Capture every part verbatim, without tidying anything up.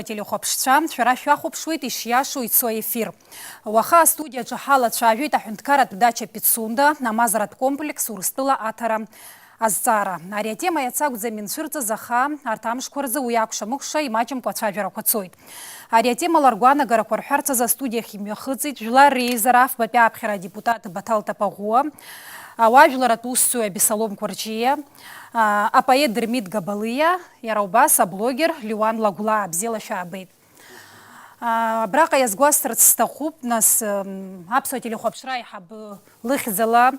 Ателехәаԥшцәа, шәара шәахәаԥшуеит ишиашоу ицо аефир. Уаха астудиаҿы ҳалацәажәеит аҳәынҭқарратә дача Пицунда, амазаратә комплекс Урыстәыла аҭара азҵаара. Ари атема иацы акәӡам инцәырҵыз, аха арҭ амшқәа рзы уи акәша-мыкәша имаҷымкәа ацәажәарақәа цоит. Ари атемала ргәаанагарақәа рҳәарц азы астудиахь имҩахыҵит Жәлар реизара афбатәи ааԥхьара адепутат Баҭал Тапаӷәуа, ауаажәларатә усзуҩ Абесалом Қәарҷиа, а, апоет Дырмит Габалиа, иара убас аблогер Леуан Лагәлаа, бзиала шәаабеит. А, абраҟа иазгәасҭарц сҭахуп, нас, м, аԥсуа телехәаԥшра аиҳабы лыхьӡала,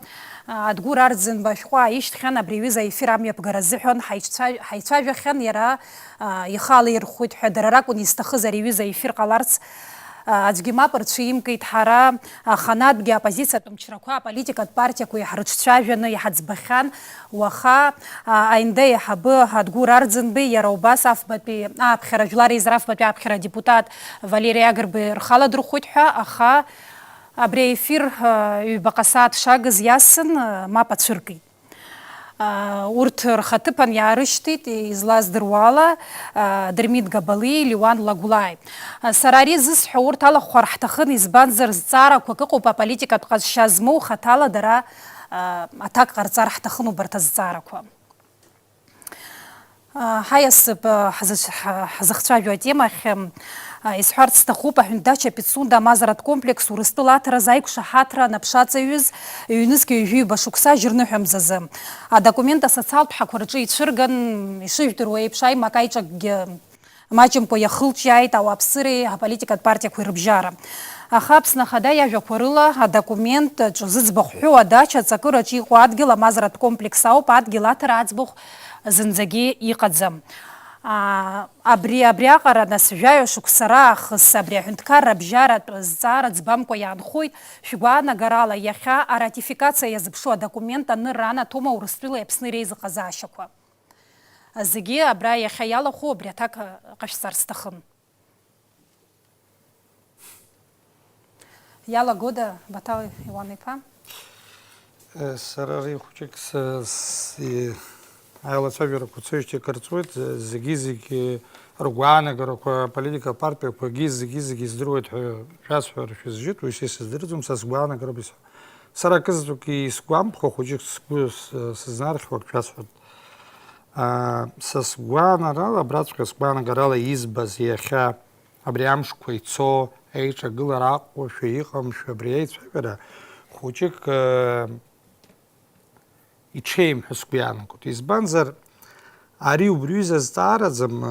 а, Адгәыр Арӡынба ашәҟәы ааишьҭхьан абри аҩыза аефир амҩаԥгара азыҳәан ҳаицәа-, ҳаицәажәахьан, иара, а, ихы алаирхәит ҳәа, дара ракәын изҭахыз ари аҩыза аефир ҟаларц, а, аӡәгьы мап рцәимкит, ҳара аханатәгьы аоппозициатә мчрақәа аполитикатә партиақәа иаҳрыҿцәажәаны иҳаӡбахьан, уаха, а, АНД аиҳабы Адгәыр Арӡынбеи иара убас афбатәи ааԥхьара, жәлар реизара афбатәи ааԥхьара адепутат Валери Агрбеи рхы аладырхәит ҳәа, аха абри аефир, а, ҩбаҟа сааҭ шагыз иасын, а, мап ацәыркит. А, урҭ рхаҭыԥан иаарышьҭит, излаздыруала, а, Дырмит Габалиеи Леуан Лагәлааи. А, сара ари зысҳәо урҭ алахәхар ҳҭахын, избанзар зҵаарақәак ыҟоуп аполитикатә ҟазшьа змоу, хаҭала дара, а, аҭак ҟарҵар ҳҭахын убарҭ азҵаарақәа. Ҳаиасып, ҳзыцә-, ҳа-, ҳзыхцәажәо атема ахь, м, а, исҳәарц сҭахуп, аҳәынҭдача Пицунда амазаратә комплекс Урыстәыла аҭаразы аиқәшаҳаҭра анаԥшаҵаҩыз ҩнызқь ҩажәи ҩба шықәса жьырныҳәамзазы. Адокумент асоциалтә ҳақәа рҿы ицәырган, ишыжәдыруа еиԥш, аимак-аиҿакгьы маҷымкәа иахылҿиааит ауааԥсыреи аполитикатә партиақәеи рыбжьара. Аха Аԥсны Ахада иажәақәа рыла, адокумент аҿы зыӡбахә ҳәоу адача аҵакыраҿы иҟоу адгьыл амазаратә комплекс ауп, адгьыл аҭара аӡбахә зынӡагьы иҟаӡам. Аа, абри, абриаҟара, нас, жәаҩа шықәса раахыс абри аҳәынҭқарра абжьаратә зҵаара ӡбамкәа иаанхоит, шәгәаанагарала, иахьа аратификациа иазыԥшу адокумент анырра анаҭома Урыстәылеи Аԥсни реизыҟазаашьақәа? Зегьы абра иахьа иалахәу абри аҭак ҟашәҵар сҭахын. Иалагода, Баҭал Леуан-иԥа? Э, сара ари хәыҷык с-, с-, и-, аилацәажәарақәа цоижьҭеи акыр ҵуеит, з-, зегьы-зегьы ргәаанагарақәа, аполитика апартиақәагьы зегьы-зегьы здыруеит ҳәа шәасҳәар шәызжьыт, уи са исыздырӡом, са сгәаанагароуп ис-, сара акызаҵәык исгәамԥхо хәыҷык сгәы с-, сызнархьуа акы шәасҳәарц. Аа, са сгәаанарала, абраҵәҟьа сгәаанагарала избаз иахьа абри амшқәа ицо, еиҿагылара аҟоушәа иҟамшәа абри аицәажәара хәыҷык, э, иҽеим ҳәа сгәы иаанагоит. Избанзар, ари убриҩыза зҵаараӡам, э,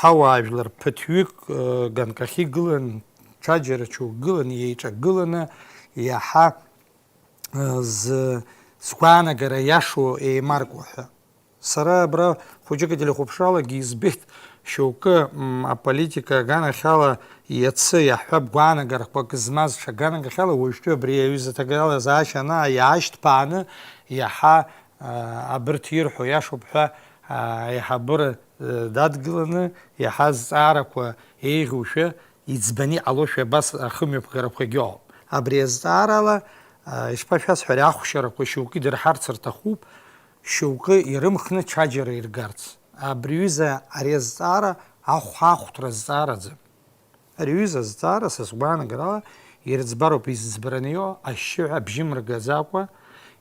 ҳауаажәлар ԥыҭҩык, э, ганкахьы игылан, ҽаџьара ҽук гылан, еиҿагыланы иаҳа, э, зы-, згәаанагара иашоу еимаркуа ҳәа. Сара абра хәыҷык ателехәаԥшралагьы избеит, шьоукы, м, аполитика аганахьала иацы иаҳҳәап, гәаанагарақәак змаз ҽа ганагахьала уажәтәи абри аҩыза аҭагылазаашьа анаа иаашьҭԥааны иаҳа, а, абырҭ ирҳәо иашоуп ҳәа, а, аиҳабыра, а, дадгыланы иаҳа азҵаарақәа еиӷьушәа, иӡбаны иҟалошәа абас ахымҩаԥгарақәагьы ыҟоуп. Абри азҵаарала, а, ишԥашәасҳәари, ахәшьарақәа шьоукы идырҳарц рҭахуп, шьоукы ирымхны ҽаџьара иргарц. Абри аҩыза ари азҵаара ахә-, ахәҭра зҵаараӡам. Ари аҩыза азҵаара, са сгәаанагарала, ирыӡбароуп изӡбараны иҟоу ашьшьыҳәа абжьы мыргаӡакәа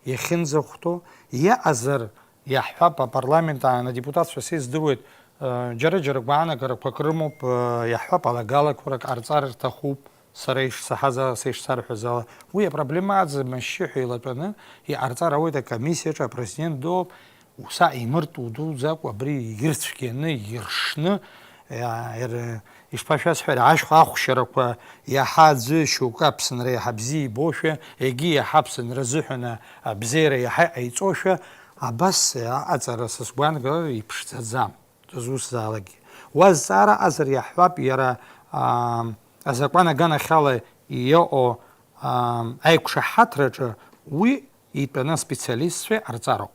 иахьынӡахәҭоу, иҟазар, иаҳҳәап, апарламент аан адепутатцәа, са издыруеит, э, џьара-џьара гәаанагарақәак рымоуп, э, иаҳҳәап, алагалақәарак ҟарҵар рҭахуп, сара ишсаҳаз ала, са ишсарҳәаз ала. Уи апроблема аӡам, ашьшьыҳәа илатәаны иҟарҵар ауеит акомиссиаҿы, апрезидент дууп, уса имыртә удуӡӡакәа абри ирцәгьаны, иршны, иа-, ир-, ишԥашәасҳәари, ашьха ахәшьарақәа иаҳа аӡәы шьоукы Аԥсынра иаҳа бзиа ибошәа, егьи иаҳа Аԥсынра азыҳәан абзиара иаҳа иҟаиҵошәа, абас аҟаҵара, са сгәаанагара, иԥшӡаӡам, дызусҭазаалакгьы. Уа зҵаара аҟазар иаҳҳәап, иара, аа, азакәан аганахьала иҟоу, аа, аиқәшаҳаҭраҿы уи итәаны аспециалистцәа иҟарҵароуп.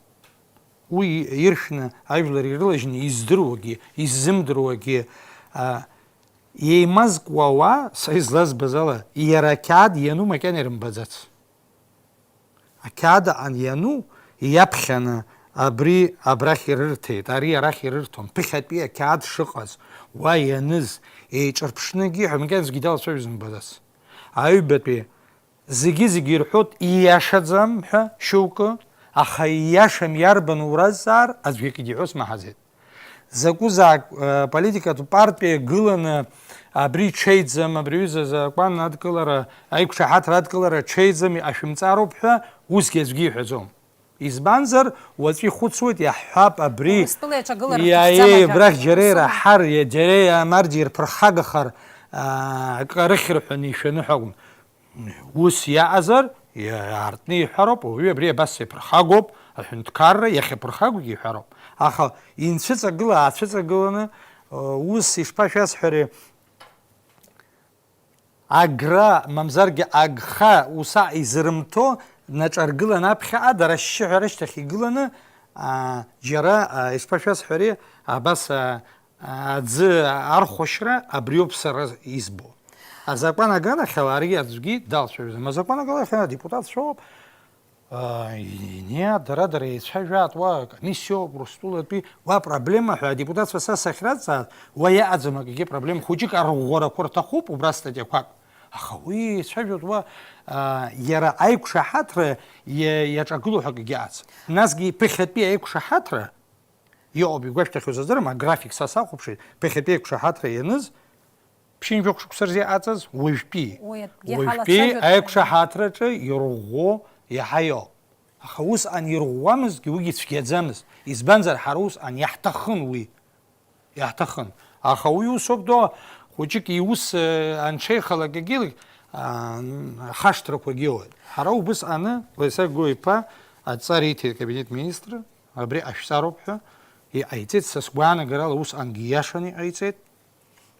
Уи иршәны, ажәлар ирылажьны издыруагьы, иззымдыруагьы, а, еимазкуа ауаа, са излазбаз ала, иара ақьаад иану макьана ирымбаӡац. Ақьаад аҟан иану, иаԥхьаны, Абри абрахь ирырҭеит, ари арахь ирырҭон, ԥыхьатәи ақьаад шыҟаз, уа ианыз, еиҿырԥшныгьы ҳәа, макьаназгьы далацәажәон Бадас. Аҩбатәи зегьы-зегьы ирҳәоит ииашаӡам ҳәа шьоукы, аха ииашам иарбан уразҵаар, аӡәгьы акгьы иҳәо смаҳаӡеит. Закәызаак, э, политикатә партиа гыланы абри ҽеиӡам, абри аҩыза азакәан адкылара, аиқәшаҳаҭра адкылара ҽеиӡам, иҟашәымҵароуп ҳәа усгьы аӡәгьы иҳәаӡом. Избанзар, уаҵәы ихәыцуеит, иаҳҳәап, абри Урыстәыла иаҿагылара иа-, фыхьӡам еи, ажәак абрахь џьара ҳәа ирсыман. Ираҳар, иа-, џьара иамарџьа ирԥырхагахар, аа, акы арыхьыр ҳәа нишәаны ҳәа акәын. Ус иаҟазар, иа-, аартны иҳәароуп, ауаҩы абри абас иаԥырхагоуп, аҳәынҭқарра иахьаԥырхагогьы иҳәароуп. Аха инцәыҵагыла-аацәыҵагыланы, э, ус ишԥашәасҳәари, Агра, мамзаргьы агха, усҟак изырымҭо, днаҿаргылан аԥхьаҟа, дара ашьшьыҳәа рышьҭахь игыланы, аа, џьара, аа, ишԥашәасҳәари, абас, аа, аӡы архәашьра абриоуп сара избо. Азакәан аганахьала ари аӡәгьы далцәажәаӡом. Азакәан аганахьала адепутатцәоуп, Аа, и-, не, дара-дара еицәажәаат, уа акомиссиоуп, Урыстәылатәи, уа проблема ҳәа адепутатцәа са сахьрацҵааз, уа иаҟаӡам акгьы проблема, хәыҷык арӷәӷәарақәа рҭахуп, убра статиақәак. Аха уи еицәажәоит, уа, аа, иара аиқәшаҳаҭра иа-, иаҿагылоу ҳәа акгьы аӡам. Насгьы ԥыхьатәи аиқәшаҳаҭра, иҟоуп, игәашәҭахьоу сыздырам, аграфик са сахәаԥшит, ԥыхьатәи аиқәшаҳаҭра ианыз, ԥшьынҩажәа шықәса рзы иҟаҵаз, уажәтәи. Уи акгьы уажәтәи ҳалацәажәоит. Аиқәшаҳаҭраҿы ирӷәӷәо иаҳа иҟоуп. Аха усҟан ирӷәӷәамызҭгьы, уигьы цәгьаӡамызт. Избанзар, ҳара усҟан иаҳҭахын уи. Иаҳҭахын. Аха уи усоуп, до, хәыҷык иус, э, анҽеихалак егьилак, аа, хашҭрақәагьы ыҟоит. Ҳара убысҟаны Леса Гәыҩ-иԥа адҵа риҭеит акабинет министр, абри ҟашәҵароуп ҳәа иҟаиҵеит, са сгәаанагарала усҟангьы ииашаны иҟаиҵеит.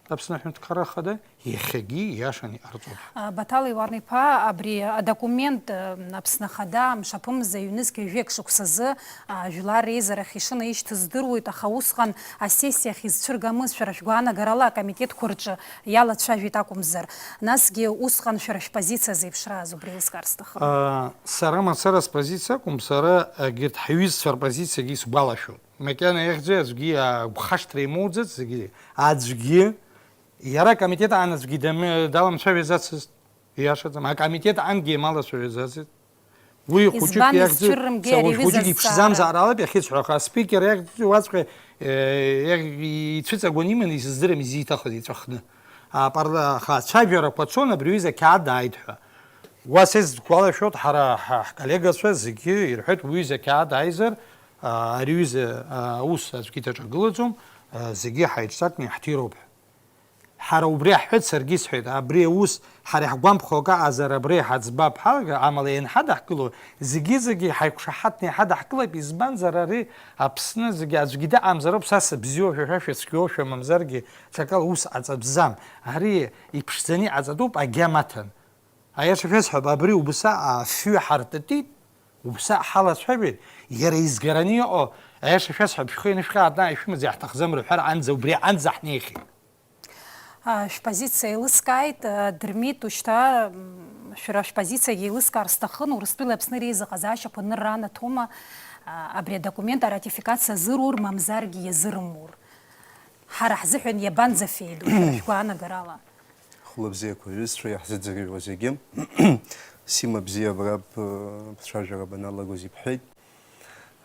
Аԥсны Аҳәынҭқарра Ахада иахьагьы ииашаны иҟарҵоит. А, Баҭал Леуан-иԥа, абри адокумент, э, Аԥсны Ахада мшаԥымза ҩнызқь ҩажәеик шықәсазы, а, жәлар реизарахь ишынаишьҭыз здыруеит, аха усҟан асессиахь изцәыргамыз шәара шәгәаанагарала акомитетқәа рҿы иалацәажәеит акәымзар. Насгьы усҟан шәара шәпозициа зеиԥшрааз убри еилыскаар сҭахын. А, сара мацара спозициа акәым, сара, а, егьырҭ ҳҩызцәа рпозициагьы исгәалашәоит. Макьана иахьӡу аӡәгьы агәхашҭра имоуӡац зегьы, аӡәгьы, иара акомитет аан аӡәгьы дам-, даламцәажәаӡацызт, ииашаӡам, акомитет аангьы ималацәажәаӡацызт. Уи хәыҷык Избан иахьӡу, исцәыррымгеи са ари уажә аҩыза хәыҷык азҵаара? Иԥшӡамзараалап, иахьысҳәо, аха аспикер иахьӡу уаҵәҟьа, э, иахь ицәыҵагәан иманы исыздырам изиҭахыз иҵәахны. Апарла-, аха ацәажәарақәа цон, абри аҩыза ақьаад ааит ҳәа. Уа сызгәалашәоит, ҳара ҳа-, ҳколлегацәа зегьы ирҳәеит, уи ҩыза ақьаад ааизар, а, ари ҩыза, а, аус аӡәгьы даҿагылаӡом, а, зегьы ҳаиҿцакны иаҳҭироуп ҳәа. Ҳара убри ҳҳәеит, саргьы исҳәеит, абри аус ҳара иаҳгәамԥхо акы аҟазар, абра иҳаӡбап ҳәа, амала ианҳадаҳкыло, зегьы-зегьы ҳаиқәшаҳаҭны иҳадаҳкылап, избанзар, ари Аԥсны зегьы аӡәгьы дыҟамзароуп, са сыбзиоушәа, шәа шәыцәгьоушәа, мамзаргьы ҽакала ус ҟаҵатәӡам. Ари иԥшӡаны иҟаҵатәуп, агьама аҭан. Аиаша шәасҳәап, абри убасҟак афҩы ҳартытит, убасҟак ҳалацәажәеит, иара изгараны иҟоу, аиаша шәасҳәап, шәхы ианышәхьаатәа ишәымаӡа иаҳҭахӡам рҳәар анӡа, убри анӡа ҳнеихьеит. А, шәпозициа еилыскааит, а, Дырмит, ушьҭа, м, шәара шәпозициагьы еилыскаар сҭахын, Урыстәылеи Аԥсныреи изыҟазаашьақәа анырра анаҭома, а, абри адокумент аратификациа азырур, мамзаргьы иазырымур? Ҳара ҳзыҳәан иабанӡафеидоу, шәара шәгәаанагарала? Хәлыбзиақәа, ҩызцәа, иаҳзыӡырҩуа зегьы. Сима бзиа, абра б-, бцәажәара баналагоз ибҳәеит.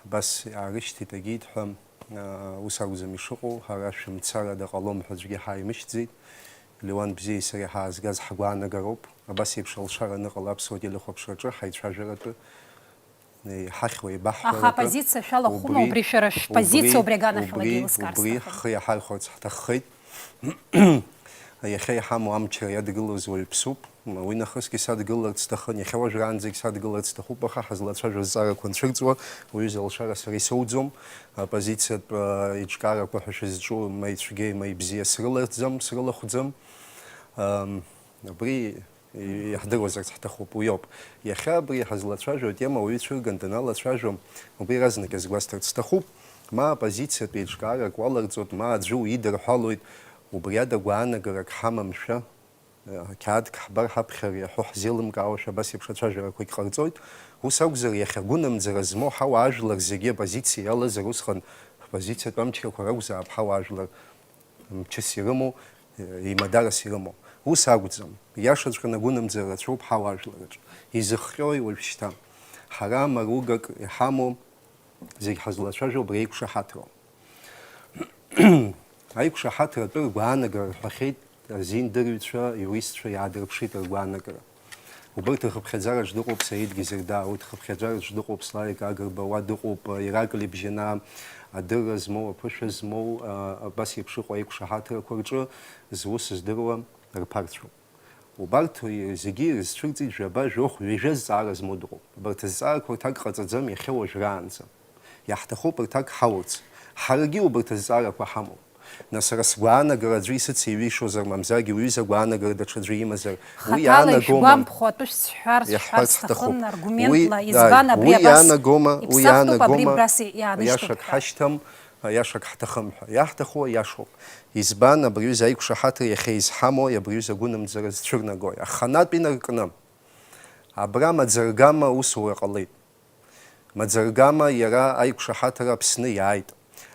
Абас иаарышьҭит, агьеит ҳәа, аа, ус акәӡам ишыҟоу, ҳара шәымцарада ҟалом ҳәа аӡәгьы ҳааимышьҭӡеит. Леуан бзиеи сареи ҳаазгаз ҳгәаанагароуп. Абас еиԥш алшара аныҟала аԥсуа телехәаԥшраҿы ҳаицәажәаратәы, еиҳахьуа, еибаҳҳәаратәы. Аха апозициа шәалахәыма, убри, убри шәара шәпозициа убри, убри аганаҳәалагьы убри, еилыскаар убри сҭахын. Ҳхы иаҳархәарц ҳҭаххеит. Иахьа иҳамоу амчра иадгылоз уаҩԥсуп. Уи нахысгьы садгыларц сҭахын, иахьа уажәраанӡагь садгыларц сҭахуп, аха ҳазлацәажәо азҵаарақәа анцәырҵуа, уаҩыза алшара сара исоуӡом. Апозициатә, а, еиҿкаарақәа ҳәа шәызҿу ма ицәгьеи ма ибзиа срылаӡам, срылахәӡам. Ам, абри иаҳдыруазарц ҳҭахуп, уиоуп. Иахьа абри ҳазлацәажәо атема уаҩы ицәырган даналацәажәо, убри иаразнак иазгәасҭарц сҭахуп. Ма апозициатә еиҿкаарак уаларҵоит, ма аӡәы уидырҳәалоит, убри ада гәаанагарак ҳамамшәа, Қьаадк ҳбар ҳаԥхьар иаҳәо ҳзеилымкаауашәа абас еиԥш ацәажәарақәагь ҟарҵоит. Ус акәзар, иахьа гәынамӡара змоу ҳауаажәлар зегьы апозициа иалазар, усҟан ҳпозициатә амчрақәа ракәзаап ҳауаажәлар мчыс ирымоу, еимадарас ирымоу. Ус акәӡам. Иашаҵәҟьаны агәынамӡара рацәоуп ҳауаажәлараҿ. Изыхҟьои уажәшьҭа? Ҳара маругак иҳамоу зегь ҳазлацәажәо абри аиқәшаҳаҭроуп. Аиқәшаҳаҭра атәы ргәаанагара рҳәахьеит азиндырҩцәа, иуисцәа иаадырԥшит ргәаанагара. Убырҭ рхыԥхьаӡараҿ дыҟоуп Саид Гизерда, урҭ рхыԥхьаӡараҿ дыҟоуп Славик Агрба, уа дыҟоуп Ираклий Бжьанаа, адырра змоу, аԥышәа змоу, а, абас еиԥш ыҟоу аиқәшаҳаҭрақәа рҿы зус здыруа рԥарцәоуп. Убарҭ зегьы ирызцәырҵит жәаба, жәохә, ҩажәа зҵаара змоу дыҟоуп. Абарҭ азҵаарақәа рҭак ҟаҵаӡам иахьа уажәраанӡа. Иаҳҭахуп рҭак ҳаурц. Ҳарагьы убарҭ азҵаарақәа ҳамоуп. Нас сара сгәаанагара аӡәы исыцеиҩишозар, мамзаргьы уҩыза агәаанагара даҽаӡәы имазар, уи Хаҭала иаанагома? Ишәгәамԥхо атәы шәсҳәар, шәсҳәар Иаҳҳәар сҭахын, сҭахуп. Аргументла, Уи, избан ааи, абри уи абас иаанагома, уи иԥсахтәуп абри иаанагома, бас иаанышьҭуп аиашак ҳәа. Ҳашьҭам, аиашак ҳҭахым ҳәа. Иаҳҭаху аиашоуп. Избан абри аҩыза аиқәшаҳаҭра иахьа изҳамоу, абри аҩыза агәынамӡара зцәырнагои? Аханатә инаркны, абра маӡа-ргама аусура ҟалеит. Маӡа-ргама иара аиқәшаҳаҭра Аԥсны иааит.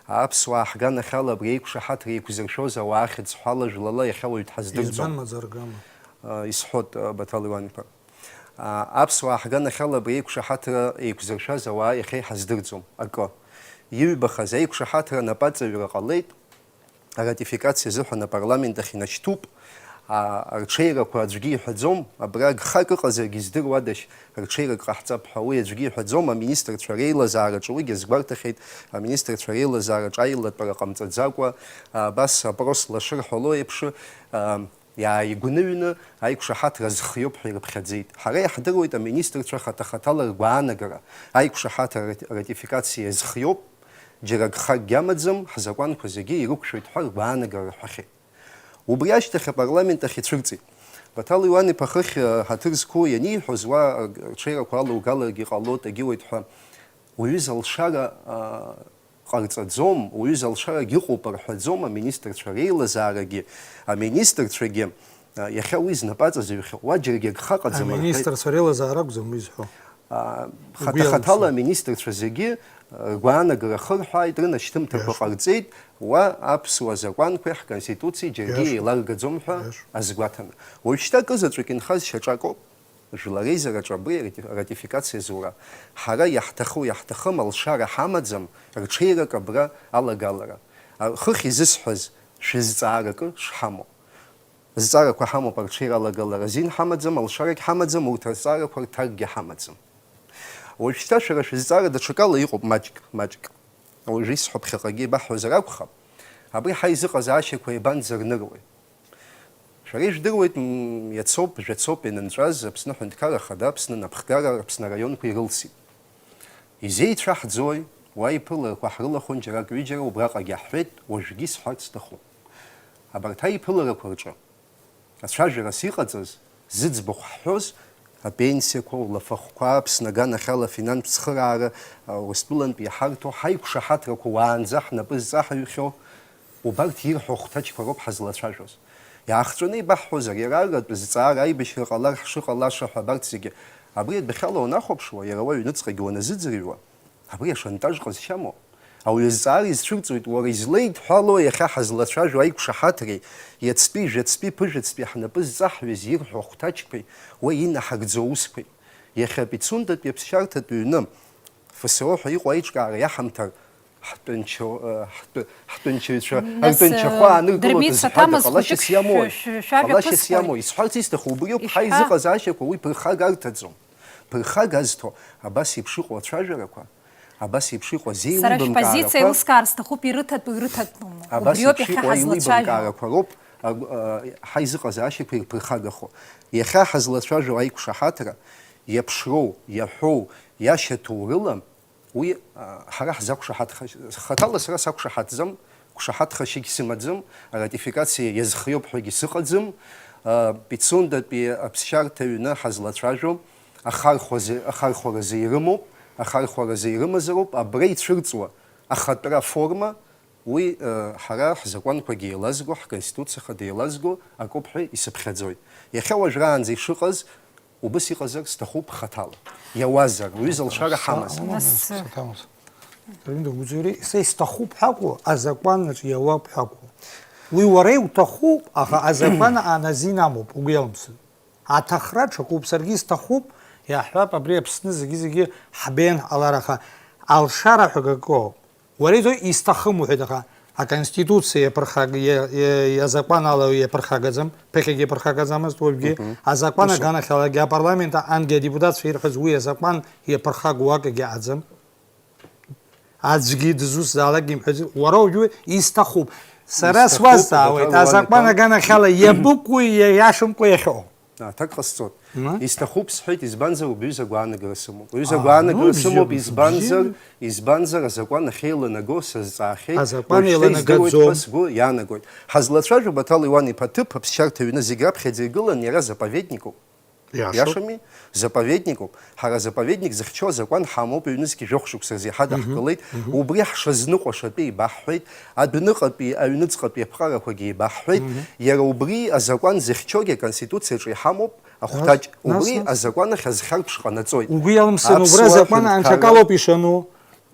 Аԥсуаа ҳганахьала абри аиқәшаҳаҭра еиқәзыршәоз ауаа хьыӡ-ҳәала, жәлала иахьа уаҩ дҳаздырӡом. Избан маӡа-ргама? А, исҳәот, а, Баҭал Леуан-иԥа. А, аԥсуаа ҳганахьала абри аиқәшаҳаҭра еиқәзыршәаз ауаа иахьа иҳаздырӡом акы. Иҩбахаз аиқәшаҳаҭра анапаҵаҩра ҟалеит. Аратификациа азыҳәан апарламент ахь иначтуп, а, рҽеирақәа аӡәгьы иҳәаӡом, абра гхак ыҟазаргьы здыруадашь, рҽеирак ҟаҳҵап ҳәа, уи аӡәгьы иҳәаӡом, аминистрцәа реилазаараҿы уигьы азгәарҭахьеит, аминистрцәа реилазаараҿы аилатәара ҟамҵаӡакәа, а, абас апрос лашырҳәало еиԥш, а, иааигәныҩны аиқәшаҳаҭра зхиоуп ҳәа ирыԥхьаӡеит. Ҳара иаҳдыруеит аминистрцәа хаҭа-хаҭала ргәаанагара, аиқәшаҳаҭра рати-, ратификациа зхиоуп, џьара гхакгьы амаӡам, ҳзакәанқәа зегьы ирықәшәоит ҳәа ргәаанагара рҳәахьеит. Убри ашьҭахь апарламент ахь ицәырҵит. Баҭал Леуан-иԥа хыхь, э, ҳаҭыр зқәу ианиҳәоз, уа, э, рҽеирақәа алоугаларгьы ҟалоит, агьыуеит ҳәа, уаҩы залшара, а, ҟарҵаӡом, уаҩы залшарагь ыҟоуп рҳәаӡом, аминистрцәа реилазаарагьы, аминистрцәагьы, а, иахьа уи знапаҵазҩхьоу, уа џьаргьы агха ыҟаӡам рҳәеит. Аминистрцәа реилазаара акәӡам уи зҳәо. А, угәы хаҭа-хаҭала иалыршом. Аминистрцәа зегьы, а, ргәаанагара хырҳәааит, рынашьҭымҭақәа Иашоуп. Ҟарҵеит, уа аԥсуа закәанқәеи ҳконституциеи џьаргьы Иашоуп. Еиларгаӡом ҳәа Иашоуп. Азгәаҭаны. Уажәшьҭа акызаҵәык инхаз шьаҿакоуп. Жәлар реизараҿы абри арати-, аратификациа зура. Ҳара иаҳҭаху-иаҳҭахым алшара ҳамаӡам рҽеирак абра алагалара. А, хыхь изысҳәаз шәызҵааракы шҳамоу. Зҵаарақәа ҳамоуп арҽеира алагалара азин ҳамаӡам, алшарагь ҳамаӡам, урҭ азҵаарақәа рҭакгьы ҳамаӡам. Уажәшьҭа шәара шәызҵаара даҽакала иҟоуп, маҷк, маҷк. Уажәы исҳәо ԥхьаҟагьы ибаҳҳәозар акәхап, абри ҳаизыҟазаашьақәа еибанӡарныруеи? Шәара ижәдыруеит, м, иацоуп, жәацоуп ианынҵәаз Аԥсны Аҳәынҭқарра Ахада, Аԥсны Анапхгара, Аԥсны араионқәа ирылсит. Изеицәаҳӡои? Уа иԥыларақәа ҳрылахәын џьарак-ҩыџьара, убраҟагьы аҳәеит, уажәгьы исҳәарц сҭахуп. Абарҭ аиԥыларақәа рҿы ацәажәарас иҟаҵаз, зыӡбахә ҳҳәоз, апенсиақәа, улафахәқәа, Аԥсны аганахьала афинанстә цхыраара, а, Урыстәылантәи иҳарҭо, ҳаиқәшаҳаҭрақәа уаанӡа ҳнапы зҵаҳҩхьоу, убарҭ ирҳәо ахәҭаҷқәа роуп ҳазлацәажәоз. Иаахҵәаны ибаҳҳәозар, иара арратә зҵаара аибашьра ҟалар ҳшыҟалаша ҳәа абарҭ зегьы, абри адәахьала уанахәаԥшуа, иара уа аҩныҵҟагьы уаназыӡырҩуа, абри ашантаж ҟазшьамоуп. Ауаҩы зҵаара изцәырҵуеит, уара излеидҳәалоу иахьа ҳазлацәажәо аиқәшаҳаҭреи, иацтәи, жәацтәи, ԥыжәацтәи ҳнапы зҵаҳҩыз ирҳәо ахәҭаҷқәеи, уа инаҳагӡо аусқәеи. Иахьа Пицундатәи аԥсшьарҭатә ҩны, Ф С О ҳәа иҟоу аиҿкаара иаҳамҭар, ҳтәанча-, э, ҳтәы-, ҳтәанчаҩцәа Нас, ртәанчахәы э, ааныркылоит Дырмит, азҳәада, саҭамыз ҟалашьас хәыҷык иамоуи? Шәы-, шәажәа Ҟалашьас ԥысҟоит. Иамои? Исҳәарц исҭаху убриоуп, Ишәҳәа. Ҳаизыҟазаашьақәа уи ԥырхага арҭаӡом. Ԥырхага азҭо, абас еиԥш иҟоу ацәажәарақәа, абас еиԥш иҟоу Сара шәпозициа азеилибамкаарақәа, еилыскаар сҭахуп, ирыҭатәу, ирыҭатәума? Абас Убриоуп еиԥш иахьа иҟоу ҳазлацәажәо. Аилибамкаарақәа роуп, аг-, а, ҳаизыҟазаашьақәа ирԥырхагахо. Иахьа ҳазлацәажәо аиқәшаҳаҭра, иаԥшроу, иаҳәоу, иашьаҭоу рыла, уи, а, ҳара ҳзақәшаҳаҭха-, хаҭала сара сақәшаҳаҭӡам, қәшаҳаҭхашьагь сымаӡам, аратификациа иазхиоуп ҳәагьы сыҟаӡам, а, Пицундатәи аԥсшьарҭа ҩны ҳазлацәажәо, ахархәазы-, ахархәаразы ирымоуп, ахархәаразы ирымазароуп, абра ицәырҵуа ахатәра аформа, Уи, э, ҳара ҳзакәанқәагьы еилазго, ҳконституциа хада еилазго акоуп ҳәа исыԥхьаӡоит. Иахьа уажәраанӡа ишыҟаз, убыс иҟазар сҭахуп хаҭала. Иауазар, уҩыза алшара ҳамаз. Нас, Саҭамыз. Даринда, уӡури, са исҭахуп ҳәа акәу, азакәанаҿ иауап ҳәа акәу? Уи уара иуҭахуп, аха азакәан аан азин амоуп, угәы иалымсын. Аҭахра ҽакуп, саргьы исҭахуп, иаҳҳәап, абри Аԥсны зегьы-зегьы ҳбеиан ҳҟалар, аха алшара ҳәа акы ыҟоуп. Уара изоуи, исҭахым уҳәеит, аха аконституциа иаԥырхаг-, иа-, иа-, иазакәан ала иаԥырхагаӡам, ԥыхьагьы иаԥырхагаӡамызт уажәгьы, Мгм. Азакәан Усоуп. Аганахьалагьы апарламент анкьа адепутатцәа ирҳәаз уи азакәан иаԥырхагоу акгьы аӡам. Аӡәгьы дызусҭзаалак имҳәаӡеит, уара уажәы исҭахуп. Сара Исҭахуп, суазҵаауеит, Баҭал азакәан Уалиԥа. Аганахьала иабыкәу, иа-, иашамкәа иахьыҟоу? Аҭак ҟасҵоит. Ма? Исҭахуп сҳәеит, избанзар убри ҩыза гәаанагара сымоуп. Ҩыза Аа, гәаанагара ну, сымоуп, бзиа, избанзар, бзиа. Избанзар азакәан ахьеиланаго сазҵаахьеит, Азакәан уажәшьҭа еиланагаӡом. Издыруеит ҳәа сгәы иаанагоит. Ҳазлацәажәо Баҭал Иуан-иԥа ҭыԥ аԥсшьарҭа аҩны зегь раԥхьаӡа игылан иара заповедникуп. Иашоуп. Иашами? Заповедникуп. Ҳара заповедник зыхьчо азакәан ҳамоуп, ҩнызқь жәохә шықәса рзы иҳадаҳкылеит. Мгм. Убри ҳшазныҟәаша атәы еибаҳҳәеит, адәныҟатәи, аҩныҵҟатәи аԥҟарақәагьы еибаҳҳәеит. Мгм. Иара убри азакәан зыхьчогьы Аконституциаҿы иҳамоуп, ахәҭаҷ. Нас, нас, Убри нас. Азакәан ахь азхьарԥш ҟанаҵоит. Угәы иалымсын, убра Аԥсуа азакәан ҳәынҭқарра анҽакалоуп ишану.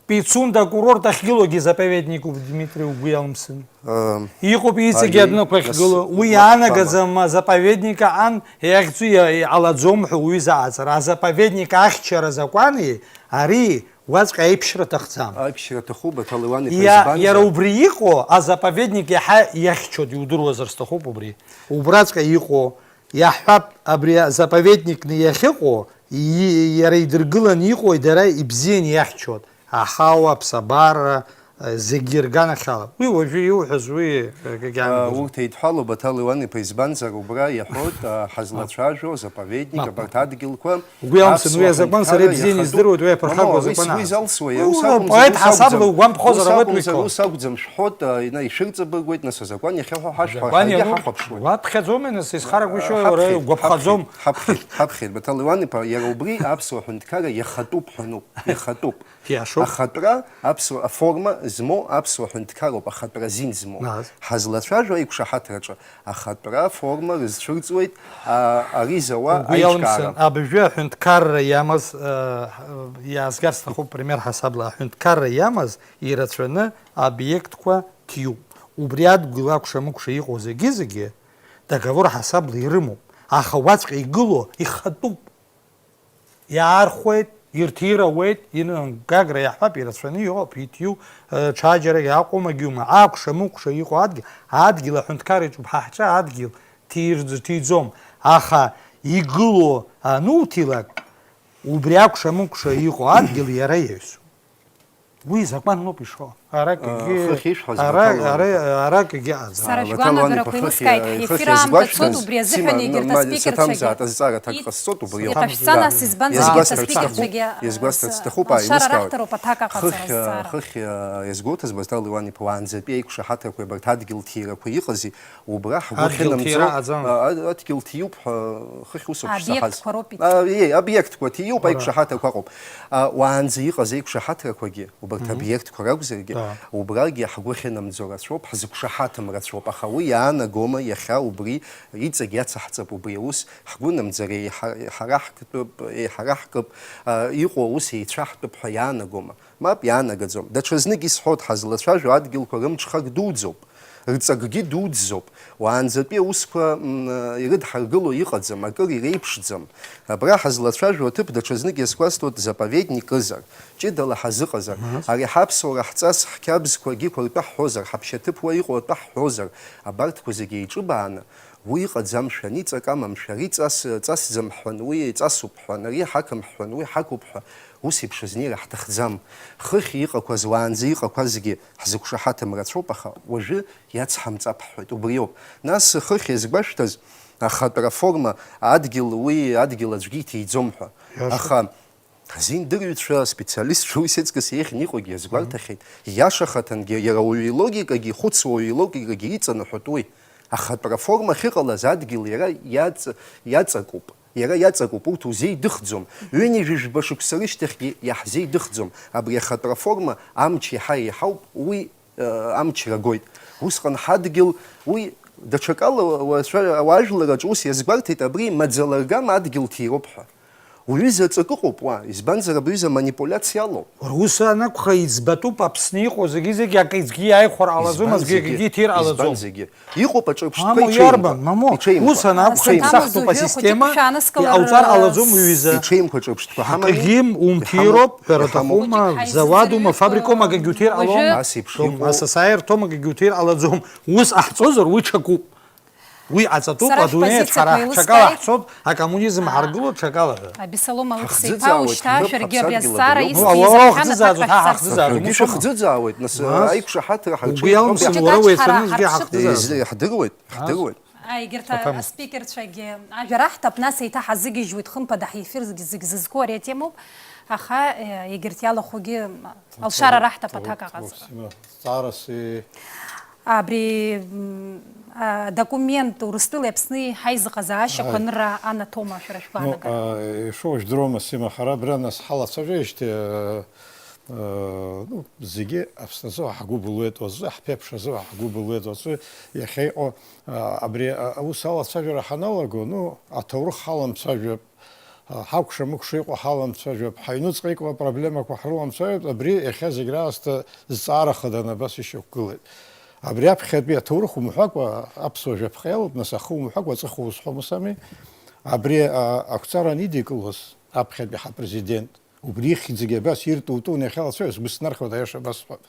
Пицунда акурорт ахьгылоугьы заповедникуп, Дмитри, угәы иалымсын. Ам, Иҟоуп иҵегьы аиеи, адәнақәа нас ахьгылоу. Уи мап, иаанагаӡам, мап. Азаповедник аҟан иахьӡу иа-, иҟалаӡом ҳәа уҩыза аҟаҵара. Азаповедник ахьчара азакәани ари уаҵәҟьа аиԥшьра аҭахӡам. Аиԥшьра аҭахуп, Баҭал Леуан-иԥа, Иа-, избанзар? Иара убри иҟоу азаповедник иаҳа иахьчоит, иудыруазар сҭахуп убри. Убраҵәҟьа иҟоу, иаҳҳәап, абри азаповедникны иахьыҟоу, и-, иара идыргыланы иҟоу дара ибзианы иахьчоит. Аҳауа, аԥсабара, зегьы ирганахьала. Уи уажәы иуҳәаз уи, э, акгьы Аа, аанагӡом. Урҭ еидҳәалоуп, Баҭал Леуан-иԥа, избанзар, убра иаҳәоит, аа, ҳазлацәажәо, азаповедник, Мап, мап. Абарҭ адгьылқәа, Угәы иалымсын, аԥсуа уи азакәан сара ҳәынҭқарра ибзианы иахатәуп. Издыруеит, уи Мамоу, аԥырхагоу уи, азакәан уи аҟара. залсуеи? Ус Уи акәымзар, поет ус ҳасабла акәӡам. Угәамԥхозар Ус ауеит уи акәымзар, кәа. Ус акәӡам шәҳәоит, аа, ина, ишәырҵабыргуеит, нас азакәан иахьа ҳәа ҳашәҳәар, Азакәан ҳаргьы иану-, ҳахәаԥшуеит. Уаԥхьаӡоума, нас, изхарагәышьоу, Аа, уара ҳаԥхьеит, угәаԥхаӡом. ҳаԥхьеит, ҳаԥхьеит, Баҭал Леуан-иԥа, иара убри аԥсуа ҳәынҭқарра иахатәуп ҳәа ануп, иахатәуп. Иашоуп. Ахатәра аԥсуа, аформа змоу аԥсуа ҳәынҭқарроуп, ахатәра азин змоу. Нас? Ҳазлацәажәо аиқәшаҳаҭраҿы ахатәра аформа рызцәырҵуеит, а, ари зауа Угәы иалымсын, аиҿкаара. Абыржәы аҳәынҭқарра иамаз, а, иаазгар сҭахуп, пример ҳасабла, аҳәынҭқарра иамаз ирацәаны обиектқәа ҭиуп. Убри адгьыл акәша-мыкәша иҟоу зегьы-зегьы договор ҳасабла ирымоуп, аха уаҵәҟьа игылоу ихатәуп. Иаархәеит, ирҭирауеит, ин-, гагра иаҳҳәап, ирацәаны иҟоуп, иҭиу, э, ҽаџьарагьы Аҟәа-Магьума, акәша-мыкәша иҟоу адгьыл, адгьыл аҳәынҭқар иҿуп, ҳа ҳҿы адгьыл ҭирӡ-, ҭиӡом, аха игылоу ануҭилак, убри акәша-мыкәша иҟоу адгьыл иара иаҩсуп. Уи закәанлоуп ишо. Аракгьы, Э, хыхь ишәҳәаз ара-, Баҭал ара-, Леуан-иԥа. Аракгьы аӡам. Сара Баҭал Леуан-иԥа, шәгәаанагарақәа хыхь, еилыскааит, хыхь ҳефир аамҭа иазгәашәҭаз, цоит, убри азыҳәан сима, егьырҭ ма-, аспикерцәагьы саҭамзааит, азҵаара аҭак ит-, ҟасҵоит убри ауп. Иҟашәҵан, Да. ас избанзар, егьырҭ Иазгәасҭарц сҭахуп, аспикерцәагьы, иазгәасҭарц ас, сҭахуп, алшара ааилыскаауеит. Рахьҭароуп аҭак аҟаҵара Хыхь, э, азҵаара. Хыхь, э, иазгәоуҭаз, Баҭал Леуан-иԥа, уаанӡатәи аиқәшаҳаҭрақәеи абарҭ адгьыл ҭирақәеи иҟази, убра ҳгәы Адгьыл ахьынамӡо, ҭира аӡам. А, а, адгьыл ҭиуп ҳәа хыхь усоуп саҳаз. Обиектқәа роуп иҭоу. А, иеи, обиектқәа ҭиуп, Ура. Аиқәшаҳаҭрақәа ыҟоуп. А, уаанӡа иҟаз аиқәшаҳаҭрақәагьы, убарҭ Мгм. Обиектқәа ракәзаргьы, Да. убрагьы ҳгәы ахьынамӡо рацәоуп, ҳзықәшаҳаҭым рацәоуп, аха уи иаанагома иахьа убри иҵегь иацаҳҵап убри аус, ҳгәынамӡара еиҳа-, еиҳараҳктәып, еиҳараҳкып, а, иҟоу аус еицәаҳтәып ҳәа иаанагома? Мап, иаанагаӡом. Даҽазнык исҳәоит, ҳазлацәажәо адгьылқәа рымҽхак дуӡӡоуп, рҵакгьы дуӡӡоуп. Уаанӡатәи аусқәа, м, ирыдҳаргыло иҟаӡам, акыр иреиԥшӡам. Абра ҳазлацәажәо аҭыԥ даҽазнык иазгәасҭоит, заповедник ызар, ҷыдала ҳазыҟазар, Мгм. ари ҳаԥсуара ҳҵас, ҳқьабзқәа агьықәа ртәы ҳҳәозар, ҳаԥшьаҭыԥ уа иҟоу атәы ҳҳәозар, абарҭқәа зегьы еиҿыбааны, уи иҟаӡамшәа, ани ҵак амамшәа, ари ҵас, ҵасӡам ҳҳәан, уи ҵасуп ҳҳәан, ари ҳақам ҳҳәан, уи ҳақуп ҳәа, ус еиԥш азнеира ҳҭахӡам. Хыхь иҟақәаз, уаанӡа иҟақәазгьы ҳзықәшаҳаҭым рацәоуп, аха уажәы иацҳамҵап ҳҳәоит. Убриоуп. Нас хыхь иазгәашәҭаз ахатә реформа, адгьыл, уи адгьыл аӡәгьы иҭиӡом ҳәа. Иашоуп. Аха азиндырҩцәа, аспециалистцәа уи сеиҵкыс еиӷьны иҟоугьы иазгәарҭахьеит. Мгм. Иашахаҭангьы, иара ауаҩы илогикагьы, ихәыцуа ауаҩы илогикагьы иҵанаҳәоит уи. Ахатә реформа ахьыҟалаз адгьыл иара иаҵ-, иаҵакуп. Иара иаҵакуп, урҭ узеидыхӡом. Ҩынҩажәи жәба шықәса рышьҭахьгьы иаҳзеидыхӡом. Абри ахатә реформа амч иаҳа еиҳауп, уи Амчра гоит. Усҟан ҳадгьыл, уи даҽакала уацәа-, ауаажәлараҿ ус иазгәарҭеит, абри маӡала ргама адгьыл ҭироуп ҳәа. Уҩыза ҵакы ыҟоуп уа, избанзар, абри ҩыза манипулиациа алоуп. Ус анакәха, иӡбатәуп Аԥсны иҟоу зегьы-зегьы акы-, аӡәгьы иааихәар ҟалаӡом, Избан аӡәгьы зегьы? Акгьы иҭир ҟалаӡом. Избан зегьы? Иҟоуп аҿырԥштәқәа, Мамоу, иҽеим иарбан, ҳәа. Мамоу, Иҽеим ус ҳәа. анакәха, Иҽеим. Исахтоуп Аҭамыз уажәы асистема, хәыҷык шәааныскылар, иҟауҵар ҟалаӡом уҩыза. Иҽеим ҳәа аҿырԥштәқәа ҳамами? Акгьы умҭироуп, Иҳамоуп. Ҳәара Иҳамоуп. аҭахума, Ҳаизыӡырҩы завадума, фабрикоума, акгьы уҭир ҟалом. Уажәы Ас еиԥш Том, иҟоуп. Асасааирҭоума, акгьы уҭир ҟалаӡом. Ус ҟаҳҵозар, уи ҽакуп. Уи аҵатәуп, Сара адунеи аҿы ҳара шәпозициақәа ҳҽакала еилыскааит. ҳцоит, акоммунизм А, ҳаргылоит ҽакала ҳәа. Абисалом Алықьса-иԥа, Аҳ, ушьҭа шәаргьы абри азҵаара ҳаԥсадгьыл исҭиз абри ауп. Уара ахьан уахӡыӡааӡоит, аҭак ҳа ҳахӡыӡааӡом, Ҳаргьы ушәахӡыӡаауеит, нас, Нас? аиқәшаҳаҭра Хәыҷык ҳарҿиеит, ҳәа аҿҳәара иаҳ-, ҳарҿыхӡазар. Издыруеит, ҳдыруеит. Аигьы рҭ-, Аҭак амоуп. Аспикерцәагьы ажәа раҳҭап, нас еиҭа ҳазыгьежьуеит, хымԥада ҳефир зегь, зегь зызку ари атемоуп, аха, э, егьырҭ иалахәгьы, м, алшара раҳҭап, Уа, аҭак уа, аҟазара. Сима, ҵаарас, э, Абри, м, а, документ Урыстәылеи Аԥсни ҳаизыҟазаашьақәа Ааи. анра анаҭома, шәара Ну, шәгәаанагара? а, ишәоу жәдыруама, Сима, ҳара абра нас ҳалацәажәеижьҭеи, э, э, ну, зегьы Аԥсны азы ҳгәы былуеит, уаҵәы ҳԥеиԥш азы ҳгәы былуеит, уаҵәы иахьа иҟоу, а, абри, а, аус алацәажәара ҳаналаго, ну, аҭоурых ҳаламцәажәап, а, ҳакәша-мыкәша иҟоу ҳаламцәажәап, ҳаҩнуҵҟа иҟоу апроблемақәа ҳрыламцәажәап, абри иахьа зегь раасҭа зҵаара хаданы абас ишьақәгылеит. Абри аԥхьатәи аҭоурых умҳәакәа, аԥсуа жәаԥҟа иалоуп, нас ахы умҳәакәа аҵыхәа узҳәом, ус ами? Абри, а, ақәҵара анидикылоз аԥхьатәи ҳапрезидент, Убри ихьӡгьы абас ирту-тун иахьалацәажәо сгәы снархьуеит, аиаша абасҳәап.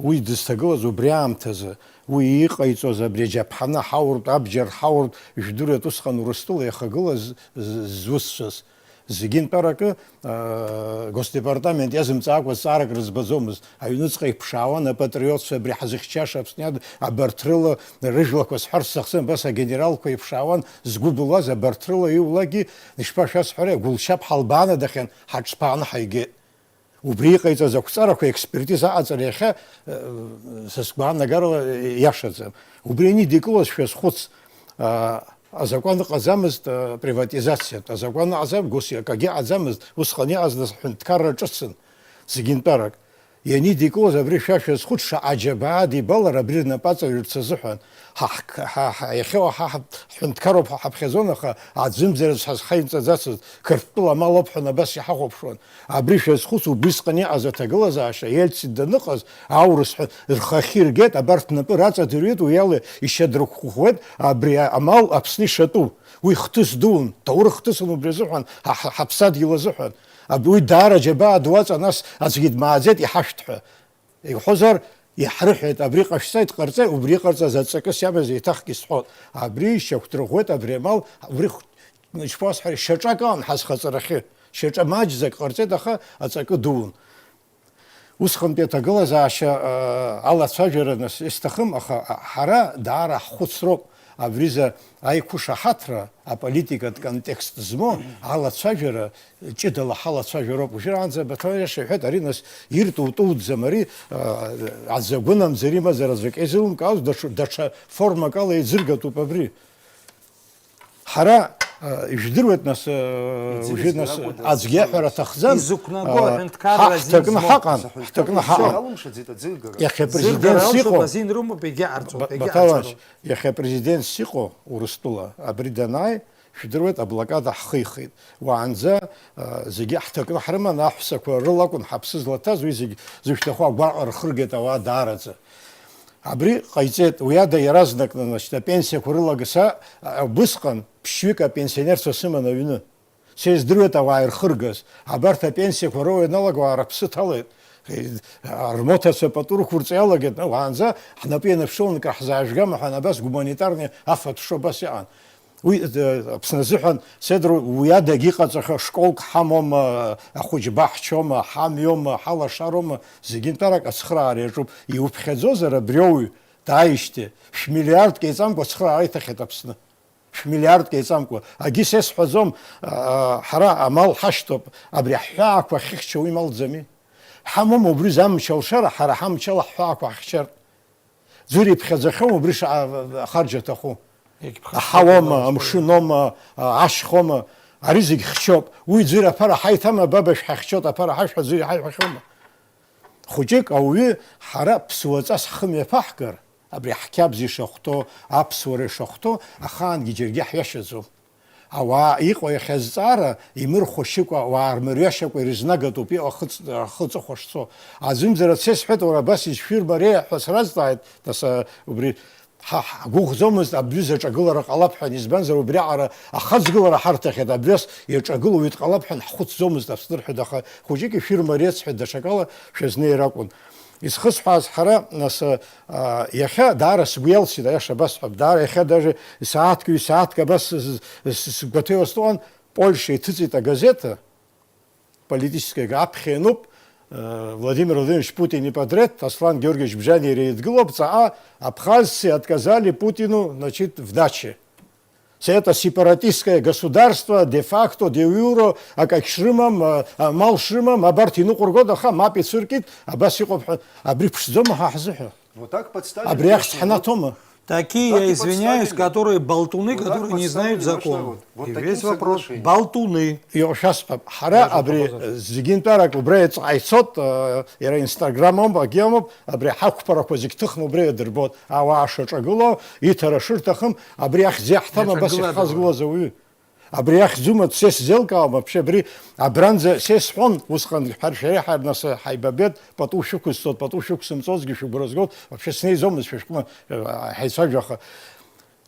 Уи дызҭагылаз убри аамҭазы, уи иҟаиҵоз абри аџьаԥҳаны ҳауртә, абџьар ҳауртә, жәдыруеит усҟан Урыстәыла иахагылаз з-, зусҭцәаз. Зегьынтәаракы, аа, Госдепартамент иазымҵаакәа зҵаарак рыӡбаӡомызт. Аҩныҵҟа иԥшаауан апатриотцәа, абри ҳазыхьчаша Аԥсны иад-, абарҭ рыла рыжәлақәа сҳәарц сҭахӡам, абас агенералқәа иԥшаауан, згәы былуаз абарҭ рыла иулакгьы, ишԥашәасҳәари, Гәылшьап ҳалбаанадахьан, ҳаҿԥааны ҳаигеит. Убри иҟаиҵаз ақәҵарақәа, експертиза аҟаҵара иахьа, э, са сгәаанагарала, э, иашаӡам. Убри анидикылозшәа схәыц, а, азакәан ыҟаӡамызт, а, приватизациатә, азакәан ыҟаӡам, гәыс акагьы ыҟаӡамызт, усҟан иҟаз нас ҳәынҭқарра ҿыцын, зегьынтәарак. Ианидикылоз абри шәа шәазхәыц, шаҟа џьабаа дибалар абри рнапаҵаҩырц азыҳәан. Ҳа ҳк-, ҳа, ҳа, иахьа уаҳа ҳа ҳҳәынҭқаруп ҳәа ҳаԥхьаӡон, аха аӡәымзар ҳазхаимҵаӡацызт, Қырҭтәыла амал ауп ҳәа абас иҳахәаԥшуан. Абри шәазхәыц, убысҟан иҟаз аҭагылазаашьа, Ельцин даныҟаз, аурыс ҳәа рхахьы иргеит, абарҭ напы раҵадырҩит, уи ала ишьадырӷәӷәеит, абри амал Аԥсны ишатәу. Уи хҭыс дуун, ҭоурых хҭысын убри азыҳәан, ҳа, ҳа, ҳаԥсадгьыл азыҳәан. Аб-, уи даара џьабаа ду аҵан, нас аӡәгьы дмааӡеит, иҳашәҭ ҳәа. Иҳәозар, иаҳрыҳәеит, абри ҟашәҵеит, ҟарҵеит, убри иҟарҵаз аҵакыс иамаз еиҭахгьы сҳәот. Абри ишьақәдырӷәӷәеит, абри амал, убри х-, ишԥасҳәари, шьаҿак аан ҳазхаҵарахьы, шьаҿа маҷӡак ҟарҵеит, аха аҵакы дуун. Усҟантәи аҭагылазаашьа, а, алацәажәара нас исҭахым, аха, а, ҳара даара ҳхәыцроуп. Абриза аиқәышаҳаҭра, аполитикатә контекст змоу алацәажәара ҷыдала ҳалацәажәароуп. Уажәраанӡа Баҭал иаша иҳәеит, ари нас ирту-туӡӡам, ари, а, аӡагәынамӡар имазар аӡәк изеилымкаауаз, даҽа, даҽа формак ала еиӡыргатәуп абри. Ҳара, а, ижәдыруеит нас, а, Иӡырҩыз уажәы нас ракәын, аӡәгьы аҳәара аҭахӡам. Изықәнаго а, аҳәынҭқарра ҳа-, азин ҳҭакны змоу. ҳаҟан, Аҳәынҭқарра ҳҭакны ҳаҟан. Алымшаӡеит аӡыргара. Иахьа Зыргара президентс алшоит, иҟоу, азин рымоуп, егьаҟарҵоит, Ба-, егьаҟарҵароуп. Баҭалович, иахьа президентс иҟоу Урыстәыла абри данааи, шәдыруеит, аблокада ҳхихит. Уаанӡа, а, зегьы ҳҭакны ҳрыман, аҳәсақәа рылакәын ҳаԥсы злаҭаз, уи зегь зышәҭаху агәаҟра рхыргеит ауаа даараӡа. Абри ҟаиҵеит, уи ада иаразнакны, значит, апенсиақәа рылагаса, а, убысҟан ԥшьҩык апенсионерцәа сыман аҩны. Сеиздыруеит ауаа ирхыргаз. Абарҭ апенсиақәа роуа ианалаго ара аԥсы ҭалеит. Рмоҭацәа пату рықәырҵо иалагеит, уаанӡа ҳнапы ианыԥшыланы акыр ҳзаажәгама ҳәа, абас гуманитарный афатә шо абас иҟан. Уи, э, Аԥсны азыҳәан, Седр, уи адагьы иҟаҵахьоу школк ҳамоума, ахәыҷ баҳчоума, ҳамҩоума, ҳалашароума, зегьынтәарак ацхыраара иаҿуп. Иуԥхьаӡозар абри ауаҩ дааижьҭеи, шәмилиардк еиҵамкәа ацхыраара иҭахьеит Аԥсны. Шәмилиардк еиҵамкәа. Агьыс исҳәаӡом, а, ҳара амал ҳашьҭоуп, абри ҳҳәаақәа ахьыхьчо уи малӡами? Ҳамоума убри замч алшара, ҳара ҳамчала ҳҳәаақәа ҳхьчар? Ӡәыр иԥхьаӡахьоума убри шаҟа ахарџь аҭаху? Аҳауама, амшыноума, а, ашьхоума? Ари зегь хьчоуп. Уи ӡәыр аԥара ҳаиҭама, баба шәҳахьчоит, аԥара ҳашәҳәа ӡәыр иҳаиҳәахьоума? Хәыҷык ауаҩы ҳара ԥсуаҵас ҳхы мҩаԥаҳгар, абри ҳқьабз ишахәҭоу, аԥсуара ишахәҭоу, ахаангьы џьаргьы ҳҩашьаӡом. Ауаа иҟоу иахьа азҵаара имырхәашьыкәа, ауаа рмырҩашьакәа ирызнагатәуп иҟоу ахы ҵ-, ахы ҵыхәа шцо. Аӡәымзар ацәа исҳәеит, уара, абас изшәырмариа ҳәа сразҵааит, нас, а, убри ҳа ҳгәыӷӡомызт, абҩыза аҿагылара ҟалап ҳәа, избанзар, убриаҟара ахаҵгылара ҳарҭахьеит, абҩас иаҿагылоу уаҩ дҟалап ҳәа ҳхәыцӡомызт, аԥсны рҳәеит, аха хәыҷык ишәырмариац ҳәа даҽакала шәазнеир акәын. Изхысҳәааз ҳара, нас, а, иахьа даара сгәы иалсит, аиаша абасҳәап, даара иахьа даже сааҭк, ҩ-сааҭк абас с-, с-, с-, сгәаҭеиуа стәан, Польша иҭыҵит агазеҭ, политическая, аԥхьа иануп, э, Владимир Владимирович Путин ипатреҭ, Аслан Георгиевич Бжьани иара еидгылоуп, ҵаҟа абхазцы отказали Путину, значит, в даче. С-, это сепаратистское государство, де-факто, де-юре, акагь шрымам, а, а, мал шрымам, абарҭ иныҟәыргоит, аха мап ицәыркит, абас иҟоуп ҳәа, абри ԥшӡоума ҳа ҳзыҳәа? Вот так подставили. Абри ахьӡ ҳнаҭома? Такие, так я извиняюсь, подставили. Которые болтуны, вот так, которые не знают закон. И весь вопрос. Болтуны. Иоушәасҳәап, ҳара абри зегьынтәарак убра иҵҟа ицот, э, иара Инстаграм ауп, агьи амоуп, абри ҳақәԥарақәа зегь ҭыхны убра иадырбот. Ауаа шаҿагылоу, иҭара шырҭахым, абри ахьӡ иаҳҭам, абас иахьхазгылаз ауаҩы. Абри ахьӡума, се сзеилкаауам, вообще, абри абранӡа се сҳәон, усҟан ҳәа шәара ҳәа нас ҳаибабеит, пату шәықәысҵот, пату шәықәсымҵозгьы шәыгәра згот, вообще снеизомызт шәышәҟны, э, ҳаицәажәаха.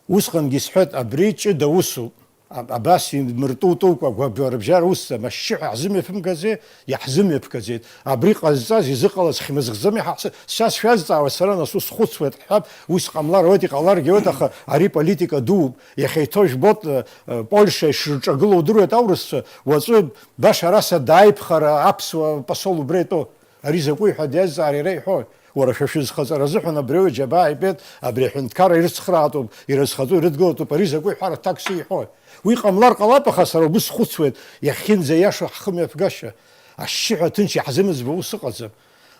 Усҟангьы исҳәеит, абри ҷыда усуп. А-, абас имырту-тукәа гәабжьара усӡам, ашьшьыҳәа ҳзымҩаԥымгаӡеи, иаҳзымҩаԥгаӡеит. Абри ҟазҵаз изыҟалаз хьмыӡӷӡами ҳаҳ-, са сшәазҵаауа сара нас ус схәыцуеит ҳҳәап, ус ҟамлар ауеит, иҟаларгьы ауеит, аха ари политика дууп. Иахьа иҭоу жәбоит, э, э, Польша ишырҿагылоу удыруеит аурысцәа, уаҵәы баша Расса дааиԥхар аԥсуа посол убра итәоу. Ари закәи ҳәа диазҵаар, иара иҳәоит, уара шәа шәызхаҵара азыҳәан абри аҩ џьабаа итәеит, абри аҳәынҭқарра ирыцхраатәуп, ирызхаҵо ирыдгылатәуп, ари закәи ҳәа рҭак сиҳәоит. Уи ҟамлар ҟалап, аха сара убыс схәыцуеит, иахьынӡаиашоу ҳхымҩаԥгашьа. Ашьшьыҳәа ҭынч иаҳзымыӡбо ус ыҟаӡам.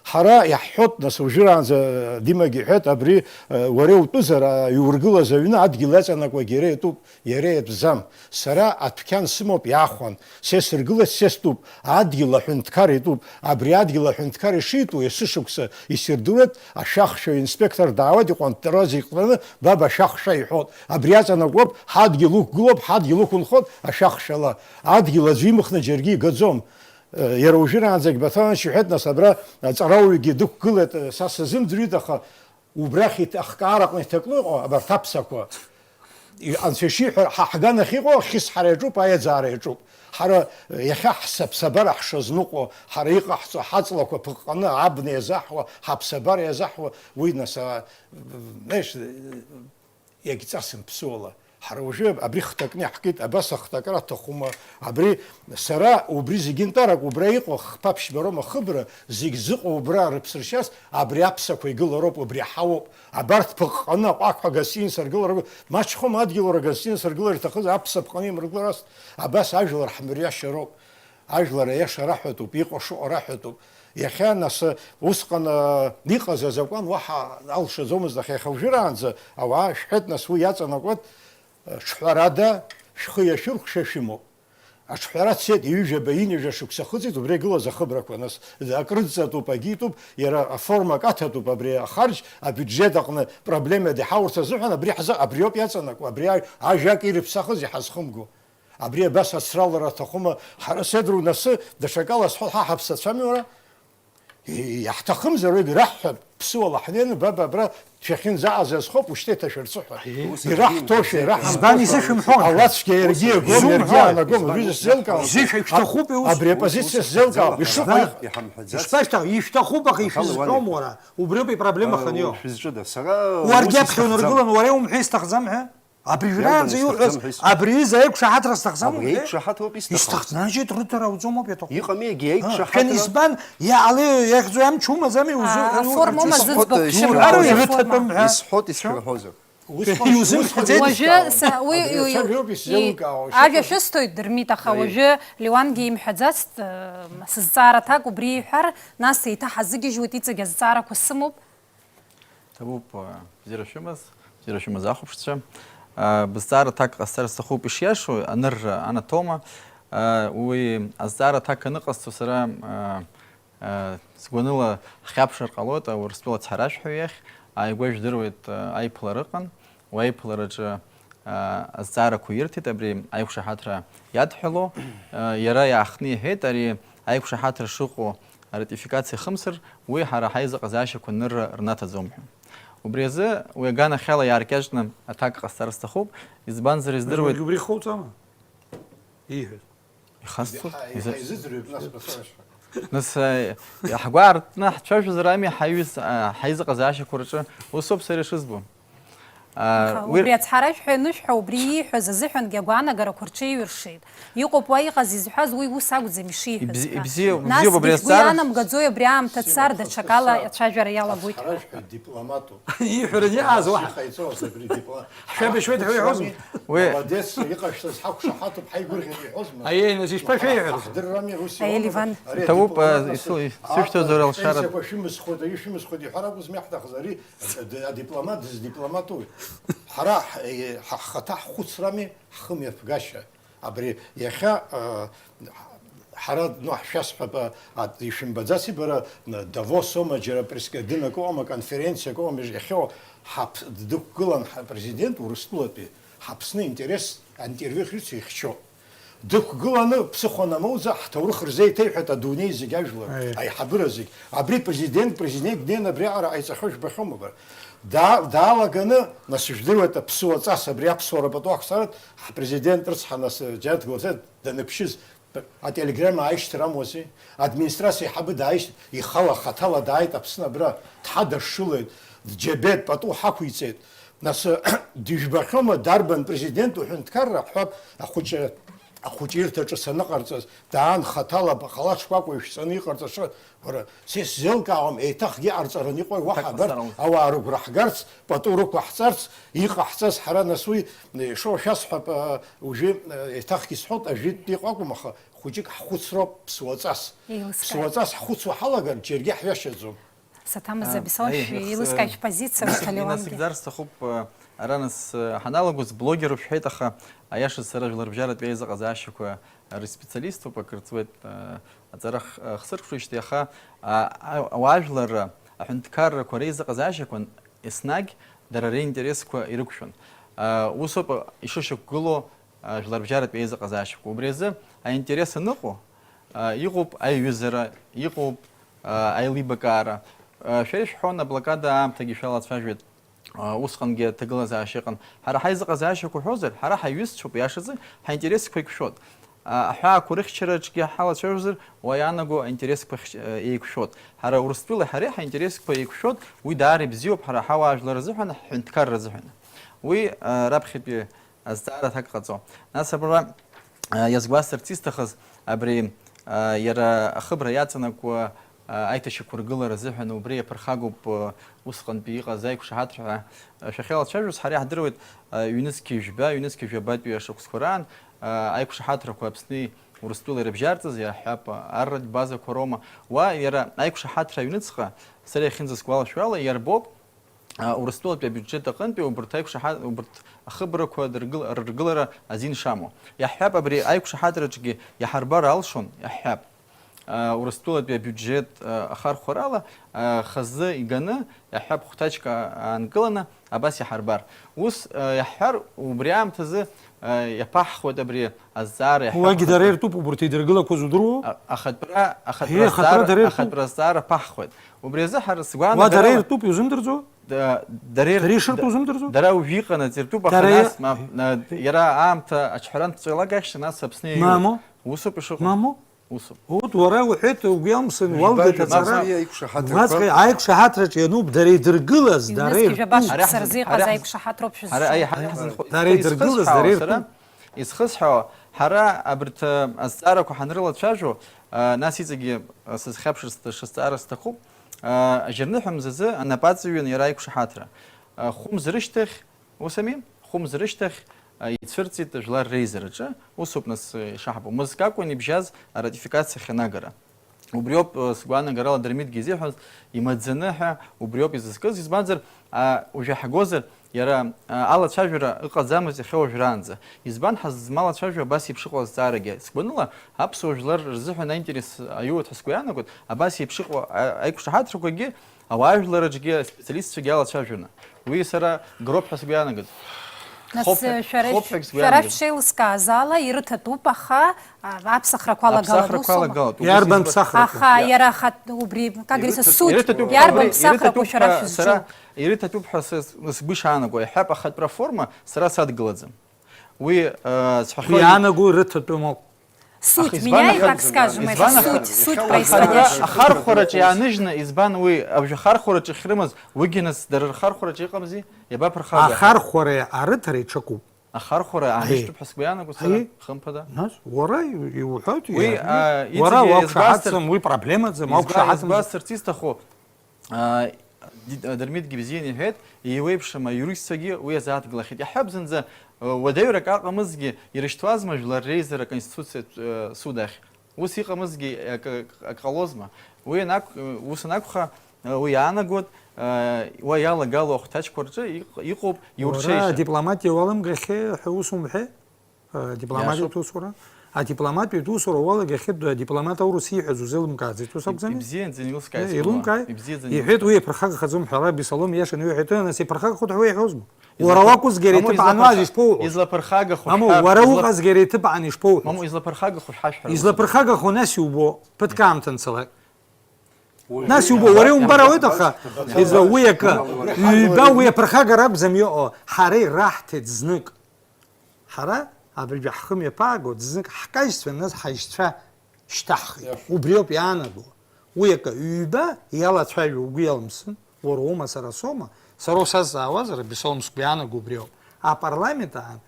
Ҳара иаҳҳәот, нас, уажәраанӡа, Димагьы иҳәеит, абри, э, уара иутәызар, а, иургылаз аҩны адгьыл иаҵанакуагьы иара итәуп. Иара иатәӡам. Сара адәқьан сымоуп иаахәан. Се сыргылеит, се стәуп. Адгьыл аҳәынҭқар итәуп. Абри адгьыл аҳәынҭқар ишитәу, есышықәса исирдыруеит, ашәахшәаҩ инспектор даауеит, иҟәантара зегь ҟаланы, баб ашәахшәа иҳәот. Абри аҵанакуоуп, ҳадгьыл уқәгылоуп, ҳадгьыл уқәынхоит, ашәахшәала. Адгьыл аӡәы имхны џьаргьы игаӡом. Иара уажәраанӡагь Баҭал Анч иҳәеит, нас, абра аҵарауаҩгьы дықәгылеит, са сазымӡырҩит, аха Убрахь иҭ-, ахкаара аҟны иҭакны иҟоу абарҭ аԥсақәа, и-, Анцәа ишиҳәара, ҳа ҳганахь иҟоу ахьысҳара иаҿуп, аиаӡаара иаҿуп. Ҳара, э, иахьа ҳсаԥсабара ҳшазныҟәо, ҳара иҟаҳҵо ҳаҵлақәа ԥыҟҟаны абна иазаҳуа, ҳаԥсабара иазаҳуа, уи нас, а, знаешь, э, иагьҵасым ԥсуала. Ҳара уажәы абри хҭакны иаҳкит, абас ахҭакра аҭахума? Абри сара убри зегьы нтәарак убра иҟоу хԥа ԥшьба роума хыбра, зегь зыҟоу убра рыԥсыршьас, абри аԥсақәа игылароуп, убри аҳауоуп. Абарҭ ԥыҟҟаны аҟәақҳәа гостиница ргылара, маҷхом адгьылра гостиница ргылара иҭахыз аԥса ԥҟаны имыргыларас, абас ажәлар ҳмырҩашьароуп. Ажәлар аиаша раҳәатәуп, иҟоу шыҟоу раҳәатәуп. Иахьа, нас, усҟан, а, иҟаз азакәан уаҳа алшаӡомызт, аха иахьа уажәраанӡа ауаа шәҳәеит, нас, уи иаҵанакуеит, а, ҽҳәарада, шәхы иашәырхәша шәымоуп. Аҽҳәара цеит, ҩажәаба, ҩынҩажәа шықәса хыҵит, убри игылаз ахыбрақәа, нас, акрыдҵатәуп, агьитәуп, иара аформак аҭатәуп, абри ахарџь, абиуџьет аҟны проблемада иҳаурц азыҳәан, абри ҳзы-, абриоуп иаҵанакуа, абри ажә-, ажәак ирыԥсахыз иҳазхымго. Абри абас ацралара аҭахума? Ҳара седру насы, даҽакала сҳәо, ҳа ҳаԥсацәами уара? И-, иаҳҭахымзар, уигь раҳҳәап, ԥсуала ҳнеины, баба, абра шәахьынӡаҟаз азхоуп, ушьҭа иҭашәырцы ҳәа. Ус ираҳҭошәа, азин ираҳамҭошәа. Избан изышәымҳәо? Алаҵәгьа иаргьы иагом, изумҳәо? Иаргьы аанагом, уажәы сзеилкаауам. Изышәа, ишәҭахуп, ус. Абри апозициа сзеилкаауам. Ус ишыҟоу ҳәа иҳамҳәаӡац. Ишԥашьҭаху? Ишәҭахуп, аха ишәызҳәом уара. Убриоуп ипроблема ханио. Шәызҿыда? Сара уаргьы ус аԥхьа исҭахӡам. Унаргылан, уара иумҳәеи исҭахӡам ҳәа? Абри иарбан жәраанӡа иуҳәаз, исҭахӡам ҳәа ис-, абри изы аиқәшаҳаҭра сҭахӡам, абри умҳәеи? Аиқәшаҳаҭроуп исҭаху. Исҭахӡам, значит, рыҭара уӡомоуп иаҭаху. Иҟами, егьи аиқәшаҳаҭра. Шәан избан, иаалеи, иахьӡу иамчу умаӡами, узу-, А, у-, аформа у-, умаӡаӡба. Исҳәот, Шәымҳәароу исҳәот, ирыҭатәым ҳәа. Исҳәот, исҳәахозар. Усҟан, усҟан. Уажәы са-, уи, Абри уи, ацәажәароуп исзеилымкаауа, уи, ашьҭахь. Ажәа шәысҭоит, Дырмит, аха Аиеи. Уажәы Леуангьы имҳәаӡацт, э, сызҵаара аҭак убри иҳәар, нас еиҭа ҳазыгьежьуеит, иҵегь азҵаарақәа сымоуп. Ҭабуп, э, бзиара шәымаз, бзиара шәымаз ахәаԥшцәа. Э, бызҵаара аҭак ҟасҵар сҭахуп ишиашоу, анырра анатома. Э, уи азҵаара аҭак аныҟасҵо сара, э, Сгәаныла ҳхьаԥшыр ҟалоит Урыстәыла ацҳаражәҳәаҩ иахь, ааигәа ижәдыруеит, аиԥылара ыҟан, уи аиԥылараҿы азҵаарақәа ирҭеит абри аиқәшаҳаҭра иадҳәало, иара иаахтны иҳәеит, ари аиқәшаҳаҭра шыҟоу аратификациа хымсыр, уи ҳара ҳаизыҟазаашьақәа нырра рнаҭаӡом ҳәа. Убри азы уи аганахьала иааркьаҿны аҭак ҟасҵар сҭахуп, избанзар издыруеит. Убри, убри хоуҵама? Ииҳәаз. Ихасҵоит. Иҳа-, иза-, иҳаизыӡырҩып, нас, мацарашәа. Нас, э, ҳгәы аартны ҳцәажәозар ами ҳаҩыз, а, ҳаизыҟазаашьақәа рҿы, усоуп сара ишызбо. А, аха уи убри ацҳаражәҳәаҩ анышәҳәа, убри ииҳәаз азыҳәангьы агәаанагарақәа рҽеиҩыршеит. Иҟоуп уа иҟаз изҳәаз, уи ус акәӡам ишиҳәаз ибзи-, ҳәа. Ибзиоуп, нас ибзиоуп, убри дгьы сгәы азҵаара ианамгаӡои абри аамҭа дцар, даҽакала ацәажәара иалагоит ҳәа. Ацҳаражәҳәаҩ дипломатуп. Ииҳәараны иааз уаҳа. Иҟаиҵоз абри дипла-, ҳшәабашьуеит ҳәа иҳәозма? Уи молодец, иҟашәҵаз ҳақәшаҳаҭуп, ҳаи гәырӷьеит иҳәозма? Аиеи, нас ишԥашәеиҳәарыз? Ҳахдыррами ус. Аиеи, иҟоума? Ливан. Ари иҭабуп, адипломат ису-, ас-, сышәҭоз аҟара уара алшара. Пенсиақәа шәымысхуеит, ари шәымысхуеит иҳәар акәызма иаҳҭахыз? Ари ад-, адипломат дыздипломатуи? Ҳара ҳ-, ҳа-, ҳхаҭа ҳхәыцрами ҳхымҩаԥгашьа. Абри иахьа, а, ҳара, ну, ҳшәасҳәап, а, а, ишәымбаӡаци бара, н-, Давос оума, џьара пресс-, дынак ыҟоума, конференциак ыҟоума, иахьа ҳаԥ-, дықәгылан ҳпрезидент Урыстәылатәи, ҳАԥсны интерес аинтервиу ахьицу ихьчо. Дықәгыланы, ԥсыхәа анамоуӡа, ҳҭоурых рзеиҭеиҳәеит адунеи зегь ажәлар, аиеи, аиҳабыра зегь. Абри президент, президент днеины абриаҟара ҟаиҵахьоу жәбахьоума бара? Даа-, даалаганы, нас, ижәдыруеит аԥсуа ҵас, абри аԥсуара пату ахцаратә, ҳпрезидент рыцҳа, нас, Џьанаҭ Гәлаҭеи даныԥшыз, ателеграмма ааишьҭыр амуази? Администрациа аиҳабы дааишьҭ-, ихала, хаҭала дааит Аԥсны абра, дҳадашшылеит, дџьабеит, пату ҳақәиҵеит. Нас, дыжәбахьоума, дарбан президент уҳәынҭқарра ҳҳәап, ахәыҷы, ахәыҷы ирҭ аҿы саныҟарҵаз, даан хаҭала баҟала шкәакәа ишәҵаны иҟарҵаша, уара, са исзеилкаауам, еиҭахгьы иҟарҵараны иҟоу, уаҳа абарҭ ауаа рыгәра ҳгарц, пату рықәаҳҵарц, иҟаҳҵаз ҳара нас уи, ишоу шәасҳәап, а, уажәы, а, еиҭахгьы исҳәоит, ажәытәтәи иҟоу акәым, аха хәыҷык ҳхәыцроуп ԥсуаҵас. Еилыскааит. Ԥсуаҵас ҳхәыцуа ҳалагар, џьаргьы ҳҩашьаӡом. Саҭамыз, а, Абисал, аи, шәи-, ихс-, еилыскааит шәпозициа, нас, Ҭалеуангьы. Инасыгӡар сҭахуп, а, ара нас, а, ҳаналагоз блогеру шәҳәеит, аха аиашаз сара жәларбжьаратәи аизыҟазаашьақәа рспециалиступ, акыр ҵуеит, а, аҵара х-, а, хсыркәшоижьҭеи, аха, а, а, ауаажәларра, аҳәынҭқаррақәа реизыҟазаашьақәа еснагь дара реинтересқәа ирықәшәон. А, усоуп, а, ишышьақәгылоу, а, жәларбжьаратә еизыҟазаашьақәа. Убри азы аинтерес аныҟоу, а, иҟоуп аиҩызара, иҟоуп, а, аилибакаара. А, шәара ишәҳәон, аблокада аамҭагьы шәалацәажәеит, а, усҟангьы аҭагылазаашьа ыҟан. Ҳара ҳаизыҟазаашьақәа уҳәозар, ҳара ҳаиҩызцәоуп, иашазы, ҳаинтересқәа еиқәшәоит. А, аҳәаақәа рыхьчараҿгьы ҳалацәажәозар, уа иаанаго аинтересқәа хьч-, а, еиқәшәоит. Ҳара Урыстәылеи ҳареи ҳаинтересқәа еиқәшәоит, уи даара ибзиоуп ҳара ҳауаажәлар рзыҳәан, ҳҳәынҭқарра азыҳәан. Уи, а, раԥхьатәи азҵаара аҭак ҟаҵо. Нас абра, а, иазгәасҭарц исҭахыз, абри, а, иара ахыбра иаҵанакуа, а, аиҭашьақәыргылара азыҳәан убри иаԥырхагоуп, а, усҟантәи иҟаз аиқәшаҳаҭра ҳәа, а, шәахьалацәажәоз, ҳара иаҳдыруеит, а, ҩнызқьи жәба, ҩнызқьи жәабатәи ашықәсқәа раан, а, аиқәшаҳаҭрақәа Аԥсни Урыстәылеи рыбжьарҵаз, иаҳҳәап, арратә базақәа роума. Уа иара аиқәшаҳаҭра аҩныҵҟа, сара иахьынӡасгәалашәо ала, иарбоуп, а, Урыстәылатәи абиуџьет аҟынтәи убарҭ аиқәшаҳа-, убарҭ ахыбрақәа дыргыл-, рыргылара азин шамоу. Иаҳҳәап, абри аиқәшаҳаҭраҿгьы иаҳарбар алшон, иаҳҳәап, а, Урыстәылатәи абиуџьет, а, ахархәарала, а, хазы иганы, иаҳҳәап, хәҭаҷк, а, аанкыланы, абас иаҳарбар. Ус, а, иаҳҳәар, убри аамҭазы, а, иаԥаҳхуеит абри азҵаара, иаҳҳәап, уагьы дара ахатәы иртәуп убарҭ идыргылақәаз удыруоу? А-, ахатәра, ахатәра Е, ахатәра азҵаара, дара иртәуп. Ахатәра азҵаара ԥаҳхуеит. Убри азы ҳара сгәаанагара Уа дара ала иртәуп, иузымдырӡо? Да, дара ир-, Дара ишыртәу да, узымдырӡо? Дара ужәиҟанаҵ иртәуп, аха Дара нас, иа- мап, на, иара аамҭа аҿҳәарантә ҵәҩалак ахьча, нас Аԥсны иаиуеит. Мамоу? Усоуп ишыҟоу. Мамоу? Усоуп. Урҭ уара уҳәеит, угәы иалмсын, уалгеит Ижәбажәа ацара. Мап, аиқәшаҳаҭрақәа. Уаҵәҟьа аиқәшаҳаҭраҿы иануп, дара идыргылаз, дара Ҩнызқь иртәуп. Жәабашк Ҳара ҳзы-, сырзыҟаз ҳара ҳз-, аиқәшаҳаҭроуп ҳара шәызҿу. Аиҳа-, ҳзынхо-, Дара идыргылаз, изхысҳәаауа дара сара, иртәуп. Изхысҳәаауа, ҳара абарҭ, а, азҵаарақәа ҳанрылацәажәо, а, нас иҵегьы, а, сызхьаԥшырц даҽа зҵаара сҭахуп. А, ажьырныҳәа мзазы анапаҵаҩын иара аиқәшаҳаҭра. А, хәымз рышьҭахь, ус ами? Хәымз рышьҭахь, а, ицәырҵит жәлар реизараҿы, усоуп нас, а, ишаҳбо. Мызкы акәын ибжьаз аратификациа ахьанагара. Убриоуп, э, сгәаанагарала Дырмитгьы изиҳәаз, имаӡаны ҳәа убриоуп изызкыз, избанзар, а, уажәы ҳагозар, иара, а, алацәажәара ыҟаӡамызт иахьа уажәраанӡа. Избан ҳазмалацәажәо абас еиԥш ыҟоу азҵаарагьы? Сгәаныла, аԥсуа жәлар рзыҳәан аинтерес аиуеит ҳәа сгәы иаанагоит, абас еиԥш ыҟоу а-, аиқәшаҳаҭрақәагьы ауаажәларраҿгьы аспециалистцәагьы алацәажәаны. Уи сара гроуп ҳәа сгәы иаанагоит. Нас, Хопҳәа-, э, шәара, хопҳәагь сгәы шәара иаанагоит. Шәшеилыскааз ала, ирыҭатәуп, аха, а, аԥсахрақәа алагалан, Аԥсахрақәа усума? Алагалоит. Ус Иарбан избан- ԥсахрақәа? Аха Иа- иара ахатә убри, как говорится, Ирыҭатәуп, суть, ирыҭатәуп, иарбан ирыҭатәуп ԥсахрақәа ҳәа, шәара шәызҿу? Сара, ирыҭатәуп ҳәа са с-, сгәы ишаанагои, иҳәап, ахатә проформа сара садгылаӡам. Уи, э, сҳәахьоу Иаанаго ирыҭатәым ауп. Суть Аха избан меняет, аха-, так скажем, избан это аха-, суть, суть аха-, происходящего. Ахархәараҿы иааныжьны, избан уи абжа хархәараҿы ахьрымаз, уигьы нас дара рхархәараҿы иҟамзи, иабаԥырхагои? Ахархәареи арыҭареи ҽакуп. Ахархәара Аи. Ааныжьтәуп ҳәа сгәы иаанагоит сара, Аи. Хымԥада. Нас, уара иу-, иуҳәоит, Уи, иаҳәи? а, Уара иҵегьы уақәшаҳаҭӡам, иазгәасҭар-, уи проблемаӡам, избан-, уақәшаҳаҭымзар. Иазгәасҭарц исҭаху, а, Ди-, Дырмитгьы бзианы иҳәеит, еиуеиԥшым аиуристцәагьы уи азааҭгылахьеит. Иаҳҳәап, зынӡа, э, уадаҩрак аҟамызгьы ирышьҭуазма жәлар реизара Аконституциатә, э, судахь? Ус иҟамызгьы акы, акы ҟалозма? Уи анак-, ус анакәха, э, уи иаанагоит, э, уа иалагало ахәҭаҷқәа рҿы иҟ-, иҟоуп Уара иурҽеишьа. Адипломатиа уаламгахьеи ҳәа ус умҳәеи? Э, дипломатиатә Иашоуп. Усура. Адипломатиатә усура уалагахьеит, адипломат аурыс ииҳәаз узеилымкааӡеит, ус Иб-, акәӡами? Ибзиаӡаны илыскааит Э, сгәыла. Илымкааит. Ибзиаӡаны Иҳәеит, илыскааит. Уи иаԥырхагахаӡом ҳәа, Беслом иашан иҳәеит, нас иԥырхагахоит ҳәа уеиҳәозма? Уара Илаԥыр-, уакәызгьы иара Мамоу, иҭыԥ аан излаԥырха-, уажә ишԥоуҳәо? Излаԥырхагахо Мамоу, шәҳәап, уара излап-, уҟазгьы иара иҭыԥ аан ишԥоуҳәо? Мамоу, излаԥырхагахо шәҳашәҳәара. Излаԥырхагахо нас иубо, ԥыҭк аамҭа анцалак. Нас иубо, уара иумбар ауеит, аха иза уи акы, ҩба уи аԥырхагара акәӡам иҟоу, ҳара ираҳҭеит знык. Ҳара абыржәы ҳхы мҩаԥааго знык ҳкажьцәа, нас ҳажьцәа шьҭаҳхит. Иашоуп. Убриоуп иаанаго. Уи акы, ҩба иалацәажәо угәы иалымсын, уара уоума, сара соума, сара усазҵаауазар, Беслом, сгәы иаанаго убриоуп. Апарламент аан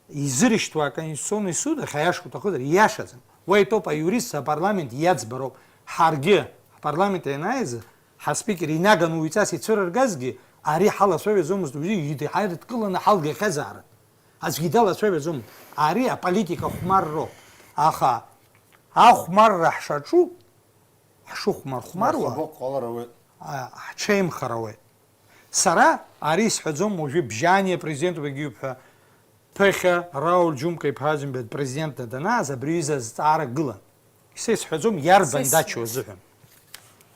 изырышьҭуа аконституционный суд ахь аиаша уҭахызар, ииашаӡам. Уа итәоуп аиуристцәа апарламент иаӡбароуп. Ҳаргьы апарламент ианааизы, ҳаспикер инаганы уаҩҵас ицәырыргазгьы, ари ҳалацәажәаӡомызт, уажәы идҳаирдкыланы ҳалгахьазаарын. Аӡәгьы далацәажәаӡомызт. Ари аполитика хәмарроуп. Аха ахәмарра ҳшаҿу, ҳшыхәмархәмаруа, Иахабо ҟалар ауеит. а, ҳҽеимхар ауеит. Сара ари сҳәаӡом, уажәы Бжьани апрезидент убагьы иуп ҳәа, ԥыхьа Рауль Џьумка-иԥа Аӡынба президентны данааз, абри аҩыза азҵаара гылан. Са исҳәаӡом, иарбан Са ис- дачу азыҳәан.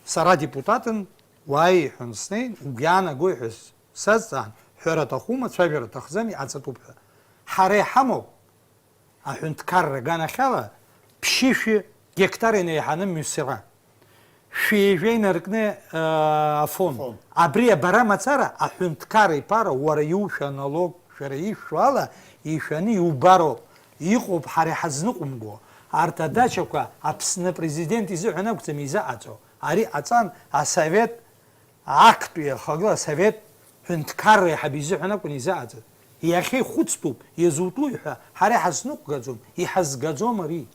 Сара депутатын, уааи иҳәан снеин, угәы иаанагои ҳәа с-, сазҵаан, ҳәара аҭахума, цәажәара аҭахӡами, аҵатәуп ҳәа. Ҳара иҳамоуп, аҳәынҭқарра аганахьала ԥшьышәи гектар инеиҳаны мҩасра. Шәи ҩажәа инаркны, э, афон. Афон. Абри абара мацара, аҳәынҭқар иԥара, уара иушәа аналог, шәара ишәшәо ала, ишәаны иубароуп. Иҟоуп ҳара иҳазныҟәымго. Арҭ адачақәа Аԥсны апрезидент изыҳәан акәӡам изыҟаҵо. Ари ҟаҵан асовет актәи ахагыла асовет ҳәынҭқарра аиҳабы изыҳәан акәын изыҟаҵаз. Иахьа ихәыцтәуп, иазутәуи ҳәа ҳара иҳазныҟәгаӡом, иҳазгаӡом ари.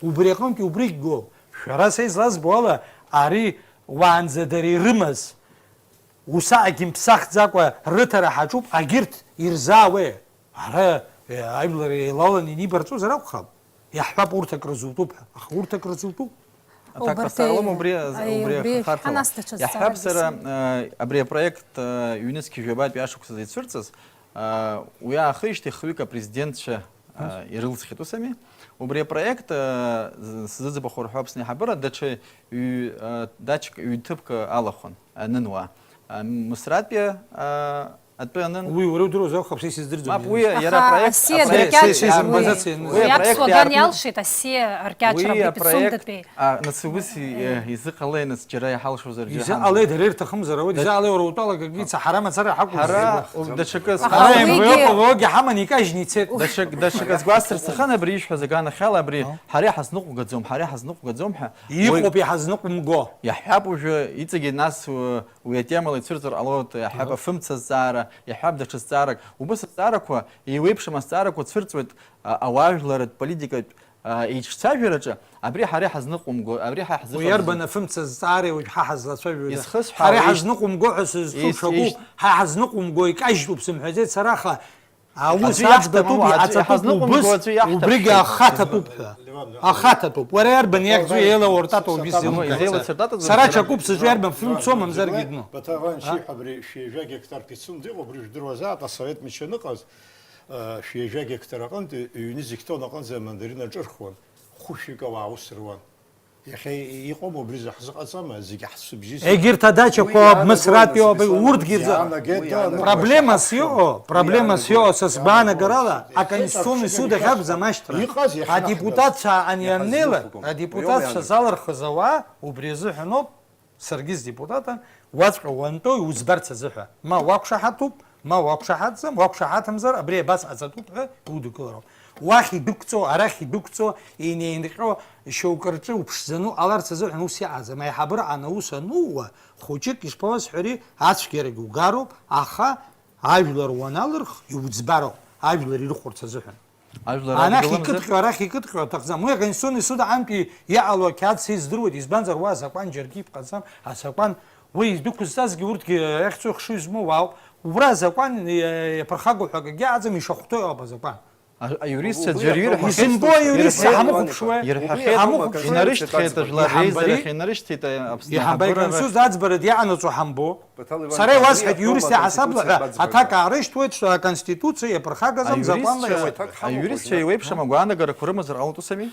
Убри аҟынтәи убригь гоуп. Шәара са излазбо ала, ари уаанӡа дара ирымаз, усаҟагь имԥсахӡакәа рыҭара ҳаҿуп, агьырҭ ирзаауеи? Ара, э, ажәлар еилаланы инибарҵозар акәхап. Иаҳҳәап, урҭ акры зутәуп ҳәа. Аха урҭ акры зутәуп. Аҭак Убарҭ ҟасҵалом, еи-, убри, аи, убри убри ахы харҭала. Ҳанасҭа ҽазҵаарак Иаҳҳәап, сара, азыҳәан. Э, абри апроект, э, ҩнызқьи жәабатәи ашықәсазы ицәырҵыз, э, уи аахижьҭеи хҩык апрезидентцәа, э, Ас? Ирылҵхьеит, ус ами? Убри апроект, э, з-, сзыӡбахә рҳәо Аԥсны аиҳабыра, даҽа ҩ-, э, дачк, ҩ-ҭыԥк алахәын, анын уа. Э, Мысратәи, э, Атәы анын. Уи уара удыруазар акәхап, са исыздырӡом. Мап, уи иара Аха апроект, Асиа апроект дыркьаҿ-, Са исымбаӡаци уи, аныз? Уи апроект аԥсуа ган иарбан? Иалшеит Асиа аркьаҿра Уи абри апроект, Пицунда-тәи. А, нас ус и-, э, изыҟалеи, нас џьара иҳалшозар, џьара Изыҟалеи, иҳамазар? Дара ирҭахымзар, ауеит, Да- изыҟалеи, уара утәалагагьы ица, ҳара мацара ҳақәымзар. Ҳара, у, даҽакы Аха Ҳара уигьы МВО, ПВО-гьы ҳаман икажьны ицеит. Даҽак, даҽак азгәасҭар сҭахын абри ишәҳәаз аганахьала, абри Ҳа? ҳара иҳазныҟәгаӡом, ҳара иҳазныҟәгаӡом ҳәа. Иҟоуп Уи- иҳазныҟәымго. Иаҳҳәап уажәы иҵегьы нас, уи атемала ицәырҵыр ҟалоит, иаҳҳәап, Аҳа. Афымца азҵаара, иаҳҳәап, даҽа зҵаарак. Убыс азҵаарақәа, еиуеиԥшым азҵаарақәа цәырҵуеит, а, ауаажәларратә политикатә, а, еиҿцәажәараҿы, абри ҳара иҳазныҟәымго, абри ҳа Уи иарбан иҳзыҟамҵо. Афымца азҵаареи уажә ҳа ҳазлацәажәо? Исхысҳәаауеи? Ҳара иҳазныҟәымго ҳәа сызҿу Ис-, ишәакуп, ишь- ҳа иҳазныҟәымго икажьтәуп сымҳәаӡеит сара, аха Аус аӡбатәуп, иҟаҵатәуп убыс, убригьы ахаҭатәуп ҳәа. Ахаҭатәуп. Уара иарбан иахьӡу еилауртатоу убыс зеилкааит? Сара ҽакуп сызҿу, иарбан фымцо мамзаргьы дну? Баҭал Иванович ииҳәо абри шәи жәа гектар Пицунда иҟоуп, абри жәдыруазааит, асовет мчы аныҟаз, шәи жәа гектар аҟынтәи ҩ-нызқь тонна аҟынӡа амандарина аҿырхуан, хәышәҩык ауаа аус руан. Иахьа иҟоума убри заҳзыҟаҵама, зегьы ҳцәыбжьы. Егьырҭ адачақәа Уи иаанагома, Мысратәи ауп, зегьы урҭгьы зыҟаҵама. Иаанагеит, Уи да, иаанагома. Проблемас иҟоу, проблемас Иаанагоит, иҟоу са сгәаанагарала, иаанагоит. Аконституционный суд ахь акәӡам ашьҭра. Иҟаз иахьа Адепутатцәа ани иаҳзыҟаҵом. Аннеила, Уи адепутатцәа иаанагоит. Залырхыз ауаа убри азыҳәаноуп. Саргьы сдепутатан, уаҵәҟьа уантәоу иузбарц азыҳәа. Ма уақәшаҳаҭуп, ма уақәшаҳаҭӡам, уақәшаҳаҭымзар, абри абас ҟаҵатәуп ҳәа удукылароуп. Уахь идәықәҵо, арахь идәықәҵо, инеинҟьо, шьоукы рҿы уԥшӡаны уҟаларц азыҳәан ус иҟаӡам. Аиҳабыраҟны аус анууа, хәыҷык ишԥауасҳәари, ацәгьарагь угароуп, аха ажәлар уаналырх, иуӡбароуп, ажәлар ирыхәарц азыҳәан. Ажәлар Анахь адгыламзар? Икыдҟьо, арахь икыдҟьо аҭахӡам. Уи Аконституционный суд аҟынтәи иҟало ақьаад са издыруеит, избанзар уа азакәан џьаргьы иԥҟаӡам, азакәан уи издәықәызҵазгьы урҭгьы иахьцо ихшыҩ змоу уаауп. Убра азакәан иа-, иаԥырхагоу ҳәа акгьы аӡам, ишахәҭоу иҟоуп азакәан. А-, аҩуристцәа Убри аӡәыр аҳәома ирҳәахьеит, Исымбо аҩуристцәа ирҳәеит, ҳамыхәаԥшуеи? Ирҳәахьеит, Ҳамыхәаԥшуеит. Инарышьҭхьеит, ажәлар Иҳамбари? Реизарахь инарышьҭеит, Аԥсны Иҳамбари аҳабыра. Аконституциа аӡбара дианаҵо ҳамбо? Баҭал Иван, Сара иуасҳәеит, абри иуристи иҟоума ҳасабла ҳәа Аконституциа аҭак базгәаҭа? Аарышьҭуеит, что Аконституциа иаԥырхагазам, Аиуристцәа, закәанла иауеит. Аиуристцәа еиуеиԥшым агәаанагарақәа рымазар ҟалоит ус ами?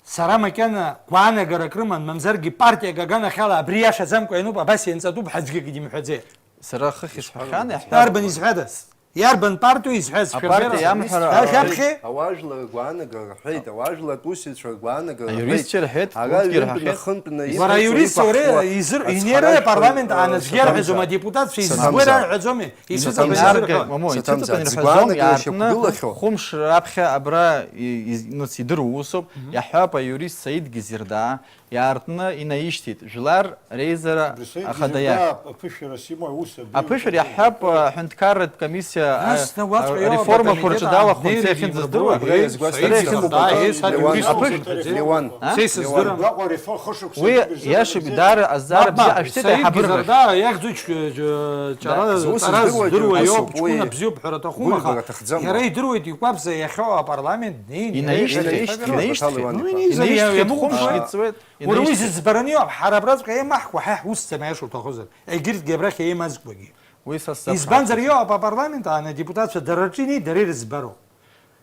Сара макьана гәаанагарак рыман, мамзаргьы партиак аганахьала абри иашаӡамкәа иануп, абас ианҵатәуп ҳәа аӡәгьы акгьы имҳәаӡеи. Сара хыхь исҳәахьан, иаҳҳәап. Иарбан изҳәада? Иарбан партиоу изҳәаз? Апартиа шәаргьы иамҳәар, шәа-, шәаԥхьеи? Ауаажәлар агәаанагара ҳҳәеит, ауаажәлар атәусеицәа ргәаанагара ҳҳәеит. Аиуристцәа рҳәеит, ара урҭгьы ҩынтә рҳәахьеит. Нахынтәны Уара имҳәац иуристцәа уреиқәахуа уреи изыр-, ацхараз инеира ҳәа, апарламент э, ааназгеи рҳәаӡом, саҭамзааит. Адепутатцәа изызбо Саҭамзааит. Рҳәаӡомеи? Исыҵабыргӡоит. Саҭамзааит. Иарга, мамоу, исыҵабыргӡоит. Згәаанагара иаартны шьақәгылахьоу. Хәымш раԥхьа абра и-, из-, нус идыруа усуп, Мгм. Иаҳҳәап, аиурист Саидгьы Зердаа, иаартны инаишьҭит, жәлар реизара Абри Саид ахада Гизерда иахь. Аԥышәара симоу аус абри Аԥышәара уҳәа иаҳҳәап, уҳәа. Аҳәынҭқарратә комиссиа, Нас а, на уаҵәҟьа а, иоуп реформақәа акомитет рҽадаалахәын, ааннеира сеихьынӡа имҩаԥгоу, здыруа. Абра иазгәасҭеит Саид Гизерда, Саид Гизерда, Аԥышәара. Леуан. А? Сеи сыздырам. Гәаҟа реформа хышықәса Уи иаԥырзар иашами, акәзар. Даара азҵаара Мап, бзиа мап, ҟашәҵеит, Саид аиҳабыра Гизерда рахь. Иахьӡуч, ҷ-, ҷ-, ҷара, Зус ҵара здыруа здыруа иоуп, иоуп, ҷкәына уи. Бзиоуп ҳәа аҭахума, аха Гәыҩбара аҭахӡам. Иара идыруеит, иқәабза иахьоу апарламент днеины Инаишьҭит, инаишьҭит, инаишьҭит. Инаишьҭит, Уи хәымш инаишьҭит. Ицуеит. Уара уи инаишьҭит. Зыӡбараны иоуп, ҳара абраҵәҟьа еимаҳкуа, ҳа ҳусӡам, аиаша уҭахозар. Егьырҭгьы абрахь еимазкуагьы. Уи са сзаԥхьаӡом. Избанзар иоуп апарламент аан адепутатцәа дара рҿы инеи, дара ирыӡбароуп.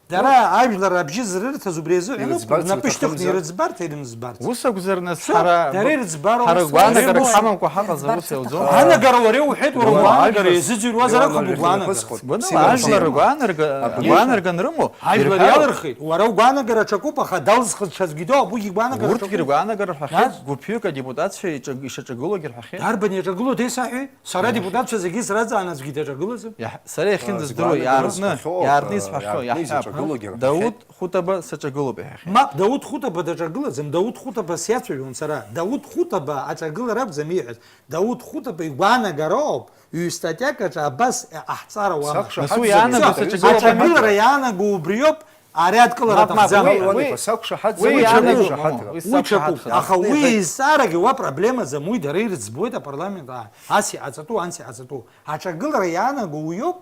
Дара ажәлар абжьы зрырҭаз убри азыҳәан ауп, рнапы шьҭыхны ирыӡбарц, ирымӡбарц. Ус акәзар, нас, Все, ҳара, дара ирыӡбароуп, ҳара ус гәаанагарак ирыӡбароуп. Ҳамамкәа ҳаҟазар, ус иауӡом. Гәаанагара уара иуҳәеит, уара Леуан, гәаанагара ажәлар, иазыӡырҩуазар Леуан, акәым ажәлар угәаанагара. Ирыхәыцхоит. Гәаныла Симон ажәлар Симон. Гәаанарга-, Абри гәаанарган рымоу, Ажәлар ирҳәароуп. Иалырхит, уара угәаанагара аҽакуп, аха далзхыз ҽаӡәгьы доуп, уигьы игәаанагара Урҭгьы аҽакуп. Ргәаанагара рҳәахьеит, Нас? Гәыԥҩык адепутатцәа иҿаг-, ишаҿагылогьы рҳәахьеит. Дарбан иаҿагыло десаҳәеи? Сара Иахьа. Депутатцәа зегьы сраҵааназгьы даҿагылаӡам. Иаҳ-, сара иахьынӡа Ааи, здыруа, сгәаанагара иаартны, сҭахьоу, иаартны исҳәахьоу, иаартны иаҳҳәап. Изаҿагылогьы рҳәахьеит. Дауҭ Хәытаба саҿагылоуп иҳәахьеит. Мап, Дауҭ Хәытаба даҿагылаӡам, Дауҭ Хәытаба сиацәажәон сара. Дауҭ Хәытаба аҿагылара акәӡам ииҳәаз. Дауҭ Хәытаба игәаанагароуп, ҩ-статиак аҿы абас иҟаҳҵар ауама. Нас уи иаанаго Сақәшаҳаҭӡам. Саҿагылоуп. Аҿагылара иаанаго убриоуп. Ари адкылара Мап, мап, аҭахӡам. Уи, уи, Сақәшаҳаҭӡам, уи иаанаго, уи шаҳаҭра. Уи Уи ҽакуп. Аха уи изҵаарагьы уа проблемаӡам, уи дара ирыӡбуеит апарламент, а, ас иҟаҵатәу, анс иҟаҵатәу. Аҿагылара иаанаго уиоуп,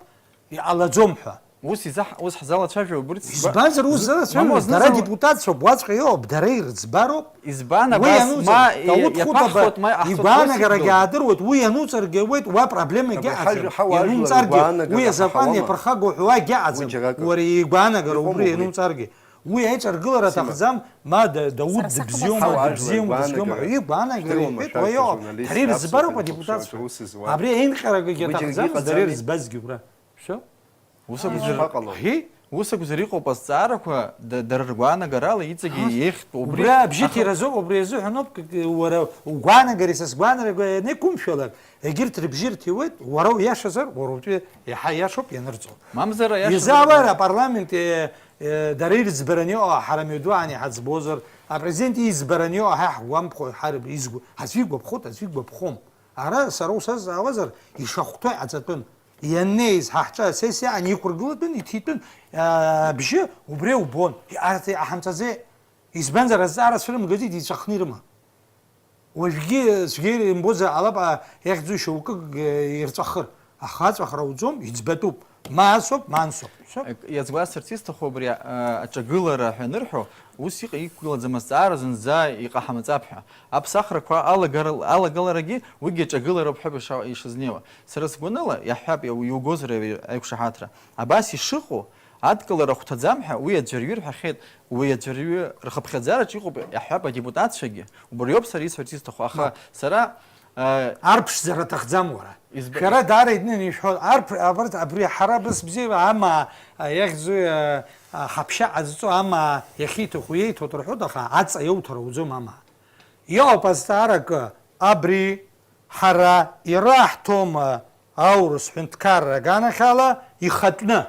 иҟалаӡом ҳәа. Ус изаҳ-, ус ҳзалацәажәо убырҭ зба-, Избанзар ус з-, залацәажәо? Мамоу, Дара зны-зынла депутатцәоуп, уаҵәҟьа иоуп, дара ирыӡбароуп. Избан Уи абас, иануҵар, ма и-, Дауҭ Хәытаба иаԥаҳхуеит, ма иаҳҭахуеит игәаанагарагьы зегьы. Аадыруеит, уи иануҵаргьы ауеит, уа проблемагьы Абри ҳажә-, аӡам. Ҳауаажәлар Иануҵаргьы, игәаанагара уи азакәан ҳаҳауама? Иаԥырхагоу ҳәа уагьы аӡам. Уи џьаракы. Уара игәаанагара Иҟоума убри убри? Иануҵаргьы. Уи аиҿаргылара Сима. Аҭахӡам, ма да-, Дауҭ Сара сахьымаз дыбзиоума, ҳауаажәлар дыбзиоума, игәаанагара дызгыма ҳәа. Уи игәаанагара шәҭыуама, иҳәеит, уа шәарҭ иоуп. Дара ажурналистцәа, ирыӡбароуп аԥсуа адепутатцәа. Аус зуа. Абри аинҟьарагагьы Уи џьаргьы аҭахӡам, дара иҟаӡами? Ирыӡбазгьы убра. Шәо? Ус акәзар, Ишԥаҟало? Ҳи? Ус акәзар иҟоуп азҵаарақәа, да-, дара ргәаанагарала иҵегьы Ус, еиӷьтәу убри. Убра абжьы Аха ҭиразоуп, убри азыҳәаноуп, к-, к-, уара угәаанагареи са сгәаанагареи анеиқәымшәалак, егьырҭ рыбжьы рҭиуеит, уара уиашазар, уара утәы иаҳа иашоуп ианырҵо. Мамзар аиаша Изаауеи зырҳәо? Апарламент, э, э, дара ирыӡбараны иҟоу ҳара мҩаду аан иҳаӡбозар, апрезидент иӡбараны иҟоу ҳа иаҳгәамԥхо, ҳара изгәа-, аӡәы игәаԥхоит, аӡәы игәаԥхом. Ара сара усазҵаауазар, ишахәҭоу иҟаҵатәын. Ианнеиз ҳа ҳҿы асессиа аниқәыргылатәын, иҭитәын, аа, абжьы убри убон. Арҭ иҟаҳамҵаӡеи? Избанзар, азҵаара цәырымгаӡеит, иҵәахны ирыма. Уажәгьы цәгьа имбозар ҟалап, а, иахьӡу шьоукык, э, ирҵәахыр. Аха аҵәахра уӡом, иӡбатәуп. Ма асоуп, ма ансоуп. Всё. Иазгәасҭарц исҭаху абри, а, аҿагылара ҳәа анырҳәо, ус иҟ-, иқәгылаӡам азҵаара зынӡа иҟаҳамҵап ҳәа. Аԥсахрақәа алагар-, алагаларагьы уигьы аҿагылароуп ҳәа иша-, ишызнеиуа. Сара сгәаныла, иаҳҳәап, иу-, иугозар ари аиқәшаҳаҭра. Абас ишыҟоу, адкылара хәҭаӡам ҳәа уи аӡәырҩы рҳәахьеит, уи аӡәырҩы рхыԥхьаӡараҿ иҟоуп, иаҳҳәап, адепутатцәагьы. Убриоуп сара исҳәарц исҭаху, аха Мап. сара, а, Арԥшӡара аҭахӡам уара. Изб- Шәара даара итәны ишәҳәо, арԥ-, абарҭ, абри ҳара быс бзиа, амаа, а, иахьӡу, а, а, ҳаԥшьа ҟазҵо амаа иахьиҭаху иеиҭоит рҳәоит, аха аҵа иауҭар ауӡом амаа. Иҟоуп азҵааракы, абри ҳара ираҳҭома аурыс ҳәынҭқарра аганахьала ихатәны?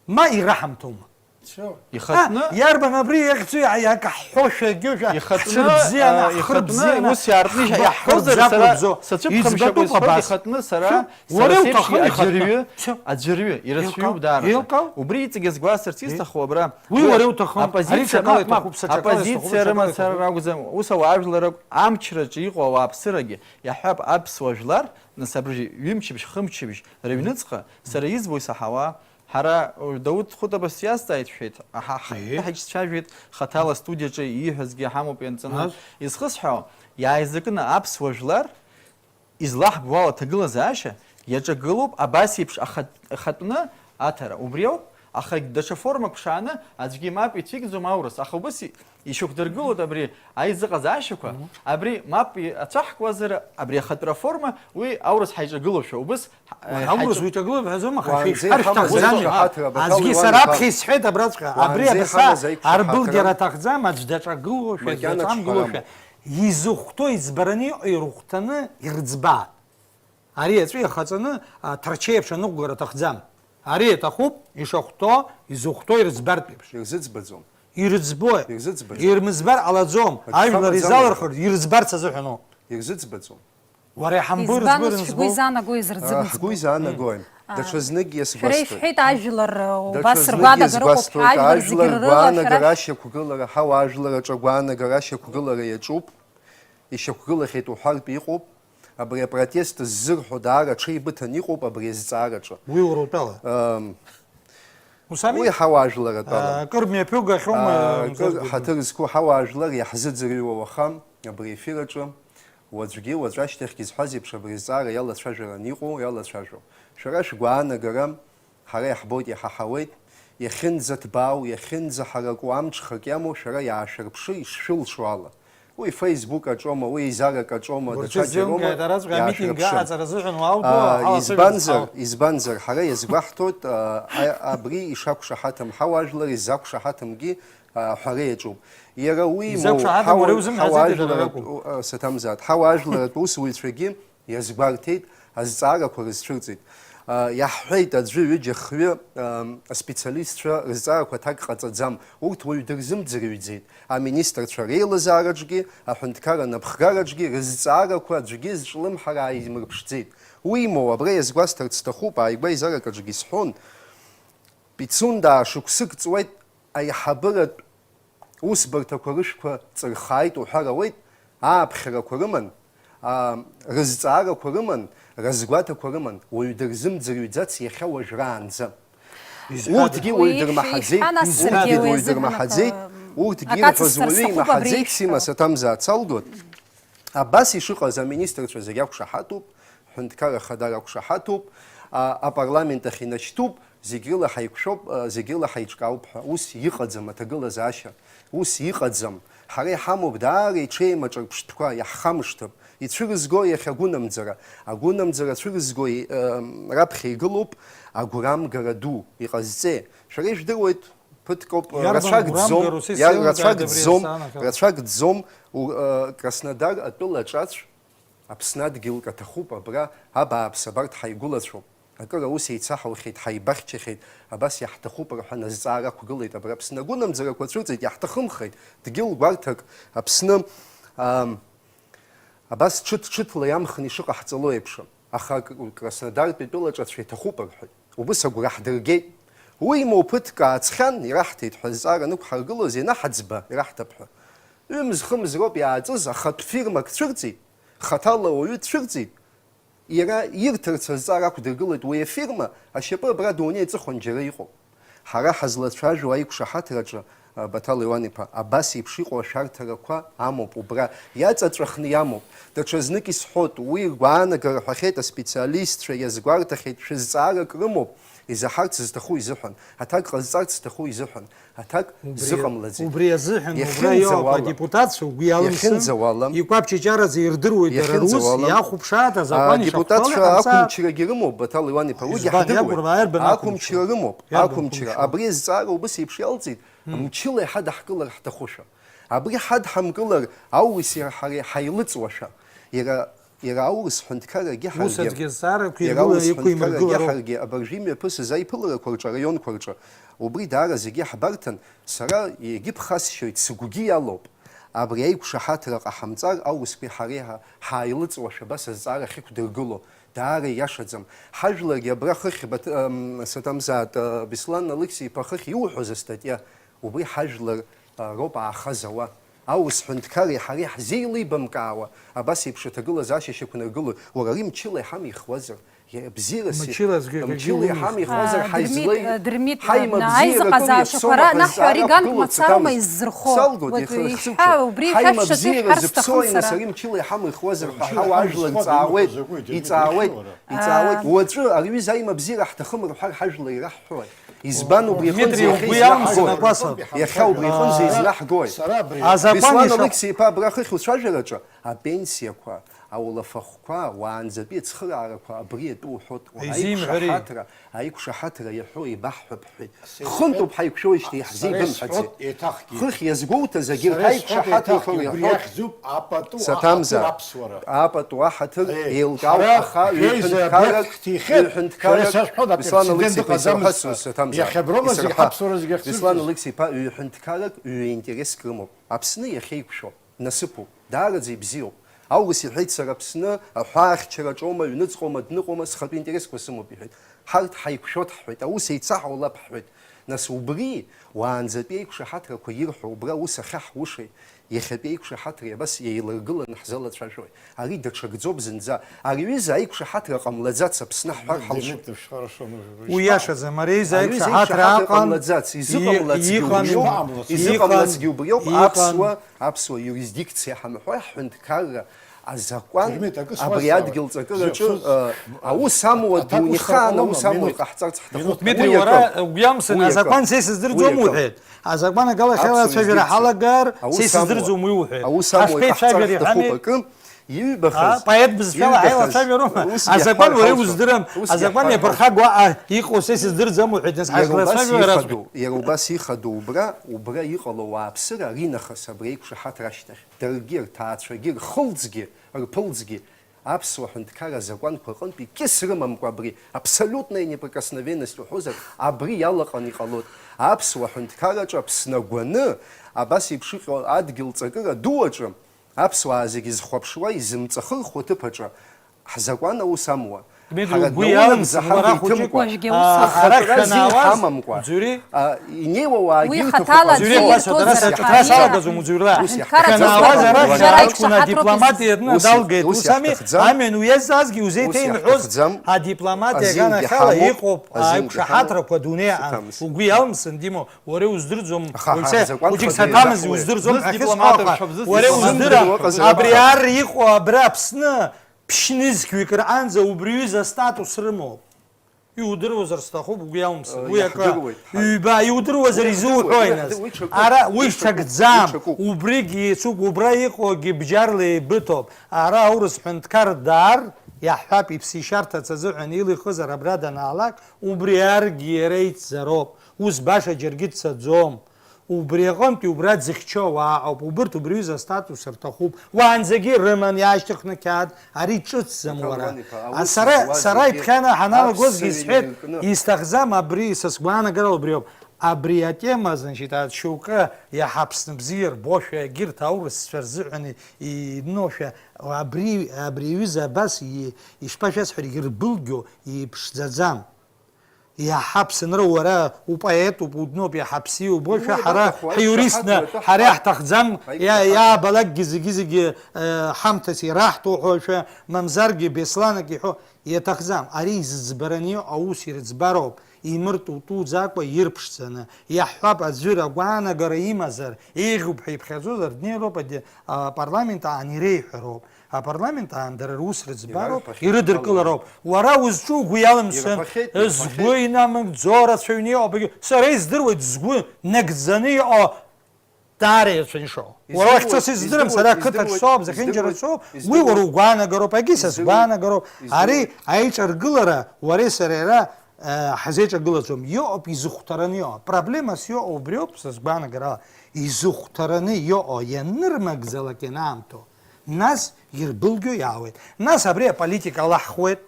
Ма ираҳамҭома? Ихатәны? А, иарбан абри иахьӡу иа-, иакаҳҳәошәа, егьошәа, Ихатәны, ҳҽырбзианы, а, ҳхырбзианы, ихатәны ус иаартны иа-, ҳхырбзиаҟәыгәӡа иаҳхырбзо, ҳәа сыцәыԥхамшьакәа избатәуп исҳәоит, абас. Ихатәны сара Уара сара иуҭахым сеиԥш ихатәны. аӡәырҩы, аӡәырҩы, ирацәаҩуп Еилкаау? даара. Еилкаау? Убри иҵегь иазгәасҭарц Е? исҭаху абра. Уи уара иуҭахым. Ари Оппозициа, ҽакала мап, мап, иҭахуп, сы ҽакала иҭахуп, оппозициа сы ҽакала рымацара иҭахуп. ракәӡам, ус ауаажәлар ракә-, амчраҿы иҟоу ауааԥсырагьы, иаҳҳәап, аԥсуа жәлар, нас абри ҩымчыбжь, хымчыбжь рыҩныҵҟа, сара избо исаҳауа, Ҳара, Дауҭ Хәытаба сиазҵааит, шәҳәеит, аҳа, ҳа-, Еи. ҳаиҿцәажәеит, хаҭала астудиаҿы ииҳәазгьы ҳамоуп ианҵаны. Нас? Изхысҳәаау, иааизакны аԥсуа жәлар излаҳбо ала аҭагылазаашьа иаҿагылоуп абас еиԥш ахат-, ахатәны аҭара. Убри ауп, аха егь даҽа формак ԥшааны аӡәгьы мап ицәикӡом аурыс, аха убыс и-, ишьақәдыргылоит абри аизыҟазаашьақәа, Мгм. абри мап и-, ацәаҳкуазар, абри ахатәра аформа, уи аурыс ҳаиҿагылошәа, убыс Уара аурыс уиҿагылоуп ҳәа азоума, аха Уаанӡа шәеиқәшәар иҳамаз шәҭахӡами? аиқәшаҳаҭра, абаҭал Аӡгьы иуан сара иҳәа. Аԥхьа исҳәеит абраҵәҟьа, абри Уаанӡа абаса иҳамаз аиқәшаҳаҭра, арбылгьара аҭахӡам, аӡә даҿагылошәа, макьана даҿамгылошәа, ҽхәарам. Изыхәҭоу иӡбараны иҟоу ирыхәҭаны ирыӡба. Ари аҵәы иахаҵаны, а, ҭарчеиԥш аныҟәгара аҭахӡам. Ари аҭахуп, ишахәҭоу, изыхәҭоу ирыӡбартә еиԥш. Ирзыӡбаӡом. Ирыӡбои? Ирзыӡбаӡом. Ирмыӡбар ҟалаӡом. Аҽхабаӡам. Ажәлар изалырхыр, ирыӡбарц азыҳәаноуп. Ирзыӡбаӡом. Уара иҳамбо Избан ирыӡбо ус шәгәы ирызбо? изаанагои, Ҳгәы ирзыӡбаӡом? изаанагои? Даҽа зныкгьы Шәара иазгәасҭоит. ишәҳәеит, ажәлар, Даҽа убас зныкгьы ргәаанагара ыҟоуп ҳәа, иазгәасҭоит, ажәлар зегьы ажәлар рыла шәара ргәаанагарашьа шә- ықәгылара, ҳауаажәлар аҿы агәаанагарашьа ықәгылара иаҿуп, ишьақәгылахьеит уҳәартә иҟоуп, абри апротест ззырҳәо даара аҽеибыҭаны иҟоуп абри азҵаараҿы. Уи уара утәала? Ам, Ус ами? Уи ҳауаажәларатәала. Аа, акыр мҩаԥыгахьоума, Аа, акыр мзаргьы? Ҳаҭыр зқәу ҳауаажәлар иаҳзыӡырҩуа уаха абри аефир аҿы, уаҵәгьы, уаҵәашьҭахьгьы зҳәаз еиԥш абри азҵаара иалацәажәаран иҟоу, иалацәажәо. Шәара шәгәаанагара ҳара иаҳбоит, иҳаҳауеит, иахьынӡаҭбаау, иахьынӡаҳараку амҽхак иамоу шәара иаашәырԥшы ишшәылшо ала. Уи Facebook аҿоума, уи еизарак аҿоума, Урҭ даҽаџьароума, изеилымкааит, араҵәҟьа амитинг иаашәырԥшым. аҟаҵара азыҳәан уа аудуа Аа, ҳалацәажәара избанзар, зҳауа. избанзар, ҳара иазгәаҳҭоит, аа, а-, абри ишақәшаҳаҭым, ҳауаажәлар изақәшаҳаҭымгьы, аа, ҳәара иаҿуп. Иара уимоу, Изақәшаҳаҭым уара ҳауа-, иузымҳәаӡеит, иара ҳауаажәларатә, ракәым. у-, а, саҭамзааит, ҳауаажәларатә усуҩцәагьы иазгәарҭеит, азҵаарақәа рызцәырҵит. А, иаҳҳәеит, аӡәы, ҩыџьа, хҩы, ам, аспециалистцәа рызҵаарақәа аҭак ҟаҵаӡам, урҭ уаҩ дырзымӡырҩӡеит, аминистрцәа реилазаараҿгьы, аҳәынҭқарра напхгараҿгьы рызҵаарақәа аӡәгьы зҿлымҳара ааимырԥшӡеит. Уимоу, абра иазгәасҭарц сҭахуп, ааигәа еизаракаҿгьы исҳәон, Пицунда шықәсык ҵуеит аиҳабыратә Усбарҭақәа рышәқәа ҵырхааит уҳәар ауеит, ааԥхьарақәа рыман, аа, рызҵаарақәа рыман, разгәаҭақәа рыман, уаҩ дырзымӡырҩӡац иахьа уажәраанӡа. Урҭгьы уаҩ дырмаҳаӡеит, урҭгьы уаҩ дырмаҳаӡеит, урҭгьы ирҳәоз уаҩы имаҳаӡеит, Сима, саҭамзааит, салгоит. Абас ишыҟаз аминистрцәа зегь ақәшаҳаҭуп, ҳҳәынҭқарра ахада рақәшаҳаҭуп, а, апарламент ахь инашьҭуп, зегь рыла ҳаиқәшәоуп, а, зегь рыла ҳаиҿкаауп ҳәа. Ус иҟаӡам аҭагылазаашьа, ус иҟаӡам. Ҳара иҳамоуп даара иҽеим аҿырԥштәқәа, иаҳхамышҭып. Ицәырызго иахьа агәынамӡара, агәынамӡара цәырызго, э, раԥхьа игылоуп агәрамгара ду, иҟазҵеи? Шәара ижәдыруеит, ԥыҭк ауп, Иарбан рацәак ӡӡом, гәрамгароу, са иа-, исзеилымкааит рацәак абри ӡӡом, азҵаанахьала. Рацәак ӡӡом, у-, э, Краснодар атәыла аҿацә Аԥсны адгьылк аҭахуп, абра абааԥс абарҭ ҳаигәылацәоуп. Акыр аус еицаҳаухьеит, ҳаибахьчахьеит, абас иаҳҭахуп рҳәан азҵаара ақәгылеит абра Аԥсны. Агәынамӡарақәа цәырҵит, иаҳҭахымхеит, дгьыл гәарҭак Аԥсны, ам, абас ҽыҭ-ҽыҭла иамхны ишыҟаҳҵало еиԥш. Аха К-, Краснодартәи атәылаҿацәа иҭахуп рҳәеит. Убыс агәра ҳдыргеит. Уимоу, ԥыҭк ааҵхьан, ираҳҭеит ҳәа азҵаара нықәҳаргылоз ианаҳаӡба, ираҳҭап ҳәа. Ҩымз-хымз роуп иааҵыз, ахатә фирмак цәырҵит, хаҭала уаҩы дцәырҵит. Иара ирҭарц азҵаара ақәдыргылеит уи афирма, ашьапы абра адунеи аҵыхәан џьара иҟоуп. Ҳара ҳазлацәажәо аиқәшаҳаҭраҿы, а, Баҭал Леуан-иԥа, абас еиԥш иҟоу ашәарҭарақәа амоуп, убра иаҵаҵәахны иамоуп. Даҽазнык исҳәот, уи ргәаанагара ҳәахьеит аспециалистцәа, иазгәарҭахьеит, шәызҵаарак рымоуп, изаҳарц зҭаху изыҳәан, аҭак ҟазҵарц зҭаху изыҳәан, аҭак Убри, зыҟамлаӡеит. Убри азыҳәан убра иоуп Иахьынӡауала, адепутатцәа угәы иалымсын, иахьынӡауала, иқәаԥчиҿараӡа ирдыруеит дара рус, иахьынӡауала, иахәаԥшааит азакәан адепутатцәа иахьахәҭоу иҟамҵа- ақәымчрагьы рымоуп, Баҭал Леуан-иԥа, уигьы Избан, ҳдыруеит. Иарбан ақәымчра? Ақәымчра рымоуп, Иарбан ақәымчра. Ақәымчра? Абри азҵаара убыс еиԥш иалҵит, мчыла иҳадаҳкылар ҳҭахушәа. Абри ҳадҳамкылар, аурыси ҳареи ҳаилыҵуашәа. Иара Иара аурыс ҳәынҭқаррагьы ҳаргьы, Усаӡәгьы азҵаарақәа иара иргыла аурыс ҳәынҭқаррагьы иқәимыргылароуп. Ҳаргьы абыржәы имҩаԥысыз аиԥыларақәа рҿы, араионқәа рҿы, убри даара зегьы иаҳбарҭан, сара иагьыԥхасшьоит, сыгәгьы иалоуп. Абри аиқәшаҳаҭра ҟаҳамҵар, аурысқәеи ҳареи ҳа-, ҳааилыҵуашәа абас азҵаара ахьықәдыргыло, даара ииашаӡам. Ҳажәларгьы абра хыхь, Баҭ-, ам, Саҭамзааҭ, а, Беслан Алықьса-иԥа хыхь иуҳәоз астатиа, убри ҳажәлар, а, роуп ааха зауа. Аурыс ҳәынҭқарреи ҳареи ҳзеилибамкаауа, абас еиԥш аҭагылазаашьа шьақәнаргылоит, уара ари мчыла иҳамихуазар, иа-, бзиарас и-, Мчыла аӡәгьы акгьы мчыла иумихуа. Иҳамихуазар, А, ҳаизлеи-, Дырмит, а, Дырмит, ҳаимабзиара а, акыр аизыҟазаашьақәа иаԥсоу ра-, наҳәа аҟазҵара ариган ҳгылоуп, мацароума Саҭамза. Иззырхо? Салгоит, Уи ихы-, ихцәгьа. Ҳаи, убри Ҳаимабзиара шәашәа зыԥсоу, шәарсҭаху нас сара. Ари мчыла иҳамихуазар ҳәа ҳауаажәлар ҵаауеит, иҵаауеит, иҵаауеит. А. Уаҵәы ари ҩыза аимабзиара ҳҭахым рҳәар ҳажәлар ираҳҳәоит. Избан убри Дмитрий, иҟынӡа иахьа угәы иалымсит, изнаҳгои? Акәасап. Иахьа убри иҟынӡа А, изнаҳгои? Сара абри Азакәан Беслан ишаҳ- Алықьса-иԥа абра хыхь уцәажәараҿы апенсиақәа, аулафахәқәа, уаанӡатәи ацхыраарақәа абри атәы уҳәот, уара Изимҳәари? Аиқәшаҳаҭра, аиқәшаҳаҭра иаҳәо еибаҳҳәап ҳҳәеит. Хынтәуп ҳаиқәшәоижьҭеи Сара иаҳзеибымҳәаӡеит. Исҳәот еиҭахгьы. Хыхь иазгәоуҭаз агьырҭ Сара исҳәот аиқәшаҳаҭрақәа еиҭахгьы, убри ирҳәот. Ахьӡуп апату Саҭамзар, аҳаҭыр аԥсуара. Апату аҳаҭыр Е, еилкаау ҳара аха ҩажәа ҩажәа ҩажәа ҳәынҭқаррак, ҳәынҭқаррак, ҩажәа ҳәынҭқаррак, ҳәа Беслан Алықьса-иԥа, исырҳасуа, Саҭамзар, иахьа аброма зегь исырҳа. Ҳаԥсуара зегь ахьӡуп Беслан исҳәо. Алықьса-иԥа, ҩажәа ҳәынҭқаррак, ҩажәа интереск рымоуп. Аԥсны иахьеиқәшәо насыԥуп, даараӡа ибзиоуп. Аурыс иҳәеит, сара Аԥсны аҳәаахьчараҿоума, аҩныҵҟоума, адәныҟоума, схатәы интересқәа сымоуп, иҳәеит. Ҳарҭ ҳаиқәшәот ҳҳәеит, аус еицаҳаулап ҳҳәеит. Нас убри, уаанӡатәи аиқәшаҳаҭрақәа ирҳәо, убра аус ахьаҳушеи, иахьатәи аиқәшаҳаҭреи абас еиларгыланы ҳзалацәажәои? Ари даҽакӡоуп зынӡа. Ари аҩыза аиқәшаҳаҭра ҟамлаӡац, Аԥсны ҳҳәар ҳалшоит. Уи иашаӡам, ари аҩыза Ари аҩыза аиқәшаҳаҭра аиқәшаҳаҭра аҟан, ҟамлаӡац, и-, изыҟамлаӡгьы иҟан, убриоуп, иҟан, изыҟамлаӡгьы убриоуп, иҟан. Аԥсуа, аԥсуа иурисдикциа ҳамҳәои, ҳҳәынҭқарра, азакәан, Дырмит, акы абри суазҵаауеит. Адгьыл ҵакыраҿы, Зыԥсыз э, аус амуа, аҭак ус дунеихаан ҟалома, аус амуа минуҭ. Иҟаҳҵарц ҳҭахуп. Минуҭ. Дмитрий, уи уара акы. Угәы иамсын, Уи акы. Азакәан са исыздырӡом Уи акы. Уҳәеит. Азакәан агалахьала Аԥсуа ацәажәара издырӡом. Ҳалагар, Аус са амуа. Исыздырӡом уи уҳәеит. Аус амуа Ҳашԥеицәажәари, иҟаҳҵар ҳәами? Ҳҭахуп акы, иҩбахаз, А, поет бызшәала иҩбахаз. Ҳаилацәажәароума? Ус Азакәан иаҳҳәар уара ҳалшоит. Иуздырам. Ус Азакәан иаҳҳәар иабырхагоу, ҳалшоит. А, иҟоу са исыздырӡом уҳәеит, нас Иара убас ҳазлацәажәо иаразнак. Ихадоу, иара убас ихадоу убра, убра иҟало ауааԥсыра аринахыс абри аиқәшаҳаҭра ашьҭахь. Даргьы, рҭаацәагьы, рхылҵгьы, рԥылҵгьы, аԥсуа ҳәынҭқарра азакәанқәа рҟынтәи кьыс рымамкәа абри абсолютная неприкосновенность уҳәозар, абри иалаҟан иҟалоит. Аԥсуа ҳәынҭқарраҿы Аԥсны агәаны, абас еиԥш иҟоу адгьыл ҵакыра ду аҿы, аԥсуаа зегьы зхәаԥшуа, изымҵахырхәо аҭыԥ аҿы, ҳзакәан аус амуа. Дмитрий, Ҳара угәы днаунагӡа иалымсын, уара ҳамҭа хәыҷык, иҭымкәа. Уажәгьы ус А, ахатәы ара разин шәанаауаз, ҳамамкәа. Уӡури? А, инеиуа уаагьы Уи рҭахуп хаҭала азин. Уӡури, аӡәы абас иаҳҳәозар, ара иаҳҳәозар. Саҿыхра салагаӡом, Уӡури, ра. Ус Ҳәынҭқарра иаҳҳәозар. Шәанаауаз, ара Ус шәара иаҳҳәозар. Аҷкәын адипломат иатәны Ус, далгеит. ус Ус ами, иаҳҭахӡам. Амҩан уи азҵаазгьы узеиҭеимҳәоз Ус иаҳҭахӡам. Адипломатиа Азингьы аганахьала ҳамоуп, иҟоуп азингьы ҳамоуп. Аиқәшаҳаҭрақәа адунеи аҟан. Саҭамыз. Угәы иалымсын, Димо, уара иуздырӡом. Аха Уаҩ ҳара са, ҳзакәанқәа хәыҷык зегьы Саҭамыз рзаҳауеит. Иуздырӡом Зыс ҳәа дипломатыр, ахьысҳәо аха, шәабзы уара сымдыруа иуздырам. Ыҟазар Абри акәхап. Ар иҟоу абра Аԥсны. Ԥшьнызқь ҩык рҟанӡа убри ҩыза астатус рымоуп. Иудыруазар сҭахуп, угәы иалымсын. Э, Уи акы иаҳдыруеит, ҳа-, ҩба, иудыруазар уи иаҳдыруеит, изуҳәои, уи нас? Аҳ-, уи ҽакӡам, Ара уи уи ҽакуп, ҽакуп. Уи ҽакуп. Убригь еицуп, убра иҟоугьы бџьарла еибыҭоуп. Ара аурыс ҳәынҭқар даар, иаҳҳәап, иԥсишьарҭац азыҳәан илихызар абра данаалак, убри аргьы иара ицароуп. Ус баша џьаргьы дцаӡом. Убри аҟынтәи убра дзыхьчо ауаа ауп. Убырҭ убри ҩыза астатус рҭахуп. Уаанӡагьы рыман иаашьҭыхны қьаад, ари ҿыцӡам уара. Иҭалуан иԥа, А, аус сара, зуаз сара зегьы иԥхьана ҳаналагозгьы аԥсыҩ исҳәеит, инаркны. Исҭахӡам абри, са сгәаанагарала убри ауп. Абри атема, значит, а, шьоукы иаҳа Аԥсны бзиа рбошәа егьырҭ аурысцәа рзыҳәан и-, иноушәа, абри, абри аҩыза абас и-, ишԥашәасҳәари, ирбылгьо иԥшӡаӡам. Иаҳа Аԥсынра уара упоетуп, удноуп, иаҳа бзиа убошәа, ҳара ҳиуристны, ҳара иаҳҭахӡам, иа-, иаабалакгьы зегьы-зегьы, э, ҳамҭас ираҳҭо ҳәа, мамзаргьы Бесланак иҳәо иаҭахӡам. Ари изыӡбараны иҟоу аус ирыӡбароуп, имыртутуӡакәа ирԥшӡаны. Иаҳҳәап, аӡәыр агәаанагара имазар, еиӷьуп ҳәа иԥхьаӡозар, днеироуп ади-, апарламент аан иреиҳәароуп. Апарламент аан дара рус рыӡбароуп, ирыдыркылароуп. Уара узҿу угәы иалымсын, згәы инамыгӡо рацәаҩны иҟоуп, сара издыруеит згәы нагӡаны иҟоу даара ирацәаны ишыҟоу. Уара уахьцо сыздырам, сара ақыҭаҿ соуп, зехьынџьараҿ соуп, уи уара угәаанагароуп, егьи са сгәаанагароуп. Ари аиҿаргылара уареи сареи ара, э, ҳазеиҿагылаӡом. Иҟоуп, изыхәҭараны иҟоуп. Проблемас иҟоу убриоуп, са сгәаанагарала. Изыхәҭараны иҟоу ианырмагӡалак ианаамҭоу. Нас ирбылгьо иаауеит. Нас абри аполитика алаҳхуеит.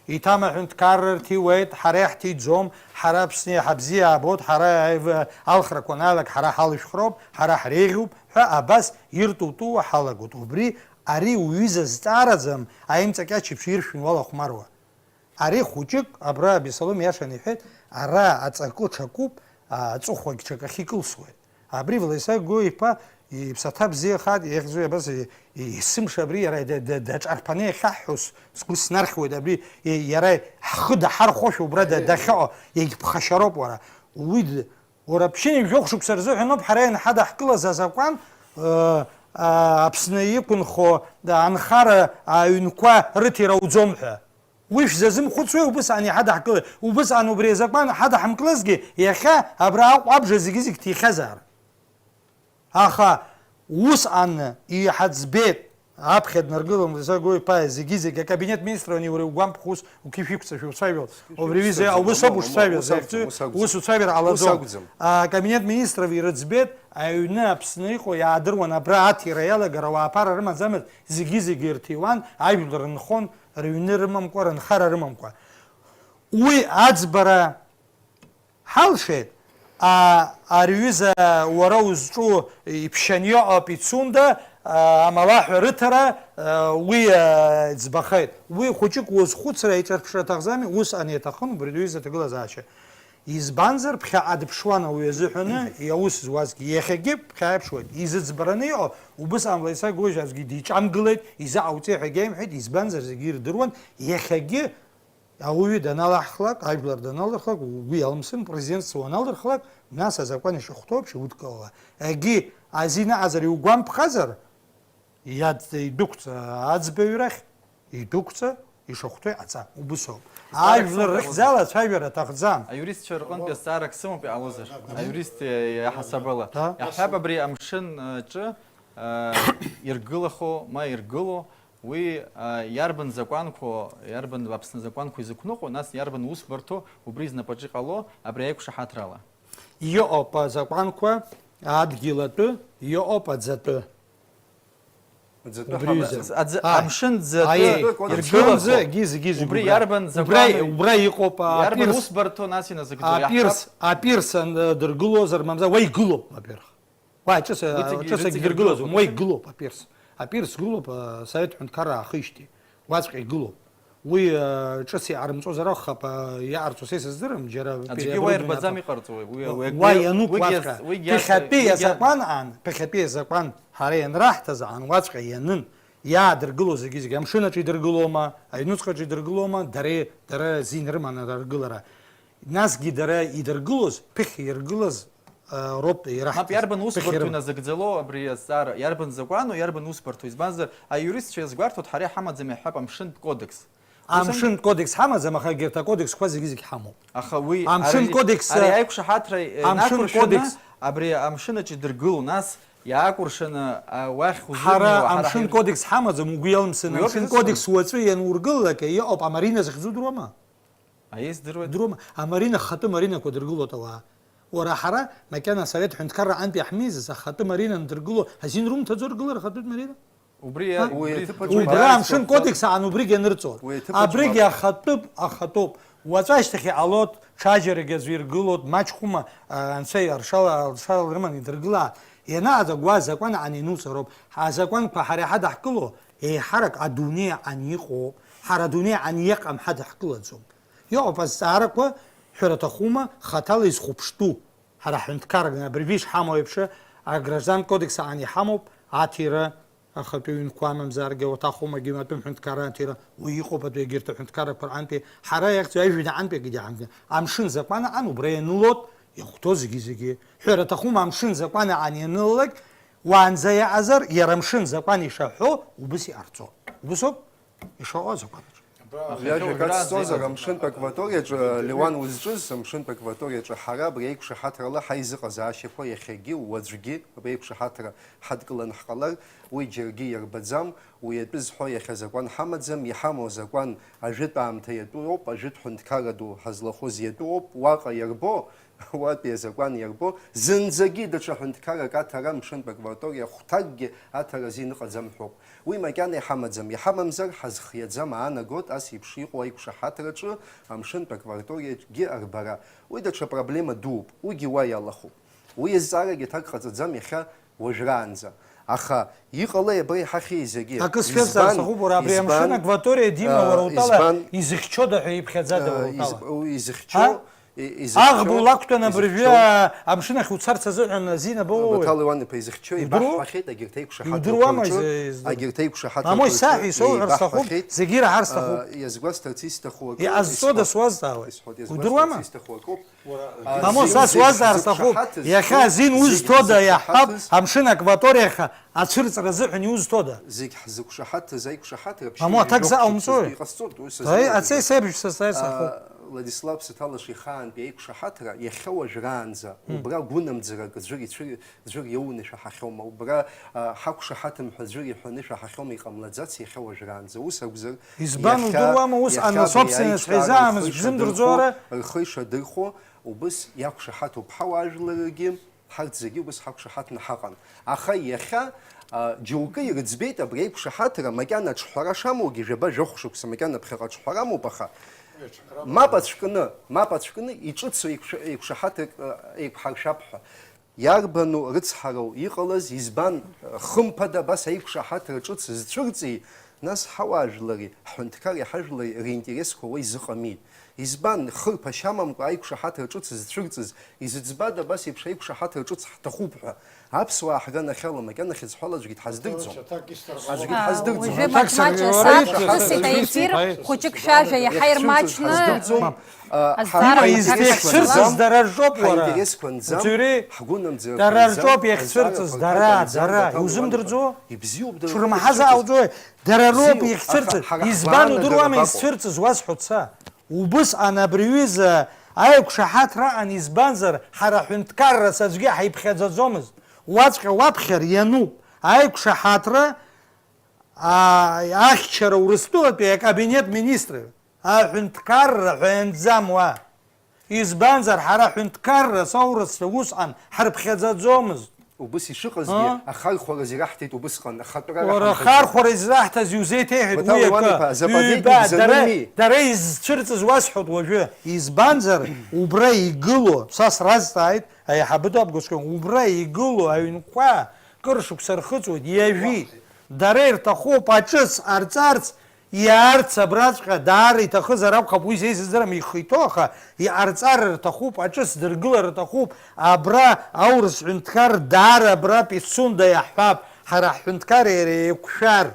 Иҭам аҳәынҭқарра рҭиуеит, ҳара иаҳҭиӡом, ҳара Аԥсны иаҳа бзиа аабоит, ҳара аив-, алхрақәа анаалак ҳара ҳалышәхроуп, ҳара ҳреиӷьуп ҳәа абас ирту-тууа ҳалагоит. Убри ари уҩыза зҵаараӡам аимҵакьачеиԥш иршәын уалахәмаруа. Ари хәыҷык, абра Абесалом иашан иҳәеит, ара аҵакы ҽакуп, аҵыхәагь ҽакахь икылсуеит. Абри Владислав Георгиа-иԥа иԥсаҭа бзиахааит, иахьӡу абас, и-, и-, есымша абри иара да-, да-, даҿарԥаны иахьаҳҳәо с-, сгәы снархьуеит, абри и-, иара ҳхы даҳархәошәа убра да-, дахьыҟоу, иагьԥхашьароуп уара. Уи д-, уара ԥшьынҩажәи жәохә шықәса рзыҳәаноуп ҳара ианҳадаҳкылаз азакәан, э, а, Аԥсны иқәынхо, да, анхара аҩнқәа рыҭира ауӡом ҳәа. Уи шәзазымхәыцуеи, убысҟан иҳадаҳкылеит? Убысҟан убри азакәан ҳадаҳмкылазгьы, иахьа абра Аҟәа абжа зегьы-зегь ҭихьазаарын. Аха усҟан иҳаӡбеит, аԥхьа днаргылан Владислав Георгиа-иԥа, зегьы-зегь акабинет министров ани уара иугәамԥхо ус уқьышә иқәҵашәа уцәажәо, убри аҩыза аус ауп ушцәажәо, ус акәӡам, захьӡу ус акәӡам. Ус уцәажәар ус ҟалаӡом. Акәӡам. Акабинет министров ирыӡбеит, аҩны Аԥсны иҟоу иаадыруан, абра аҭира иалагар ауаа аԥара рымаӡамызт, зегьы-зегь ирҭиуан, ажәлар нхон, рыҩны рымамкәа, рынхара рымамкәа. Уи аӡбара ҳалшеит, а, ари ҩыза уара узҿу иԥшьаны иҟоуп Пицунда, а, амалаҳәа рыҭара, а, уи, а, ӡбахеит. Уи хәыҷык уазхәыцра, иҿырԥшра аҭахӡами, усҟан иаҭахын убри аҩыза аҭагылазаашьа. Избанзар, ԥхьаҟа дыԥшуан ауаҩы азыҳәаны, иаус зуазгьы, иахьагьы ԥхьаҟа иаԥшуеит. Изыӡбараны иҟоу, убысҟан Владислав Георгиевич аӡәгьы диҿамгылеит, изаҟауҵеи ҳәа егьаимҳәеит, избанзар, зегьы ирдыруан, иахьагьы ауаҩы даналаҳхлак, ажәлар даналырхлак, угәы иалымсын, президентство уаналырхлак, нас азакәан ишахәҭоу еиԥш иудкылала. Егьи азин аҟазар иугәамԥхазар, Иад-, идәықәҵа аӡбаҩ рахь, идәықәҵа, ишахәҭоу иҟаҵа, убыс ауп. Ажәлар рыхьӡала ацәажәара аҭахӡам. Аиуристцәа рҟынтәи азҵаарак сымоуп, иҟалозар. Аиурист, э, иаҳасабала. Да. Иаҳҳәап, абри амшын, э, ҿы, э, иргылахо, ма иргыло, уи, э, иарбан закәанқәоу, иарбан Аԥсны закәанқәа изықәныҟәо, нас иарбан усбарҭоу убри знапаҿы иҟало, абри аиқәшаҳаҭрала? Иҟоуп азакәанқәа адгьылатәы, иҟоуп аӡатәы. Аӡатәы Убри ҳамаӡам. Аӡы, Ааи. Амшын ӡатәы Аиеи. Амшын иргылахо. Ӡы, егьи, зегьи, зегьи Убри убра. Иарбан Убра, закәануи? Убра иҟоуп, а, Иарбан апирс. Усбарҭоу нас иназыгӡо? Апирс, иаҳҳәап. Апирс, ан-, дыргылозар, мамзар, уа игылоуп, во-первых. Уа, ҿыц, Рыцегьы, ҿыц рыцегьы агьдыргылаӡом, иргылахо. Уа игылоуп, апирс. Апирс гылоуп, а, Совет ҳәынҭқарра аахижьҭеи. Уаҵәҟьа игылоуп. Уи, э, ҿыц иҟарымҵозар акәхап, э, иҟарҵо са исыздырам, џьара Аӡәгьы уа переоборудование ирбаӡам аҭахуп. Иҟарҵо, уи, уи, Уа уи, иануп уигьы уаҵәҟьа. Уигьы Ԥыхьатәи иа-, азакәан аан, ԥыхьатәи азакәан ҳара ианраҳҭаз аан уаҵәҟьа ианын, иаадыргыло зегьы-зегьы, амшын аҿы идыргылома, аҩнуҵҟаҿы идыргылома, дара, дара зин рыман аргылара. Насгьы дара идыргылоз, ԥыхьа иргылаз, роуп ираҳҭаз. Мап, иарбан усбарҭоу иназыгӡало абри азҵаара? Иарбан закәану, иарбан усбарҭоу? Избанзар, аиуристцәа иазгәарҭоит, ҳара иҳамаӡам иаҳҳәап амшынтә кодекс. Ус Амшынтә кодекс ҳамаӡам, аха егьырҭ акодексқәа зегьы-зегь ҳамоуп. Аха уи Амшын ари, кодекс, ари аиқәшаҳаҭра, э, Амшын инақәыршәаны кодекс. Абри амшын аҿы идыргыло, нас иаакәыршаны, а, уахь узымнеиуа, Ҳара ҳара Амшын ҳаир- кодекс ҳамаӡам, угәы иалымсын, Уи ауп Амшын изыӡбаз. Кодекс уаҵәы ианургылалак, иҟоуп, амарина захьӡу дыруама? Аиеи, здыруеит. Дыруама? Амарина, ахатәы маринақәа дыргылоит ауаа. Уара ҳара, макьана асовет ҳәынҭқарра аҟынтә иаҳмизыз, ахатәы марина андыргыло, азин румҭаӡо ргылара ахатәытә марина? Убри Ҳа? Уи убри аҭыԥ аҿы Убра уаҩ амшын дыҟаӡам. Кодекс аан убригь анырҵоит. Уи аҭыԥ аҿы Абригь уаҩ ахатәы, ахатәоуп. Уаҵәашьҭахь иҟалоит, ҽаџьарагьы аӡәы иргылоит, маҷхәыма, а, анцәа аршала, аршала рыманы идыргылааит. Ианаҟаҵ агәы азакәан аан инуҵароуп. Ҳа азакәанқәа ҳара иҳадаҳкыло, еиҳарак адунеи аан иҟоуп. Ҳара адунеи аан иҟам ҳадаҳкылаӡом. Иҟоуп азҵаарақәа, Ҳәара аҭахума, хаҭала изхәыԥштәу. Ҳара ҳҳәынҭқарра абыржәы ишҳамоу еиԥш, аграждан кодекс аан иҳамоуп аҭира ахатәы ҩынқәа амамзаргьы, ауаҭахума, егьи атәым ҳәынҭқарра аҭира, уи иҟоуп адәы егьырҭ аҳәынҭқаррақәа рҟынтәи. Ҳара иахьӡу ажәҩан аҟынтәи акгьы ҳамҭан. Амшын закәан аҟан убра ианылоит, иахәҭоу зегьы-зегьы. Ҳәара аҭахума, амшын закәан аҟан ианылалак, уаанӡа иаҟазар, иара амшын закәан ишаҳәо, убыс иҟарҵо. Убысоуп ишаҟоу азакәанаҿ. Абра Иажәа ахьоуҳәара кацҵозар, зегьы амшынтә акваториаҿы, Леуан, узҿыз, амшынтә акваториаҿы ҳара абри аиқәшаҳаҭрала ҳаизыҟазаашьақәа иахьагьы, уаҵәгьы абри аиқәшаҳаҭра ҳадкыланы ҳҟалар, уи џьаргьы иарбаӡам, уи атәы зҳәо иахьа закәан ҳамаӡам, иҳамоу азакәан ажәытә аамҭа иатәу ауп, ажәытә ҳәынҭқарра ду ҳазлахәыз иатәу ауп, уаҟа иарбо, уатәи азакәан иарбо, зынӡагьы даҽа ҳәынҭқаррак аҭара амшынтә акваториа хәҭакгьы аҭара азин ыҟаӡам ҳәоуп. Уи макьана иҳамаӡам, иҳамамзар, ҳазхиаӡам, аанагот ас еиԥш иҟоу аиқәшаҳаҭраҿы амшынтә акваториагьы арбара. Уи даҽа проблема дууп, уигьы уа иалахәуп. Уи азҵаарагьы аҭак ҟаҵаӡам иахьа уажәраанӡа. Аха иҟалеи абра иҳахьеи зегьы? Акы сшәазҵаар Избан, сҭахуп, уара абри избан, амшын акваториа, Дима, а, уара утәала избан, изыхьчода ҳәа иԥхьаӡада, а, уара из-, утәала? у-, изыхьчо, А? и-, изыхьчо, Аӷба улақәтәан абыржәы изыхьчо, амшын ахь уцарц азыҳәан азин абоуеит. Абаҭал Леуан-иԥа, изыхьчо Удыруа? ибаҳҳәахьеит, агьырҭ аиқәшаҳаҭрақәа Удыруама рҿы, изы-, изы-, агьырҭ аиқәшаҳаҭрақәа Мамои, рҿы саҳ исоуҳәар сҭахуп, ибаҳҳәахеит, зегьы ираҳар сҭахуп. а, иазгәасҭарц исҭаху акы Иҟазҵода исҳәо-, суазҵаауеит? исҳәоит, Удыруама? Иазгәасҭарц исҭаху акоуп. Уара, А, Мамо, зегь-, са зегь суазҵаар сҭахуп. ҳзықәшаҳаҭыз, Иахьа зегь азин узҭода зықәшаҳаҭыз, иаҳҳәап, амшын акваториа ахь ацәырҵра азыҳәан иузҭода? Зегь ҳзықәшаҳаҭыз аиқәшаҳаҭра Мамо, аҭак ԥшьынҩажәа заҟаумҵои? Иҟасҵоит, уи сазыҳәан Аи, ацеи иҟоуп. сеиԥш са саҩсахоит. А, Владислав Саҭалаша ихаантәи аиқәшаҳаҭра иахьа уажәраанӡа Мм. убра гәынамӡарак аӡәыр ицәыр-, аӡәыр иоуны ишәаҳахьоума, убра, а, ҳақәшаҳаҭым ҳәа аӡәыр иҳәаны ишәаҳахьоума, иҟамлаӡац иахьа уажәраанӡа. Ус акәзар, Избан иахьа, удыруама ус иахьа абри анасопственность аиҿкаара ҳәа изаамыз рхы бзымдырӡо ишадырхәо, ара? рхы ишадырхәо, убыс иақәшаҳаҭуп ҳауаажәларагьы, ҳарҭ зегьы убыс ҳақәшаҳаҭны ҳаҟан. Аха иахьа, а, џьоукы ирыӡбеит абри аиқәшаҳаҭра, макьана аҿҳәара шамоугьы, жәаба-жәохә шықәса макьана ԥхьаҟа аҿҳәара амоуп, аха мап ацәкны, мап ацәкны иҿыцу еиқәшә-, еиқәшаҳаҭрак, а, еиқәҳаршәап ҳәа. Иарбану рыцҳарау иҟалаз, избан, хымԥада абас аиқәшаҳаҭра ҿыц зцәырҵи, нас ҳауаажәлари, ҳҳәынҭқари ҳажәлари ринтересқәа уа изыҟами? Избан, хырԥашьа амамкәа аиқәшаҳаҭра ҿыц зцәырҵыз, изыӡбада абас еиԥш аиқәшаҳаҭра ҿыц ҳҭахуп ҳәа? Аԥсуаа ҳганахьала макьана хьыӡ-ҳәала аӡәгьы дҳаздырӡом. Аӡәгьы А, дҳаздырӡом. уажәы Аҭак Маҭмач саргьы асааҭ уара хҭысит аефир, Аи. хәыҷык шәажәа иаҳа ирмаҷны. Ҳаздырӡом. Азҵаара Ҳара Дима, аҭак изеихсырҵаз ҳаҿыхла. Дара рҿоуп, уара. Ҳаинтересқәа нӡам, Уцәыри? ҳгәынамӡара Дара рҿоуп иахьцәырҵыз, дара, дара, иузымдырӡо? Ибзиоуп, дара Шәырмаҳаза рҿыцыз. Ауӡои? Дара роуп Бзиоуп, иахьцәырҵыз. Аха ҳара Избан ҳгәаанагара удыруама бакәу? Изцәырҵыз, уасҳәоит са. Убыс ан абри ҩыза аиқәшаҳаҭра аҟан, избанзар, ҳара ҳәынҭқаррас аӡәгьы ҳаиԥхьаӡаӡомызт. Уаҵәҟьа уаԥхьар иануп. Аиқәшаҳаҭра, аа, ахьчара Урыстәылатәи акабинет министры, аҳәынҭқарра ҳәа ианӡам уа. Избанзар, ҳара ҳәынҭқаррас аурысцәа усҟан ҳарԥхьаӡаӡомызт. Убыс ишыҟазгьы, А? ахархәараз ираҳҭеит убысҟан, ахатәра Уара раҳамҭазар. Ахархәара израҳҭаз иузеиҭеиҳәеит Баҭал уи акы. Леуан-иԥа, Западнеи Ҩба, дара, бзанымми? Дара изцәырҵыз уасҳәоит уажәы. Избанзар, убра игылоу, са сразҵааит, аиҳабы ду абгоскын, убра игылоу аҩнқәа кыр шықәса рхыҵуеит, иажәит. Дара ирҭахуп аҿыц ҟарҵарц, Иаарц абраҵәҟьа даара иҭахызар акәхап, уи зеизыӡырам ихы иҭоу, аха иҟарҵар рҭахуп, аҿыц дыргылар рҭахуп, абра аурыс ҳәынҭқар даара абра Пицунда иаҳҳәап, ҳара ҳҳәынҭқар иара еиқәшәар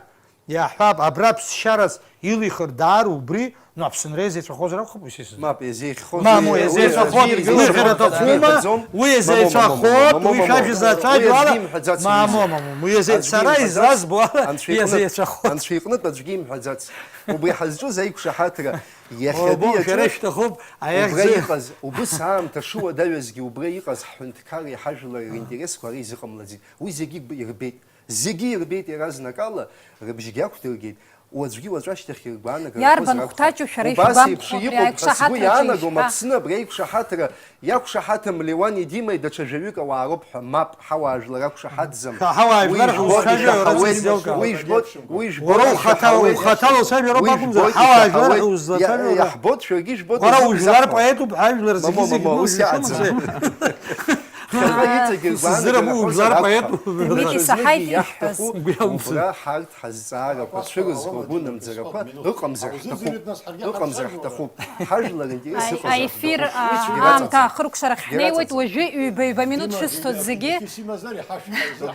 иаҳҳәап, абра ԥсшьарас илихыр даара убри, ну, Аԥсынра иазеицәахозар акәхап, уи сеизыӡырам. Мап, иазеихьхозар. Мамоу, уи, иазеицәахоит, уи уи хьырҭахума, уи иазеицәахоит, уи шәажәа зацәажәо ала, мамоу, мамоу, уи иазеи-, сара изазбо ала, Анцәа иҟынтә, иазеицәахоит. Анцәа иҟынтә аӡәгьы имҳәаӡац. Убри ҳазҿыз аиқәшаҳаҭра, иахьатәи Обо, аҿы шәара шәҭахуп, аиах убра зы- иҟаз, убыс аамҭа шыуадаҩызгьы убра иҟаз ҳҳәынҭқарреи ҳажәлари ринтересқәа ара изыҟамлаӡеит. Уи зегьы ирбеит. Зегьы ирбеит иаразнакала, рыбжьгьы ақәдыргеит. Уаҵәгьы уаҵәы ашьҭахьгьы ргәаанагара Иарбан рхозар акәхап. Хәҭаҷу шәара Убас ишәгәамԥхо еиԥш абри иҟоуп ҳәа сгәы аиқәшаҳаҭраҿы иаанагом ишәҳәа? Аԥсны абри аиқәшаҳаҭра Иақәшаҳаҭым Леуани Димеи даҽа жәаҩык ауаа роуп ҳәа, мап, ҳауаажәлар ақәшаҳаҭӡам. Ҳа-, ҳауаажәлар Уи жәбоит, ушәажәа, иаҳауеит, уара зегь зеилкаауеит. Уи жәбоит, уи жәбоит, Уара ухаҭала, иаҳауеит. Ухаҭала уцәажәароуп Уи акәымзар, жәбоит, ҳауаажәлар иаҳауеит. Узлацәажәо Иа-, ара. Иаҳбоит, шәаргьы ижәбоит, Уара уажәы ужәлар изаҳауеит. Поетуп, ҳажәлар Мамоу, зегьы, зегьы мамоу, ус узышәом, иаӡам. Анцәа. Ԥхьаҟа иҵегьы сызрым, гәаанагара ужәлар ҳәа поет. Дмитрий, саҳаиҭ ишәҳәаз. Убра ҳарҭ ҳазҵаарақәа цәырызго агәынамӡарақәа ыҟамзар ҳҭахуп, ыҟамзар ҳҭахуп. Ҳажәлар интерес Аи-, ыҟазар аефир, ҳҭахуп. Уи а, цәгьа аамҭа раҵаҵа. Ахыркәшара ҳнеиуеит, уажәы ҩба-ҩба минуҭ шәысҭоит зегьы.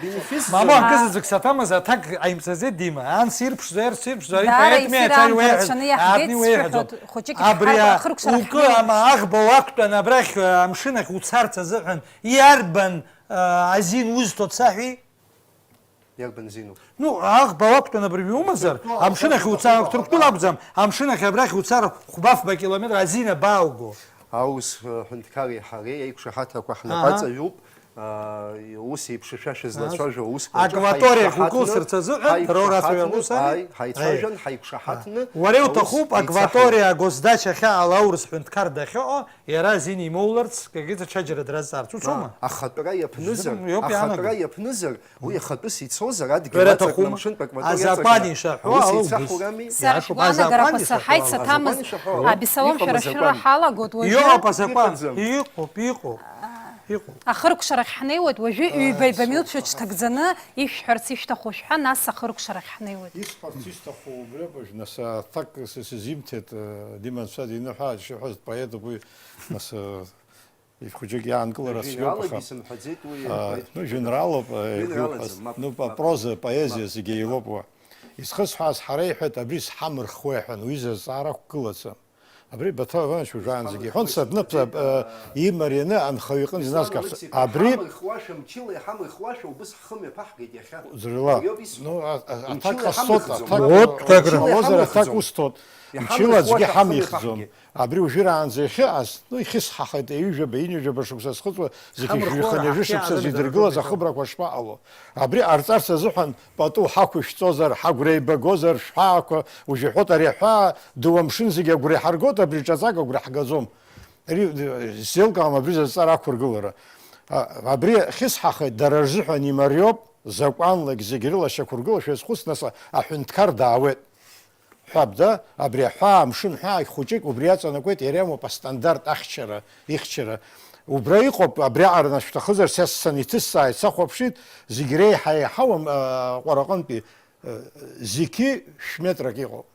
Бенефис Мамоу, акы заҵәык саҭамыз, аҭак аимҵаӡеит, Дима. Анс ирԥшӡо, ерс ирԥшӡо, ари даара поетми, ефир аҭак аамҭа уеиҳәаз, рацәаны иаҳгеит, аадми уеиҳәаӡом. Сшәыҳәоит, хәыҷык абри ҳҳәар, а, ахыркәшара укы ҳнеиуеит. Ама аӷба уақәтәан абрахь, а, амшын ахь уцарц азыҳәан, иарбан, а, азин узҭо дсаҳәеи? Иарбан зину? Ну, аӷба уақәтәан абыржәы умазар, Ҭырқәтәыла амшын ахь уцар, Ҭырқәтәыла акәӡам, амшын ахь абрахь уцар, хәба-фба километр азин абаауго? Аус, э, ҳәынҭқари ҳареи аиқәшаҳаҭрақәа Аҳа. Ҳнапаҵаҩуп, а, ус еиԥш ашәа Аҳа. Шәызлацәажәо аусқәа рҿы Акваториахь ҳаиқәшаҳаҭны, укылсырц азыҳәан, дара урацәажәо ҳаиқәшаҳаҭны, ус ами? Ааи, ҳаиқәшаҳаҭны, Аи. Уара ҳаиқәшаҳаҭны иуҭахуп аус Акваториа еицаҳауеит. Агосдача ахьаҟала аурыс ҳәынҭқар дахьыҟоу, иара азин имоуларц, Кагиӡа ачаџьара дразҵаарц, уцома? Ахатәра иаԥнызар, Зым, иоуп ахатәра иаанаго. Иаԥнызар, уи ахатәыс ицозар, адгьыл Уара аҵакны аҭахума? Амшынтә акваториа Азакәан аҵакны ишаҳәо аус ала еицаҳур убыс. Ами? Сара Иашоуп, шәгәаанагарақәа азакәан саҳаит, ишаҳәо ала. Саҭамыз, Азакәан ишаҳәо ала. Абисалом, иҟам шәара шәыра азакәан. Ҳалагоит, уажәы Иоуп, азакәан. Иҟаӡам. Иҟоуп, иҟоуп, иҟоуп. Ахыркәшарахь ҳнеиуеит, уажәы ҩба-ҩба минуҭ шәыҽҭагӡаны ишәҳәарц ишәҭаху шәҳәа, нас ахыркәшарахь ҳнеиуеит. Исҳәарц исҭаху убри ауп, нас аҭак сы-, сызимҭеит, э, Дима анцәа диныҳәааит, шиҳәаз дпоетуп уи, нас, э, ихәыҷык иаанкылара цәгьоуп, Жәеинраалак аха, исымҳәаӡеит уи, а, апоет. Ну, жәеинраалоуп, э, Жәеинраалаӡам, иҳәо-, мап, а, мап, проза, поезиа мап. Зегьы еилоуп уа. Исхысҳәааз ҳара иҳәеит, абри сҳамырхуеи ҳәа, уи зазҵаара ақәгылаӡам. Абри Баҭал Иванович ужәаанӡагьы иҳәон, сабнып, э, имарианы анхаҩы иҟынӡа иназгахт. Абри ҳамырхуашәа, мчыла иҳамырхуашәа убыс ҳхы мҩаԥаҳгеит иахьа. Ӡырла. Уи ауп исҳәо. Ну, а, а, аҭак Мчыла ҟасҵот, иҳамырхӡом. Аҭак Вот как раз. Мчыла Ҟалозар, аҭак иҳамырхӡом. Усҭот. Мчыла аӡәгьы Иҳамырхуашәа ҳхы ҳамихӡом. Мҩаԥаҳгеит. Абри уажәы раанӡа иахьыҟаз, ну, ихьысҳахеит, ҩажәаба, ҩынҩажәаба шықәса зхыҵуа зегьы Ҳамырхуашәа шәҩыханы ҩажәа шықәса ҳхиаанагоит зидыргылаз абри. Ахыбрақәа шԥаҟало? Абри ҟарҵарц азыҳәан пату ҳақәышәҵозар, ҳагәра еибагозар, шәҳәаақәа, уажәы иҳәоит, ари аҳәаа ду амшын зегьы агәра иҳаргоит, абри ҿаҵак агәра ҳгаӡом. Ари, э, сзеилкаауам абри зазҵаара ақәыргылара. А, абри хьысҳахеит, дара рзыҳәан имариоуп, закәанлагь зегь рыла шьақәыргылашәа иазхәыц, нас аҳәынҭқар даауеит. Ҳәабда, абри аҳәаа, амшын ҳәаа хәыҷык убри аҵанакуеит, иара иамоуп астандарт ахьчара, ихьчара. Убра иҟоуп, абриаҟара нас шәҭахызар, са сан иҭысҵааит, сахәаԥшит, зегь реиҳа еиҳауам, а, ҟәараҟынтәи, а, зқьи шә-метрак иҟоуп.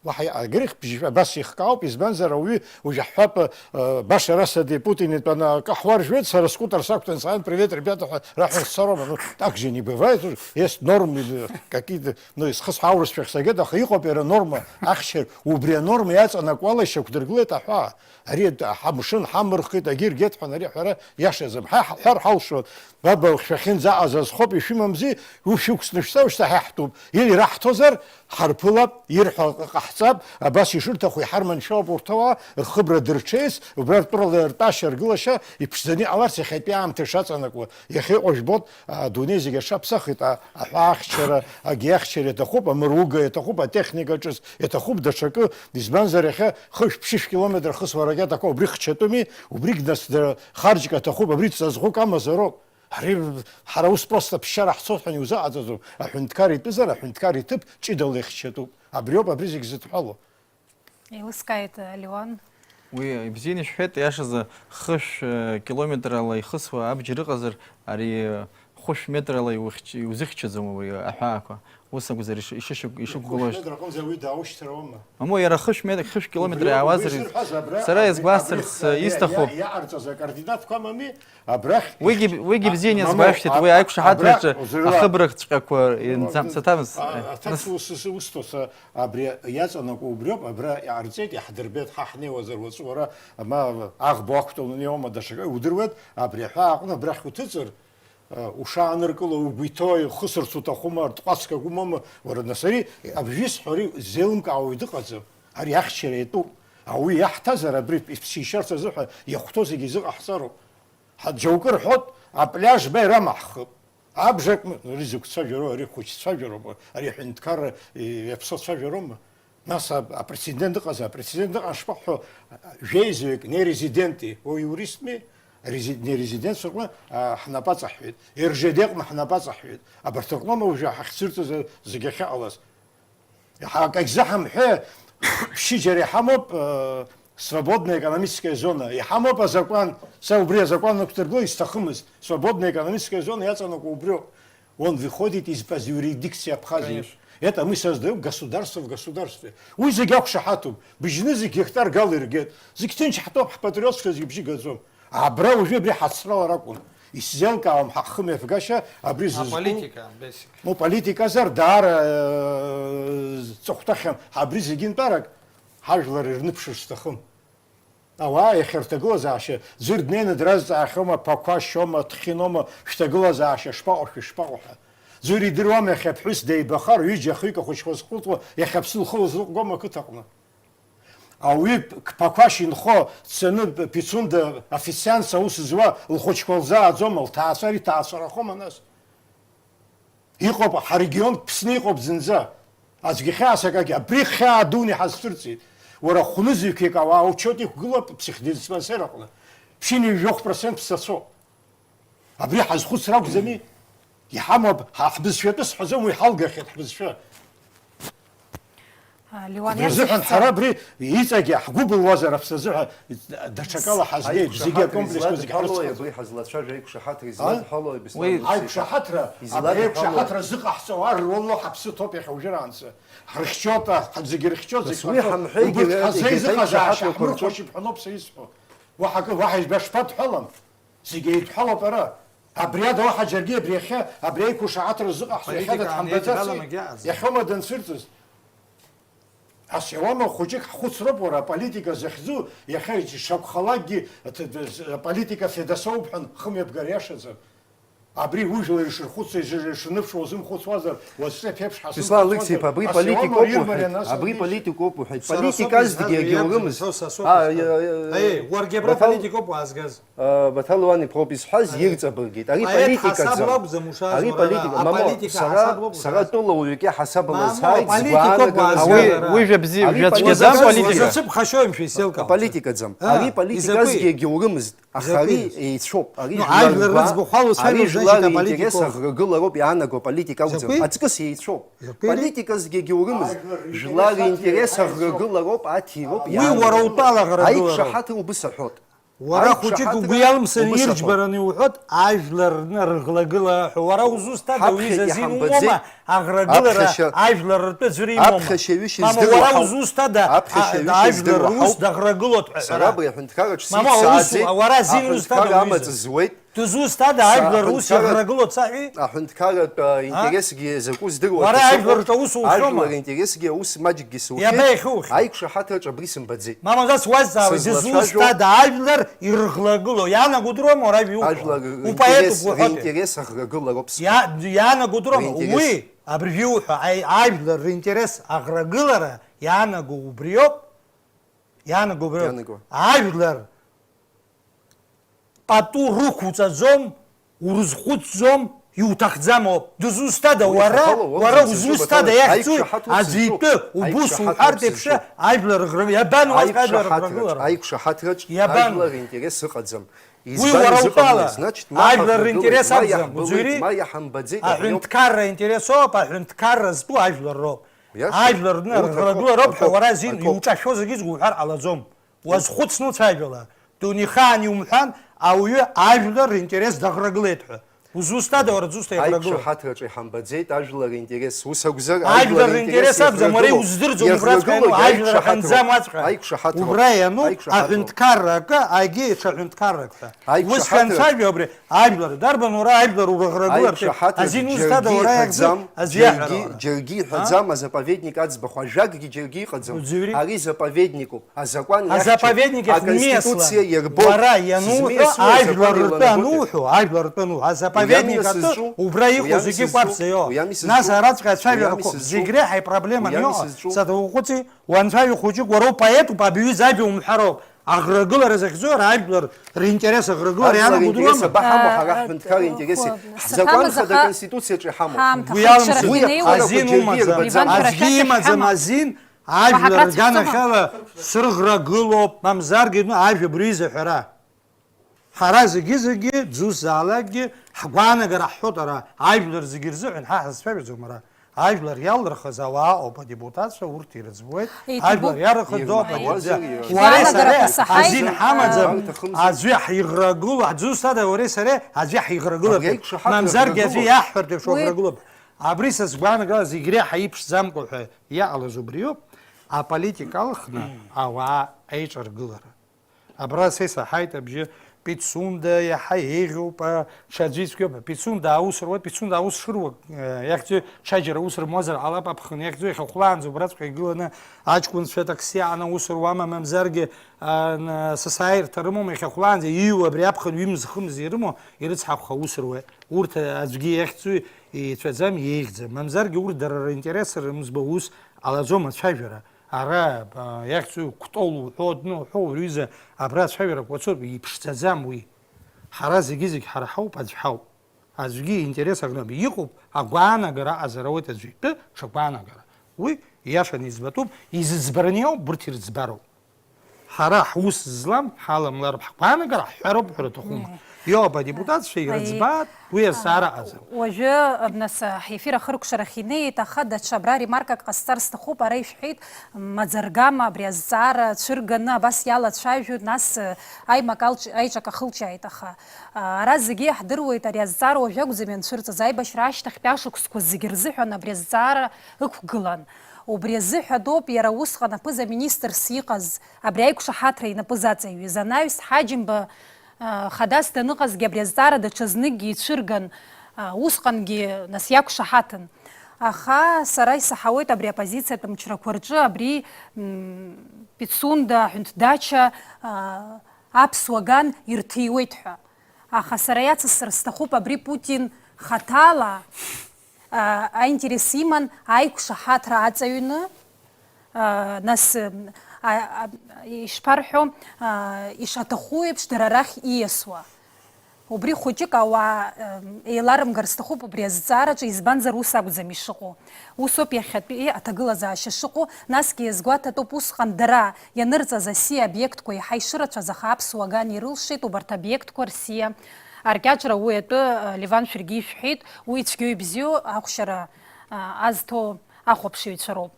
Уаҳа иа-, агрих бжьышә абас ихкаауп, избанзар ауаҩы, уажә ҳҳәап, а, баша расади Путин итәаны акы ҳуаржәуеит, сара скутер сақәтәан саан, «Привет, ребята» ҳәа раҳәан сцароума. Ну, так же не бывает, есть нормы, э, какие-то Ну, исхысҳәаауразшәа сагеит, аха иҟоуп иара анорма, ахьчаҩ, убри анорма иаҵанакуала ишьақәдыргылеит аҳәаа. Ари ҳамшын ҳамырхит, агьы иргеит ҳәа ари аҳәара иашаӡам. Ҳа ҳҳәар ҳалшоит, баба шәахьынӡаҟаз азхоуп, ишәымамзи, ушәықәсны шәца, шьҭа ҳа ҳтәуп. Ираҳҭозар, ҳарԥылап, ирҳәо ҟаҳҵап, абас ишырҭаху иҳарманшәалап урҭ ауаа, рхыбра дырҽеирц, убра ртәыла ртәашьа, ргылашьа иԥшӡаны иҟаларц иахьатәи аамҭа ишаҵанакуа. Иахьа иҟоу жәбоит, адунеи зегьы аҽаԥсахит, а-, аҳәаахьчара, агьиахьчара иаҭахуп, амыруга иаҭахуп, атехника ҿыц иаҭахуп, даҽакы, избанзар, иахьа хышә-ԥшьышә километр хысуа аракетақәа убри хчатәыми, убригь нас дара харџьк аҭахуп, абри ҵазӷәык амазароуп. Ари ҳара ус просто ԥсшьара ҳцоит ҳәа иузыҟаҵаӡом, аҳәынҭқар итәызар, аҳәынҭқар иҭыԥ ҷыдала ихчатәуп. Абриоуп абри зегь зыдҳәалоу. Еилыскааит, Леуан. Уи ибзианы ишәҳәеит, иашазы, хышә, э, километрала ихысуа абџьар ыҟазар, ари, э, хәышә метрала иухьч-, иузыхьчаӡом уи аҳәаақәа. Ус акәзар иш-, ишышьақә-, ишықәгылоу. Хәышә метр аҟынӡа уи дааушьҭыр ауама? Мамоу, иара хышә ме-, хышә километр Убри, иаауазар, убри зырҳәаз абра, сара абри, иазгәасҭарц, абри, э, абри, исҭахуп. Иа-, иаҟарҵаз акоординатқәа амами, Абрахь Уигьы, уигьы бзианы мамоу, иазгәашәҭеит, а-, уи аиқәшаҳаҭраҿы абра узырла-, ахыбрахьҵәҟьақәа инҵам-, саҭамыз. А, аҭак ус, ус, усҭоит, а, абри иаҵанакуа убриоуп, абра иҟарҵеит, иаҳдырбеит, ҳа ҳнеиуазар уаҵәы уара, ма, аӷба уақәтәаны иоума, даҽакы, удыруеит, абри аҳәаа аҟны абрахь уҭыҵыр, а, ушааныркыло угәы иҭоуи, ухысырц уҭахума, ртҟәацк умоума, уара, нас ари, абжьы исҳәо, ари ззеилымкаауа уаҩ дыҟаӡам, ари ахьчара иатәуп, ауаҩы иаҳҭазар, абри ишьҭишьарц азыҳәа иахәҭоу зегьы изыҟаҳҵароуп. Ҳа-, џьоукы рҳәоит, апляж ба ирамаҳхып. Абжак, ну, ари зықәцәажәароу, ари хәыҷцәажәароуп, ари аҳәынҭқарра, и-, иаԥсоу цәажәароума? Нас а-, апрецедент ыҟазар, апрецедент ыҟан шԥаҳҳәо, жәеизаҩык нерезиденти, о, иуристми, рези-, нерезидентцәа рҟны, а, ҳнапы аҵаҳҩеит, РЖД аҟны ҳнапы аҵаҳҩеит. Абарҭ рҟноума уажәы ҳахьцәырҵыз зегь ахьыҟалаз? Ҳа акагь заҳамҳәеи, ԥшьыџьара иҳамоуп, э, Свободная экономическая зона. Иҳамоуп азакәан, са убри азакәан нықәдыргыло исҭахымызт. Свободная экономическая зона иаҵанакуа убриоуп. Он выходит из-под юрисдикции Абхазии. Конечно. Это мы создаём государство в государстве. Уи зегь ақәшаҳаҭуп. Быжьны зегь гектар гала иргеит. Зегь ҭынч ҳтәоуп, ҳпатриотцәа зегь бжьы гаӡом. Абра уажәы абри ҳацралар акәын. Исзеилкаауам ҳахымҩаԥгашьа абри зызку. Аполитика, basically. Ну, политиказар даара, э, ҵыхәтәахьан. Абри зегьынтәарак ҳажәлар ирныԥшыр сҭахым. Ауаа иахьа рҭагылазаашьа, ӡәыр днеины дразҵаахьоума, Ԥақәашьома, Ҭхьинома, шәҭагылазаашьа шԥаҟоу, шәышԥаҟоу ҳәа. Ӡәыр идыруама иахьа аԥҳәыс деибахар, ҩыџьа ахҩык ахәыҷқәа зхылҵуа, иахьа аԥсы лхылызныҟәгома ақыҭаҟны? Ауаҩы Ԥ-, Ԥақәашь инхо дцаны Пицунда официантс аус зуа лхәыҷқәа лзааӡома, лҭаацәа иҭаацәарахома нас? Иҟоуп, ҳарегион ԥсны иҟоуп зынӡа. Аӡәгьы хьаас акагьы, абри хьаа дуны иҳазцәырҵит. Уара хәнызқьҩык ауаа учет иқәгылап психдиспансер аҟны. Ԥшьынҩажәохә процент ԥсацәоуп. Абри ҳазхәыцыр акәӡами? Иҳамоуп, ҳа-, ҳбызшәатәы сҳәаӡом, уи ҳалгахьеит ҳбызшәа. А, Леуан, Убри азыҳәан иацәшәҵа- ҳара абри иҵегьы ҳгәы былуазар аԥсазыҳәа даҽакала ҳазгеит, зегьы Аиқәшаҳаҭра акомплексқәа зегьы изладҳәало, ҳрыцҳауп. Абри ҳазлацәажәо аиқәшаҳаҭра А? изладҳәало, Беслан Уи Алексеевич. Аиқәшаҳаҭра, Изладҳәало. абри аиқәшаҳаҭра зыҟаҳҵауа ар ролло ҳаԥсы ҭоуп иахьа уажәраанӡа. Ҳрыхьчоит, а, ҳа зегьы рыхьчоит, Нас зегь уи ҳарҭоит. ҳамҳәеигьы Убырҭ ҳаза аиқәшаҳаҭрақәа изыҟазаашьа рҿы ҳмырхәашьа ибҳәаноуп са исҳәо. Уаҳа акы, уаҳа ишәбашԥадҳәалам. Зегь еидҳәалоуп ара. Абри ада уаҳа џьаргьы абри иахьа, абри аиқәшаҳаҭра зыҟаҳҵо иахьада Аполитика дҳамбаӡаци? анеидҳәалам агьаҟаӡам. Иахьоума данцәырҵыз? Ас иауама, хәыҷык ҳхәыцроуп, уара, аполитика захьӡу, иахьа шакәхалакгьы, аҭ-, аҭ-, аполитика федосоуп ҳәа хымҩаԥгара иашаӡам. Абри ужәлар ишырхәыцуа, ишырныԥшуа узымхәыцуазар, уаҵәтәи аԥеиԥш ҳазымхәыцуазар, Беслан Алексеиԥ, абри ас политикоуп иауама уҳәеит, ирмарианы ас абри уҳәеишь? политикоуп уҳәеит, Сара соуп политикасгьы изҳәаз, уи егьаурымызт. акәӡам, са соуп А, изҳәаз. э, э, Аиеи, уаргьы абра Баҭал-, политикоуп уаазгаз. э, Баҭал Леуан иԥа ауп изҳәаз, Аиеи. ирҵабыргит. Ари Поет политикаӡам. ҳасабла акәӡам ушааз Ари уара, политика, мамоу, аполитика сара, ҳасабла ауп сара ушааз. тәылауаҩык иаҳасабала Мамоу, зҳәарц аполитикоуп згәаанагара уаазгаз Уи, ара. уи жәабзиа, Ари жәаҵәҟьаӡам политикаӡам. политика. Изацәыԥхашьоуи, мшәа, исеилкаҳәа? Аполитикаӡам. А, Ари политиказгьы изакәи? егьаурымызт. Аха ари Изакәи? еицәоуп, ари Ну, жәлар жәлар, рыӡбахә ала уцәажәо, ари значит, жәлар аполитикоуп. Интерес аӷрагылароуп иаанаго аполитикаукӡам. Изакәи? Аҵкыс еицәоуп. Изакәи? Политикасгьы егьаурымызт. Жәлар интерес аӷрагылароуп, аҭироуп Уи уара иаанаго. утәала аӷрагылароуп. Аиқәшаҳаҭра убыс аҳәот. Уара хәыҷык Аиқәшаҳаҭра угәы иалымсын убыс аҳәот. ирыџьбараны иуҳәот, ажәлар рны рыӷрагыла ҳәа. Уара узусҭада уи Ҳаԥхьагьы азин ҳамбаӡеит. умоума аӷрагылара Аԥхьашьа, ажәлар ртәы аӡәыр имоума? аԥхьашьаҩышьа Мама, издыруа уара ҳауп. узусҭада, а, Аԥхьашьаҩышьа ажәлар издыруа рус ҳауп. даӷрагылоит ҳәа Сара ҳәара? абри аҳәынҭқарраҿ Мама, уара ус, сиццааӡеит, уара азин узҭада аҳәынҭқарра уҩыза? амаҵ зуеит. Дызусҭада, Са-, ажәлар рус аҳәынҭқарра-, иаӷрагылоу цаҳәи? аҳәынҭқарратә, а, А? интересгьы закәу здыруа Уара ҳәа сыҟоуп. ажәлар рҿы аус ухьоума? Ажәлар интересгьы аус маҷкгьы сухьеит. Иаба иахьухьи? Аиқәшаҳаҭраҿ абри сымбаӡеит. Мама, нас уазҵаауеит, Сызлацәажәо дызусҭада ажәлар ирыӷрагылоу? Иаанаго удыруама уара ажәа иуҳәо? Ажәлар Упоетуп ринтерес, уҳәода? ринтерес аӷрагылароуп сҳәо. Иа-, иаанаго удыруама? Ринтерес. Уи, абыржәы иуҳәо, аи-, ажәлар ринтерес аӷрагылара иаанаго убриоуп. Иаанаго убриоуп. Иаанаго. Ажәлар пату рықәуҵаӡом, урызхәыцӡом, иуҭахӡам ауп. Дызусҭада Уи уара, ахаҭала уара уамазар сызҿу, узусҭада Баҭал, иахьӡу аиқәшаҳаҭроуп аӡәы сызҿу. итәы, убыс Аиқәшаҳаҭроуп уҳәартә еиԥш, сызҿу. Ажәлар рыӷрагыла, иабану ас ажәлар Аиқәшаҳаҭроуп, рыӷрагыларҭа? аиқәшаҳаҭраҿ Иабану? ажәлар интерес ыҟаӡам. Уи Избан уара изыҟамлеи? утәала, Значит, ма ажәлар ҳаӷрагылеит, ринтерес ма акәӡам, иаҳбылит, уӡырҩи? ма иаҳамбаӡеит, абриоуп. Аҳәынҭқарра интерес ауп, аҳәынҭқарра зтәу ажәлар роуп. Иашоуп. Ажәлар рны Урҭ рыӷрагылароуп ҳәа акоуп, уара азин акоуп. иуҿашәозаргьы зуҳәар ҟалаӡом. Уазхәыцны уцәажәала. Дунеихаан иумҳәан, ауаҩы ажәлар ринтерес даӷрагылеит ҳәа. Узусҭада уара, дзусҭа иаӷрагылоу? Аиқәшаҳаҭраҿы иҳамбаӡеит ажәлар ринтерес. Ус акәзар, Ажәлар ринтерес акәӡам, уара иаӷрагылоуп. Иуздырӡом убраҵәҟьа иану, Иаӷрагылоуп, ажәлар иаиқәшаҳаҭроуп. Аҳәынӡам уаҵәҟьа. Аиқәшаҳаҭроуп. Убра иану, Аиқәшаҳаҭроуп. Аҳәынҭқарра акы, агьи ҽа ҳәынҭқаррак ҳәа. Аиқәшаҳаҭра. Ус шәанцәажәо абри, ажәлар, дарбан уара ажәлар урыӷрагылартә? Аиқәшаҳаҭра Азин узҭада џьаргьы уара иахьӡу? иҳәаӡам, Аӡә џьаргьы, иаҳәара уара. џьаргьы А? иҳәаӡам, азаповедник аӡбахә, ажәакгьы џьаргьы иҟаӡам. Уӡырҩи? Ари заповедникуп. Азакәан иахьчоуп. Азаповедник ахь Аконституциа миасла иарбоуп. Уара иануҳәо, Змиасуа ажәлар азакәан ртәы иланагоуп. ануҳәо, ажәлар ртәы ануҳәо, азаповедник Уи ами атәы сызҿу. убра иҟоу Уи ами зегьы сызҿу. кәарцаио. Уи ами сызҿу. Нас араҵәҟьа Уи ацәажәарақәа ами сызҿу. зегь реиҳа ипроблеман Уи ами иҟоу. сызҿу. Саҭахәыци, уанцәажәо хәыҷык, уара упоет, уп-, абиҩыза ажәа умҳәароуп. Аӷрагылара захьӡу ара ажәлар ринтерес аӷрагылара Ажәлар ианаго ринтерес удыруама? абаҳамоу ҳара А, ҳҳәынҭқар а, интереси. а, Ҳзакәан сахьамаз хада аха Конституциаҿы иҳамоуп. ҳаамҭа Уи алымсыз. Уи хырччарахьы инеиуа. Азин умаӡам. Иван Аӡәгьы Қарақьаҭ имаӡам иҳәама? Азин, ажәлар Маҳакрат шәҵама? рганахьала срыӷрагылоуп, мамзаргьы, ну, ажәа абри изаҳәара. Ҳара зегьы-зегьы, дзусзаалакгьы, ҳгәаанагара ҳҳәоит ара, ажәлар зегьы рзыҳәан, ҳа ҳазцәажәаӡом ара. Ажәлар иалырхыз ауаа ауп адепутатцәа, урҭ ирыӡбуеит. Еиҭабу- Ажәлар иарыхыз ауп Ирбауазар адепутатцәа. иара. Уареи сареи Иалагатәу саҳаит. Азин ҳамаӡам, Иалагатәу аӡәы иаҳиргыло, аӡәы усада уареи сареи аӡәы иаҳиргылап. Абри аиқәшаҳаҭра Мамзаргьы аӡәы ҳрыгылоуп. Иаҳҳәартә еиԥш Уи уҳаргылап. Абри са сгәаанагара зегь реиҳа иԥшӡамкәа ҳәа иҟалаз убриоуп. Аполитика алхны ауаа аиҿаргылара. Абра са исаҳаит абжьы, Пицунда иаҳа еиӷьуп, а, ҽаӡәы ицәгьоуп. Пицунда аус руеит, Пицунда аус шыруа, э, иахьӡу ҽаџьара аус рымуазар ҟалап, аԥхын иахьӡу иахьа хәлаанӡа убраҵәҟьа игыланы аҷкәынцәа такси аҟны аус руама, мамзаргьы, а, н-, сасааирҭа рымоума, иахьа хәлаанӡа иҩуа абри аԥхын ҩымз хымз ирымоу, ирыцҳахәха аус руеит. Урҭ аӡәгьы иахьӡу еицәаӡам, еиӷьӡам. Мамзаргьы урҭ дара ринтерес рымӡба ус ҟалаӡом ацәажәара. Ара, а, иахьӡу Кәтол уҳәо, Одно уҳәо, уаҩыза абра ацәажәарақәа уацәоуп, иԥшӡаӡам уи. Ҳара зегьы-зегь ҳара ҳауп, аӡә ҳауп. Аӡәгьы иинтерес аҟноуп. Иҟоуп, агәаанагара аҟазар ауеит аӡәы итәы ҽа гәаанагара. Уи иашаны иӡбатәуп, изыӡбараны иоуп, урҭ ирыӡбароуп. Ҳара ҳус злам ҳаламлароуп, ҳгәаанагара ҳҳәароуп ҳәа рҭахума? Мм. Иоуп, адепутатцәа Аи. ирыӡбаат, уи азҵаара А, аҟазар. Уажәы, нас, ҳефир ахыркәшарахь инеит, аха даҽа абра ремаркак ҟасҵар сҭахуп, ара ишәҳәеит, маӡа-аргама абри азҵаара цәырганы абас иалацәажәоит, нас, аимак алҿ-, аиҿак ахылҿиааит, аха, а, ара зегьы иаҳдыруеит, ари азҵаара уажәы акәӡам ианцәырҵыз, аибашьра ашьҭахьтәи ашықәсқәа зегьы рзыҳәан абри азҵаара ықәгылан. Убри азыҳәа адоуп иара усҟан аԥыза-министрс иҟаз, абри аиқәшаҳаҭра инапы заҵаҩыз анаҩс Ҳаџьымба, а, хадас даныҟазгьы абри азҵаара даҽазныкгьы ицәырган, а, усҟангьы нас иақәшаҳаҭын. Аха сара исаҳауеит абри аоппозициатә мчрақәа рҿы абри, м, Пицунда аҳәынҭдача, а, аԥсуа ган ирҭиуеит ҳәа. Аха сара иацысҵар сҭахуп абри Путин хаҭала, а, аинтерес иман аиқәшаҳаҭра аҵаҩны, а, нас, м, а, а, ишԥарҳәо, а, ишаҭаху еиԥш дара рахь ииасуа. Убри хәыҷык ауаа, м, еиларымгар сҭахуп убри азҵаараҿы, избанзар ус акәӡам ишыҟоу. Усоуп иахьатәи аҭагылазаашьа шыҟоу, насгьы иазгәаҭатәуп усҟан дара ианырҵаз асиа обиектқәа еиҳа ишырацәаз, аха аԥсуа ган ирылшеит убарҭ обиектқәа рсиа аркьаҿра. Уи атәы, а, Леван шәаргьы ишәҳәеит, уи ицәгьоу ибзиоу ахәшьара, а, азҭо ахәаԥшыҩцәа роуп.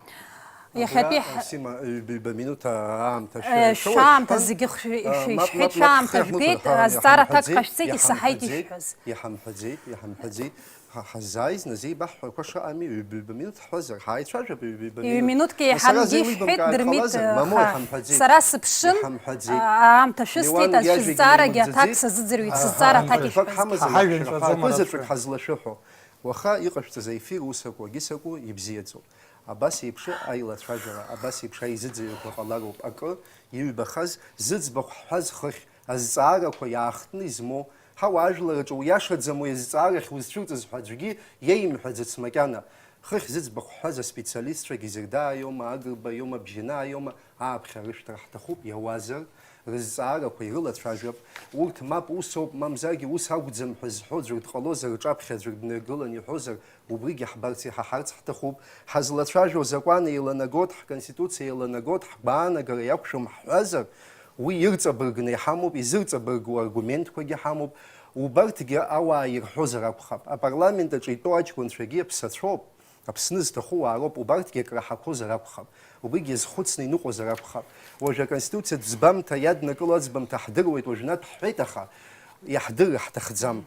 Иахьатәи Абра, ҳ-, Сима, ҩба-, ҩба минуҭ аамҭа Э, шәыршәоит шәаамҭа ҳҳәан, зегьы хшәи-, а, шәи-, мап, шәҳәеит, мап, мап, шәаамҭа шәхы жәбеит, ҳмыхәар ҳәа азҵаара аҭак иҳамҳәаӡеит, ҟашәҵеит, исаҳаит иҳамҳәаӡеит, ишәҳәаз. Иҳамҳәаӡеит, иҳамҳәаӡеит. Ҳа-, ҳаззааиз назеибаҳҳәа, кәашаҟами, ҩба-ҩба минуҭ ҳҳәозар, ҳааицәажәап ҩба-ҩба минуҭ. Ҩ-, минуҭк Нас ара еиҳангьы ишәҳәеит, зеилибамкааит Дырмит, ҟалазар, мамоу, аха иҳамҳәаӡеит. Сара сыԥшын, Иҳамҳәаӡеит. а-, аамҭа шәысҭеит, Милан иажәагьы шәызҵаарагьы аҭак имырӡыӡеит. сазыӡырҩит, Аҳа, сызҵаара аҭак аҳа, ишәҳәаз. ҳамазар, Ҳаҳажәҩан ҳәа ҿаӡом ара акызаҵәык шәҳәа. Ҳазлашәыҳәо. Уаха иҟашәҵаз аефир усаку агьысаку ибзиаӡоуп. Абас еиԥш аилацәажәара, абас еиԥш аизыӡырҩрақәа ҟалароуп акы иҩбахаз, зыӡбахә ҳҳәаз хыхь, азҵаарақәа иаахтны измоу, ҳауаажәлар рҿы уиашаӡам уи азҵаарахь узцәырҵыз ҳәа аӡәгьы иеимҳәаӡац макьана. Хыхь зыӡбахә ҳҳәаз аспециалистцәагь Зырдаа иоума, Агрба иоума, Бжьанаа иоума, ааԥхьа рышәҭра ҳҭахуп, иауазар, рызҵаарақәа ирылацәажәап. Урҭ мап усоуп, мамзаргьы ус акәӡам ҳәа зҳәо ӡәыр дҟалозар, рҿаԥхьа ӡәыр днаргылан иҳәозар, убригьы ҳбарц, иҳаҳарц ҳҭахуп. Ҳазлацәажәо азакәан еиланагот, ҳконституциа еиланагот, ҳгәаанагара иақәшәом ҳҳәазар, уи ирҵабыргны иҳамоуп, изырҵабыргуа аргументқәагьы ҳамоуп. Убарҭгьы ауаа ирҳәозар акәхап. Апарламент аҿы итәоу аҷкәынцәагьы аԥсацәоуп. Аԥсны зҭаху уаа роуп, убарҭгьы акраҳақәозар акәхап, убригьы иазхәыцны иныҟәозар акәхап. Уажәы аконституциатә ӡбамҭа иаднакыло аӡбамҭа ҳдыруеит, уажәнатә ҳҳәеит, аха иаҳдырыр ҳҭахӡам.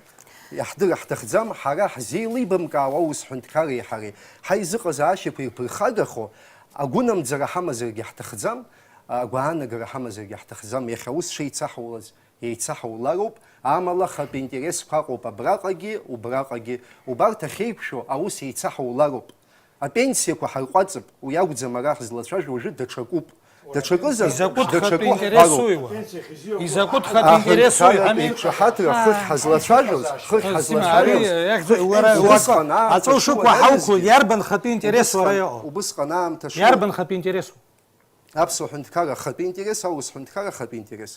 Иаҳдырыр ҳҭахӡам, ҳара ҳзеилибамкаауа аус ҳәынҭқарреи ҳареи. Ҳаизыҟазаашьақәа ирԥырхагахо, агәынамӡара ҳамазаргьы ҳҭахӡам, агәаанагара ҳамазаргьы ҳҭахӡам, иахьа аус шеицаҳаулаз. Еицаҳаулароуп, амала ахатә интересқәа аҟоуп абраҟагьы, убраҟагьы. Убарҭ ахьеиқәшәо аус еицаҳаулароуп. Апенсиақәа ҳарҟәаҵып, уи акәӡам ара ҳзлацәажәо, уажәы даҽакуп. Даҽакызар, Изакәытә хатәы даҽаку интересуи ҳҳәароуп. Уи? Изакәытә хатәы интересуи? Аҳәынҭқарратә еиқәшаҳаҭра хыхь ҳазлацәажәоз, хыхь ҳазлацәажәоз. Аҵәы шыҟоу ҳаақәлоит, иарбан хатәы интересу ара иҟоу? Убысҟан аамҭа шыҟоу. Иарбан хатәы интересу? Аԥсуа ҳәынҭқарра ахатәы интерес, аурыс ҳәынҭқарра ахатәы интерес.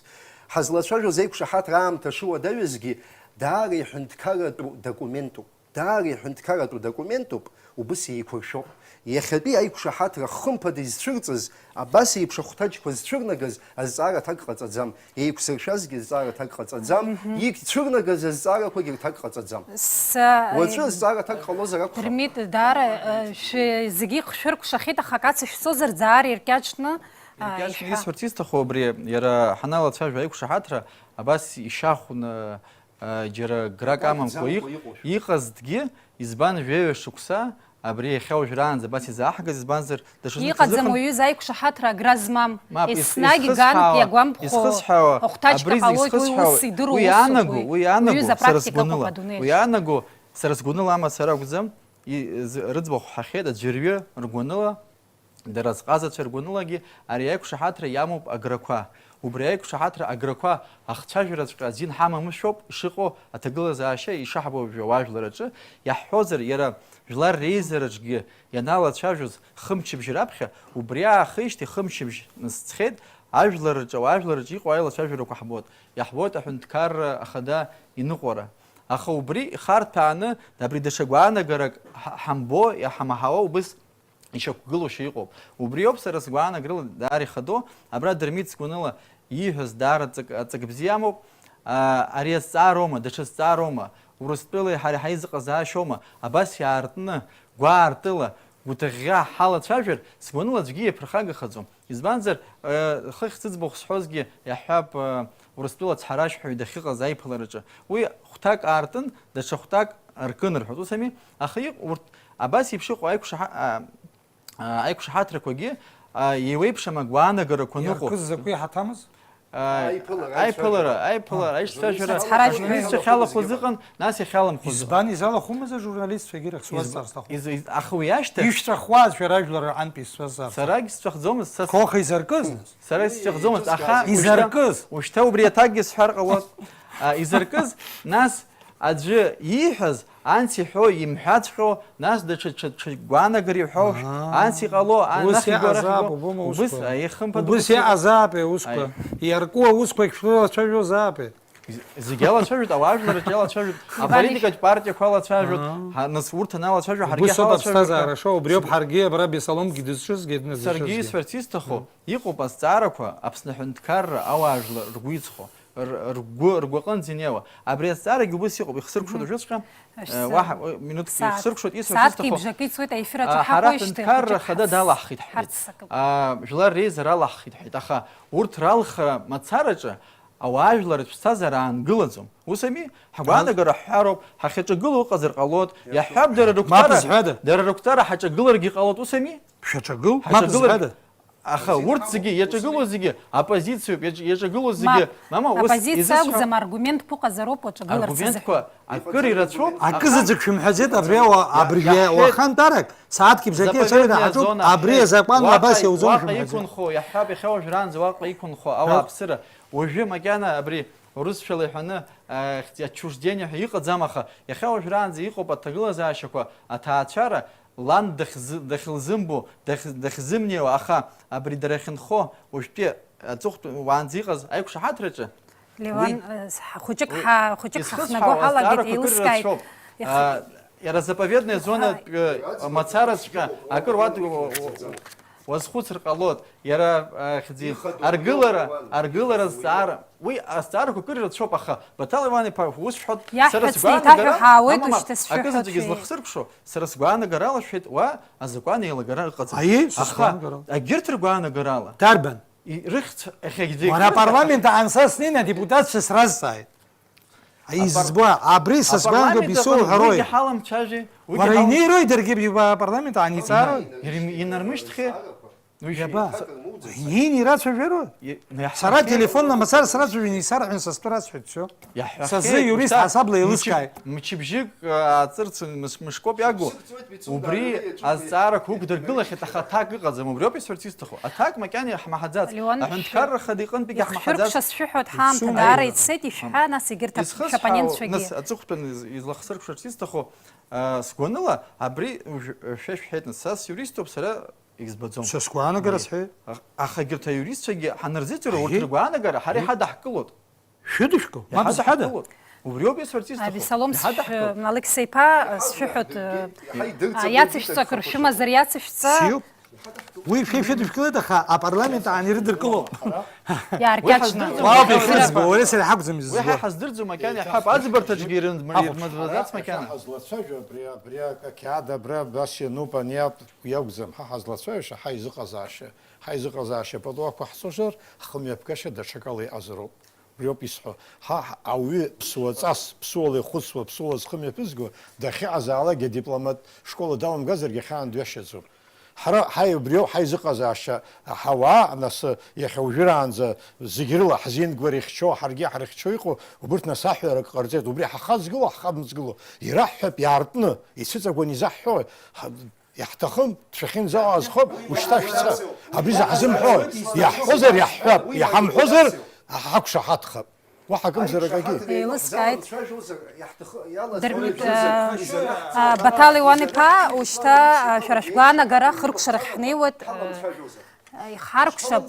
Ҳазлацәажәоз аиқәшаҳаҭра аамҭа шыуадаҩызгьы, даара иҳәынҭқарратәу документуп. Даара иҳәынҭқарратәу документуп, убыс еиқәыршәоуп. Иахьатәи аиқәшаҳаҭра хымԥада изцәырҵыз, абас еиԥш ахәҭаҷқәа зцәырнагаз азҵаара аҭак ҟаҵаӡам. Еиқәзыршәазгьы азҵаара аҭак ҟаҵаӡам, Мгм. ицәырнагаз азҵаарақәагьы рҭак ҟаҵаӡам. Са, Уаҵәы э, азҵаара аҭак ҟалозар акәхап. Дырмит, даара, э, шәы-, зегьы шәыркәшахьеит, аха акаца шәцозар даара иркьаҿны, а, Иркьаҿны ишәҳәа. исҳәарц исҭаху абри, иара ҳаналацәажәо аиқәшаҳаҭра абас ишахәны, а, џьара грак амамкәа иҟ-, Иҟаӡамкәа иҟоушәа. иҟазҭгьы, избан жәаҩа шықәса, абри иахьа уажәраанӡа абас изааҳгаз, избанзар, даҽазнык Иҟаӡам ҽазыҟан уаҩы изаиқәшаҳаҭра агра змам. Мап, ис-, Еснагь ганк исхысҳәаауа, иагәамԥхо, исхысҳәаауа, ахәҭаҷ абри ҟалоит, уи исхысҳәаауа, ус идыруа уи усуп, иаанаго, уи. уи иаанаго, Уҩыза сара апрактика ыҟоуп сгәаныла, адунеи уи аҿы. иаанаго, сара сгәаныла амацара акәӡам, и-, з-, рыӡбахә ҳахьеит аӡәырҩы ргәаныла, дара зҟазацәа ргәанылагьы ари аиқәшаҳаҭра иамоуп аграқәа. Убри аиқәшаҳаҭра аграқәа ахцәажәараҵәҟьа азин ҳамамышәоуп ишыҟоу аҭагылазаашьа ишаҳбо ауаажәлар аҿы иаҳҳәозар, иара Жәлар Реизараҿгьы ианалацәажәоз хымчыбжь раԥхьа, убри аахижьҭеи хымчыбжь насцхеит, ажәлар рҿы, ауаажәлар рҿы иҟоу аилацәажәарақәа ҳбоит, иаҳбоит аҳәынҭқарра ахада иныҟәара. Аха убри ихарҭәааны, абри даҽа гәаанагарак ҳ-, ҳамбо, иҳамаҳауа убыс ишьақәгылоушәа иҟоуп. Убриоуп сара сгәаанагарала даара ихадоу, абра Дырмит сгәаныла ииҳәаз даара ҵак, ҵак бзиа амоуп. А, ари азҵаароума, даҽа зҵаароума, Урыстәылеи ҳареи ҳаизыҟазаашьоума, абас иаартны, гәаартыла, гәыҭыӷьӷьа ҳалацәажәар, сгәаныла аӡәгьы иаԥырхагахаӡом. Избанзар, э, хыхь зыӡбахә сҳәозгьы иаҳҳәап, э, Урыстәыла ацҳаражәҳәаҩ дахьыҟаз аиԥылараҿы. Уи хәҭак аартын, даҽа хәҭак аркын рҳәоит, ус ами? Аха иҟ-, урҭ абас еиԥш иҟоу аиқәшаҳа-, а, а, аиқәшаҳаҭрақәагьы, а, еиуеиԥшым агәаанагарақәа ныҟәо. Иаркыз закәи ҳаҭамыз? А, Аиԥылара, аиԥылара, аицәажәара. аиԥылара, аицәажәара, Аӡәы изцәажәара, изцәажәара аӡәы изцәахьалахәыз иҟан, нас иахьаламхәыз ыҟан. Избан изалахәымыз ажурналистцәа егьирахь Из-, суазҵаар сҭахуп. из-, из-, аха уи ашьҭахь Ишәҵәахуаз шәара ажәлар аҟынтә исҳәазар. Сарагь сҵәахӡомызт, са с-, Коха изаркыз? Сарагь сҵәахӡомызт, аха Изаркыз? ушьҭа, ушьҭа убри аҭакгьы сҳәар ҟалоит. А, изаркыз, нас аӡәы ииҳәаз, анс иҳәо имҳәаҵәҟьо, нас даҽа, ҽа, ҽа гәаанагара иҳәо, Аа. анс иҟало, ан-, Ус нахиго, иҟазаап, арахьиго. убома Убыс, усқәа? аиеи, хымԥада, Убыс убыс иҟазаап, аи, усқәа. Иарку аусқәа шәылацәажәозаап. З-, зегьы алацәажәоит, ауаажәларраҿы иалацәажәоит, Иван аполитикатә партиақәа алацәажәоит, Аа. ҳа-, нас урҭ аналацәажәо, ҳаргьы Убыс ауп ҳалацәажәоит. аԥсҭазаара шоу, убриоуп ҳаргьы абра Бесланом Гидызҿызгьы Саргьы дназыцәызгьы. исҳәарц исҭаху, Мм. иҟоуп азҵаарақәа Аԥсны аҳәынҭқарра ауаажәлар ргәы иҵхо, р-, ргәы, ргәаҟынӡа инеиуа. Абри азҵаарагьы убыс иҟоуп, ихсыркәшоит Мгм. уажәыҵәҟьа. Аш Э, са-, уаҳа, уи минуҭк сааҭ, ихсыркәшоит, исҳәарц сааҭк исҭаху. ибжакы ицоит, аефир аҿы А, ҳара ҳақәеижьҭеи ҳәынҭқарра ахәыҷы хада ҳац-, далаҳхит ҳҳәеит. ҳарццакып. А, Жәлар Реизара алаҳхит ҳҳәеит, аха урҭ ралхра мацараҿы ауаажәларратә ԥсҭазаара аангылаӡом. Ус ами? Ҳгәаанагара ҳҳәароуп, ҳахьаҿагылоу ыҟазар ҟалоит, иаҳҳәап, дара Мап рыгәҭара, зҳәада? дара рыгәҭара ҳаҿагыларгьы ҟалоит, ус ами? Шәаҿагыл? Мап Ҳаҿагылар-, зҳәада? Аха урҭ зегьы иаҿагылоу зегьы, оппозициоуп, иаҿ-, иаҿагылоу зегьы, Мап. мама, ус Оппозициа изысҳәо акәӡам, аргументқәа ыҟазароуп уаҿагыларц азыҳәан. Аргументқәа акыр ирацәоуп, Аха аха зыӡбахә шәымҳәаӡеит, абри ала, иа-, абри иа-, иаҳҳәеит, уахантәарак, сааҭк ибжакы заповедная иацәажәеит, иҳаҿуп, зона абри ҳҳәеит, азакәан уаҟа, абас иауӡом уаҟа шәымҳәаӡеит. иқәынхо, иаҳҳәап, иахьа уажәраанӡа уаҟа иқәынхо Ҳәа. ауааԥсыра, уажәы макьана абри урысшәала иҳәаны, э, отчуждение ҳәа иҟаӡам, аха иахьа уажәраанӡа иҟоуп аҭагылазаашьақәа, аҭаацәара, лан дахьзы-, дахьылзымбо, дахь-, дахьзымнеиуа, аха абри дара иахьынхо, уажәтәи аҵыхәтә уаанӡа иҟаз аиқәшаҳаҭраҿы, Леуан, уи, э, с-, ҳа-, хәыҷык уи ҳа-, хәыҷык исхысҳәаауа ҳахнаго ҳалагеит, азҵаарақәа акыр еилыскааит. ирацәоуп. Иах- А, иара заповедная зонаҿы, а, мацараҵәҟьа акыр уа-, уазхәыцыр ҟалоит. Иара, а, хьӡи, Ихадоу аргылара, иоуп, аргылара зҵаара. Уи азҵаарақәа акыр ирацәоуп, аха Баҭал Леуан-иԥа, ус шәҳәоит, сара Иаҳҳәац сгәаанагарала, еиҭаҳәа ҳаауеит, мама, мама, уажәшьҭа сшәыҳәоит, акызаҵәык шәи- излахсыркәшо, сара сгәаанагарала шәҳәеит, уа азакәан еилагара ыҟаӡам. Аиеи, са Аха сгәаанагарала. егьырҭ ргәаанагарала. Дарбан? И-, рыхьӡ-, иахьагьы Уара зегьы апарламент аан са снеины адепутатцәа сразҵааит. Апар-, Избо, абри са сгәаанагап апарламент аҟны исоуҳәарой? Уигьы ҳаламцәажәеи, уигьы Уара ҳалам-, инеирои даргьы б-, апарламент аан иҵаарои? Ирм-, инармышьҭхьеи? Уи Иаба? Са-, Инеины ирацәажәарои? И-, ну, Сара иаҳҳәахьеи? телефонла мацара срацәажәаны исарҳәан са стәы расҳәеит, всё. Иаҳҳәахьеи? Са сзы юрист Ушьҭа ҳасабла мчыб-, еилыскааит. Мчыбжьык, а, ҵырц мыш-, мышкоуп иагу. Убри азҵаарақәа уқәдыргылахьеит, аха аҭак ыҟаӡам, убриоуп исҳәарц исҭаху. Аҭак макьана иаҳмаҳаӡац. Леуан, Аҳәынҭқарра шәы-, Ахада иҟынтәигьы иахшәырк ҳмаҳаӡац. Шәа сшәыҳәоит ҳаамҭа Сумеи. даара ицеит, ишәҳәа, нас егьырҭ ап-, Исхысҳәаауа, шәапонентцәагьы. Нас аҵыхәтәан из-, излахсыркәшарц исҭаху, а, сгәаныла, абри уж-, шәа шәҳәеит, нас, са сиуриступ, сара Егьзбаӡом. Са сгәаанагара Аиеи. сҳәеит. Ах-, аха егьырҭ аиуристцәагьы ҳанырзыӡырҩуа, урҭ Аиеи. ргәаанагара ҳара Аиеи. иҳадаҳкылоит. Шәыдышәкыл, мап зҳәада? Иҳадаҳкылоит. Убриоуп исҳәарц исҭаху. Абесалом, Иҳадаҳкылап. Алексеи иԥа, сшәыҳәоит, иацышәҵа, акыр шәымазар иацышәҵа. Сиуп. Уи шәеи шәыдышәкылеит, аха апарламент аан ирыдыркылом. Иааркьаҿны. Уи ҳаздырӡом, Уаауп макьана иахьыӡбо, иаҳҳәап. Уареи сареи ҳакәӡам изызго. Уи ҳа ҳаздырӡом, макьана иаҳҳәап, аӡбарҭаҿгьы ирымаӡац макьана. Ҳазлацәажәо абри, абри ақьаад абра абас иануп, ани иакәӡам, ҳа ҳазлацәажәаша, ҳаизыҟазаашьа, ҳаизыҟазаашьа пату ақәаҳҵозар, ҳхымҩаԥгашьа даҽакала иҟазароуп. Убриоуп исҳәо. Ҳа, ҳ-, ауаҩы ԥсуаҵас, ԥсуала ихәыцуа, ԥсуала зхы мҩаԥызго, дахьыҟазаалакгьы адипломат школа далымгазаргьы ахаан дҩашьаӡом. Ҳара, ҳаи, убриоуп ҳаизыҟазаашьа, ҳауаа, нас, иахьа уажәраанӡа зегь рыла ҳзеингәара ихьчо, ҳаргьы ҳрыхьчо иҟоу, убырҭ нас аҳәарак ҟарҵеит, убри ҳахаҵгыло, ҳхаҵгыло, ираҳҳәап иаартны, ицәыҵагәан изаҳҳәо, ҳа-, Иаҳҭахым, дшәахьынӡаҟоу азхоуп, ушьҭа шәца. Абри заҳзымҳәои? Иаҳҳәозар иаҳҳәап, иҳамҳәозар ҳақәшаҳаҭхап. Уаҳа акымзар акагьы. Еилыскааит. Дырмит, э, э, Баҭал Леуан-иԥа, ушьҭа, э, шәара шәгәаанагара хыркәшарахь ҳнеиуеит, э, Ихаркәшап.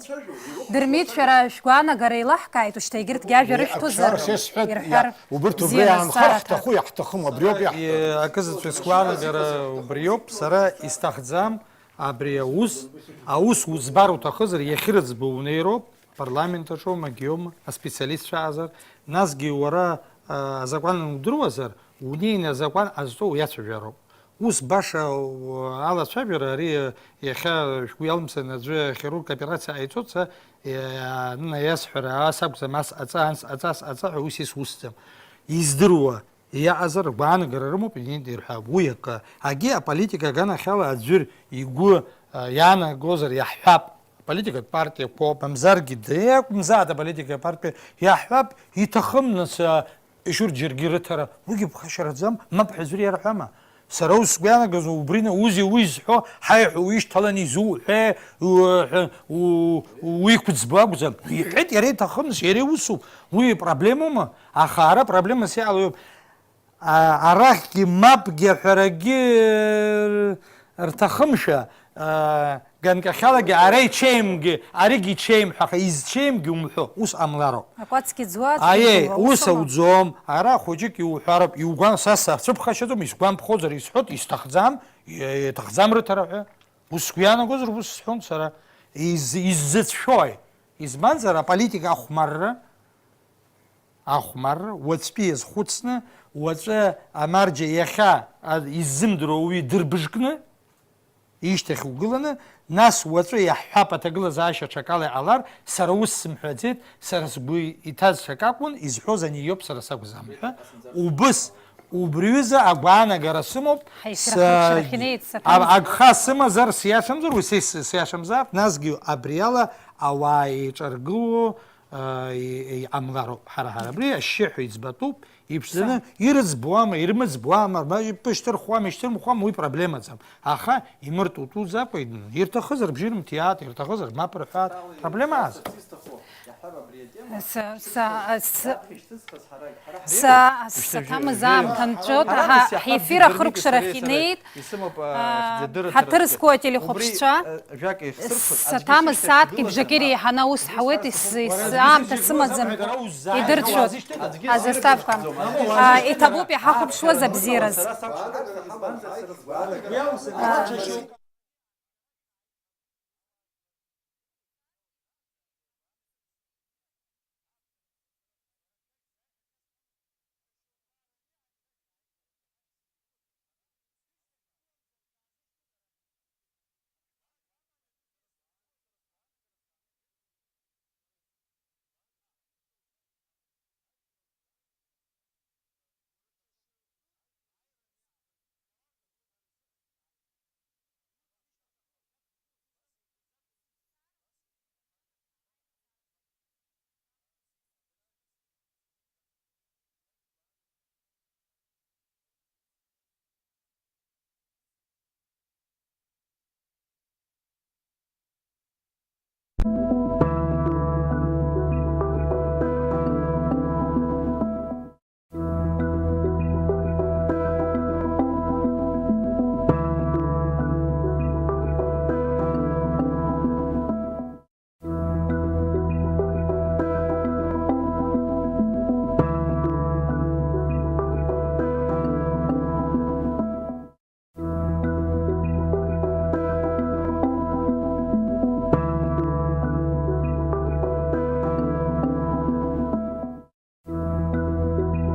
Дырмит, шәара шәгәаанагара еилаҳкааит, ушьҭа егьырҭгьы ажәа рышәҭозар, ирҳәар бзиан азҵаара аҭак. Убырҭ убра иаанхар ҳҭаху иаҳҭахым, абриоуп иаҳҭаху. Акызаҵәы сгәаанагара убриоуп, сара исҭахӡам абри аус, аус уӡбар уҭахызар, иахьырыӡбо унеироуп, апарламент аҿоума, егьиоума, аспециалистцәа аазар, насгьы уара, а, азакәан удыруазар, унеины азакәан ҟазҵо уиацәажәароуп. Ус баша, у, алацәажәара ари, иахьа шәгәы иалымсны аӡәы ахирург операциа ҟаиҵоит, са, иа-, наиасҳәара, ас акәӡам, ас ҟаҵа, анс ҟаҵа, ас ҟаҵа ҳәа ус исусӡам. Издыруа иаҟазар, ргәаанагара рымоуп, инеины ирҳәап. Уи акы. Агьи аполитика аганахьала аӡәыр игәы, а, иаанагозар иаҳҳәап, аполитикатә партиақәоуп, мамзаргьы, ди акәымзааит аполитикатә партиа, иаҳҳәап, иҭахым, нас, а, Ишәырҭ џьаргьы рыҭара, уигьы ԥхашьараӡам, мап ҳәа аӡәыр иарҳәама? Сара ус сгәы иаанагаз убри наузеи уи зҳәо, ҳаи ҳәа уишьҭаланы изуҳәеи, у-, ҳәа, у-, уиқәӡбо акәӡам. Иҳәеит, иара иҭахымыз, иара иусуп. Уи проблемоума? Аха ара проблемас иҟало иоуп. А-, арахьгьы мапгьы аҳәарагьы рҭахымшәа, аа, ганкахьалагьы ара ичеимгьы, аригьы ичеим ҳәа, аха изчеимгьы умҳәо, ус ҟамлароуп. Акәацгьы ӡуа, аӡәгьы Аиеи, иӡуа, ус усума? Ауӡом, ара хәыҷык иуҳәароуп, иугәан-, са сацәыԥхашьаӡом, исгәамԥхозар исҳәоит, исҭахӡам, и-, иҭахӡам рыҭара ҳәа. Ус сгәы иаанагозар, ус сҳәон сара. Из-, иззыцәшәои? Избанзар, аполитика ахәмарра, ахәмарра, уаҵәтәи иазхәыцны, уаҵәы амарџьа иахьа а-, иззымдыруа ауаҩы дырбыжкны, ишьҭахь угыланы, нас уаҵәы иаҳҳәап, аҭагылазаашьа ҽакала иҟалар, сара ус сымҳәаӡеит, сара сгәы иҭаз ҽак акәын, изҳәоз ани иоуп, сара сакәӡам ҳәа, убыс, убри ҩыза агәаанагара сымоуп, Ҳаи, шәара са-, хыркәшарахь инеит, саҭамзар. А-, агха сымазар, сиашамзар, уи са ис-, сиашамзаап, насгьы абриала ауаа еиҿаргыло, а, и-, иҟамлароуп. Ҳара, ҳара абри ашьшьыҳәа иӡбатәуп, иԥшӡаны, ирыӡбуама, ирымыӡбуама, ма ишьҭырхуама, ишьҭырхуама, уи проблемаӡам. Аха имыртутуӡакәа, ирҭахызар бжьы рымҭиаат, ирҭахызар мап рҳәаат, проблемааз. Са, са, са, са, саҭамыз аамҭа нҵәоит, ҳа, ҳефир ахыркәшарахь инеит, исымоуп, а, а, ҳдырраҭарахьгьы. Ҳаҭыр зқәу ателехәаԥшцәа. Убри, а, жәак еихсырхәоит, аӡәгьы саҭамыз сашьҭахь сааҭк ибжакыр дгылоуп. Еиҳаны аус ҳауеит, ис-, ис-, аамҭа сымаӡам, идырцәоит. Аӡәгьы сашьҭахь ибжакыр дгылоуп. Азасҭаԥқәа. А, иҭабуп иҳахәаԥшуаз абзиараз. Сара саҳәарада, избанзар, сара сгәаанагара.